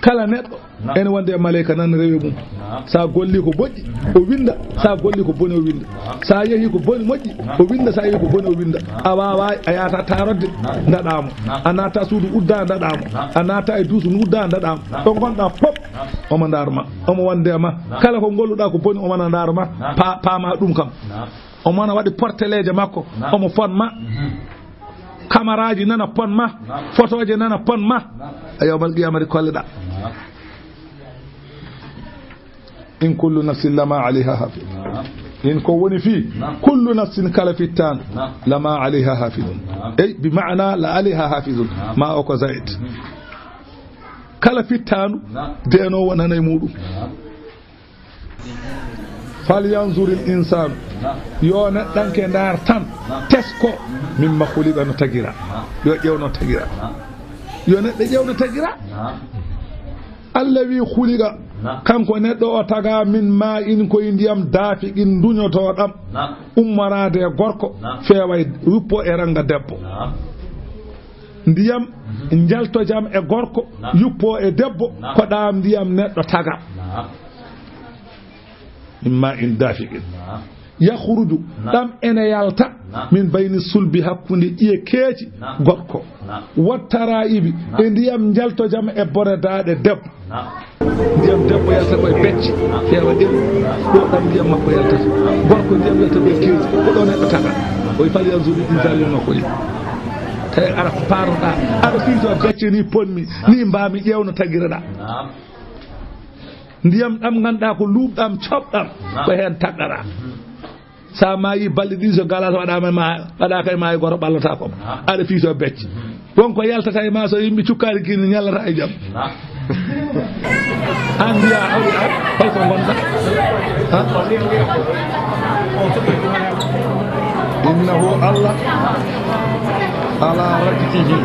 Kala neɗɗo, naam, ene wondi e maleyka nan rewe mum. Naam. Sa golli ko boɗɗi, o winda. Sa golli ko boni, o winda. Sa yehi ko boni moƴƴi, o winda. Sa yehi ko boni, o winda. A wawa, a yata tarodde, ndaɗamo. A nata suudu udda, ndaɗamo. A nata e duusu udda, ndaɗamo. Ɗo gonɗa pop, omo ndarma, omo wonde ma. Kala ko golluɗa ko boni, omo na ndarma. Pa-, pama ɗum kam. Omo na waɗi porteleeje makko, omo fon ma. Kamaraji nana pon ma, fotoje nana pon ma. A yawmal qiyamati kolleɗa. In kullu nafsin lama alayha hafiz. Naam. In ko woni fii, naam, kullu nafsin kala fittaandu, naam, lama alayha hafizun. Naam. Ey, bi maana la alayha hafizun. Naam. Ma o ko zaid. Mhm. Kala fittaandu, naam, deenoowo nana e muɗum. Naam. Falyanzuril insaanu. Yo neɗɗanke ndaar tan, tesko, mimma khuliqa, no tagira. Yo ƴeew no tagira. Yo neɗɗo ƴeew no tagira. Allah wi khuliqa, kanko neɗɗo o taga min maa'in, ko e ndiyam daafiqin, nduñotooɗam, ummoraade e gorko, feewa e, yuppo e ranga debbo. Ndiyam njaltojam e gorko, yuppo e debbo, ko ɗam ndiyam neɗɗo taga. Min maa'in daafiqin. Naam. Yakhruju, naam, ɗam ene yalta, naam, min bayni sulbi, hakkunde ƴiye keeci, naam, gorko. Naam. Wat taraa'ibi, naam, e ndiyam njaltojam e bone daaɗe debbo. Naam. Ndiyam debbo yalta koye becce, naam, feewa ɗen, ɗo ɗam ndiyam makko yaltata. Gorko ndiyam yalta koye keeci, ko ɗo neɗɗo taga. O wi, "Falyanzuril insaanu mimma khuliqa." Tawi aɗa paanoɗa, aɗa firto becce ni ponmi, ni mbami ƴeewno tagiraɗa. Naam. Ndiyam ɗam ngannduɗaa ko luuɓɗam, coɓɗam, naam, ko heen tagɗaɗaa. Mhm. So a maayi balɗe ɗiɗi, so galas waɗaama e ma, waɗaaka e ma, hay gooto ɓallataako ma. Naam. Aɗa fiito becce. Mhm. Won ko yaltata e ma, so yimɓe cukkaani kini, ñallata e jam. Naam. Aan mbiyaa, a wi, a, hol ko ngonɗaa? Ha? Innahu, Allah, ala raj'ihi.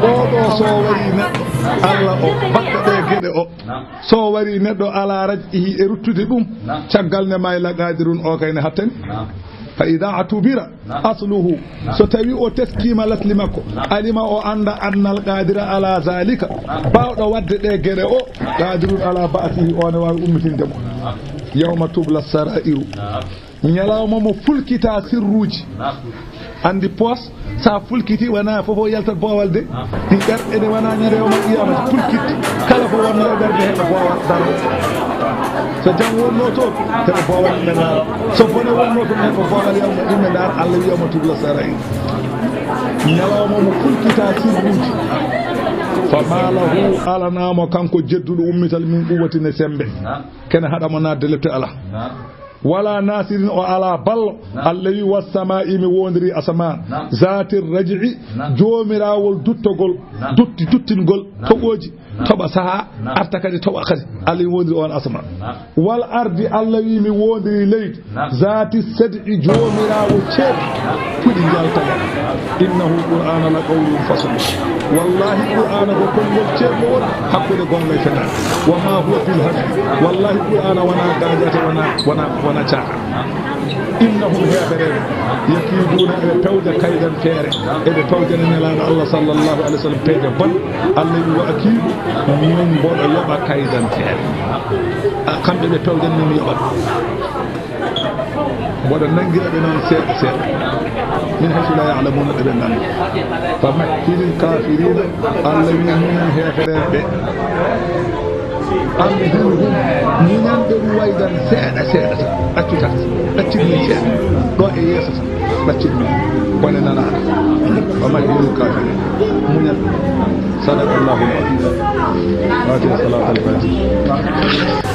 Oo ɗoo so warii neɗɗo, Allah o baɗɗo ɗee geɗe o. Naam. So warii neɗɗo ala raj'ihi e ruttude ɗum, naam, caggal ne may laqaadirun, o kay ne hattani. Naam. Fa idaa tubira, naam, asluhu, naam, so tawi o teskiima lasli makko, naam, alima, o annda annal qaadira ala zaalika, naam, baawɗo waɗde ɗee geɗe o, qaadirun ala ba'sihi, o ne waawi ummitinde mo. Naam. Yawma tubla saraa'iru. Naam. Ñalawma mo fulkita sirruuji. Naam. Anndi poos, so a fulkiti, wona fof o yaltat boowal de. Naam. Ɗi ɓerɗe ɗe wona ñande yawmal qiyamati, fulkit. Kala ko wonno e ɓerɗe heɓa boowal daro. So jam wonno toon, heɓa boowal yimɓe ndaara. So bone wonno toon, heɓa boowal yawma yimɓe ndaara. Allah wi yawma tubla saraa'iru. Ñalawma mo fulkita sirruuji. Fa ma lahu, alanaamo kanko jedduɗo ummital min quwwatin e sembe. Naam. Kene haɗa mo naatde lepte alaa. Naam. Wala nasirin, o alaa ballo. Naam. Allah wi, "Was samaa'i, mi woondiri asamaan. Naam. Zaatir raj'i, naam, joomiraawol duttogol, naam, dutti, duttingol, naam, toɓooji, naam, toɓa sahaa, naam, arta kadi toɓa kadi." Naam. Allah wi, "Mi woondiri on asamaan." Naam. Wal ardi, Allah wi, "Mi woondiri leydi." Naam. Zaati sad'i, joomiraawo ceeɗu, naam, puɗi njaltagal. Innahu, Qur'aana, la qawlun faslun. Wallaahi, Qur'aana ko konngol ceeɗngol hakkunde goonga e fenaande. Wa maa huwa bil hazli. Wallaahi, Qur'aana wonaa gaajaate, wonaa, wonaa, wonaa caaxaan. Innahum, heefereeɓe, yakiiduuna, eɓe pewja kaydanteere, eɓe pewjana Nelaaɗo Allah, sallallahu alayhi wa sallam, peeje bonɗe. Allah wi, "Wa akiidu, min mboɗo yoɓa kaydanteere." A, kamɓe ɓe pewjani, min mi yoɓat. Mboɗo nanngira ɓe noon seeɗa seeɗa. Min haysu laa ya'lamuuna, ɓe ɓe ngannda. Fa mahhilil kaafiriina, Allah wi, muñan heefereeɓe. Amhilhum, muñan ɓe ruwaydan seeɗa seeɗa tan. Accu tan, accit min seeɗa. Ɗo e yeeso tan, accit min. Bone nanaɗo. Fa mahhilil kaafiriina. Muñan. Sadaqallahul aziim. Fatiha, salaatul faatiha.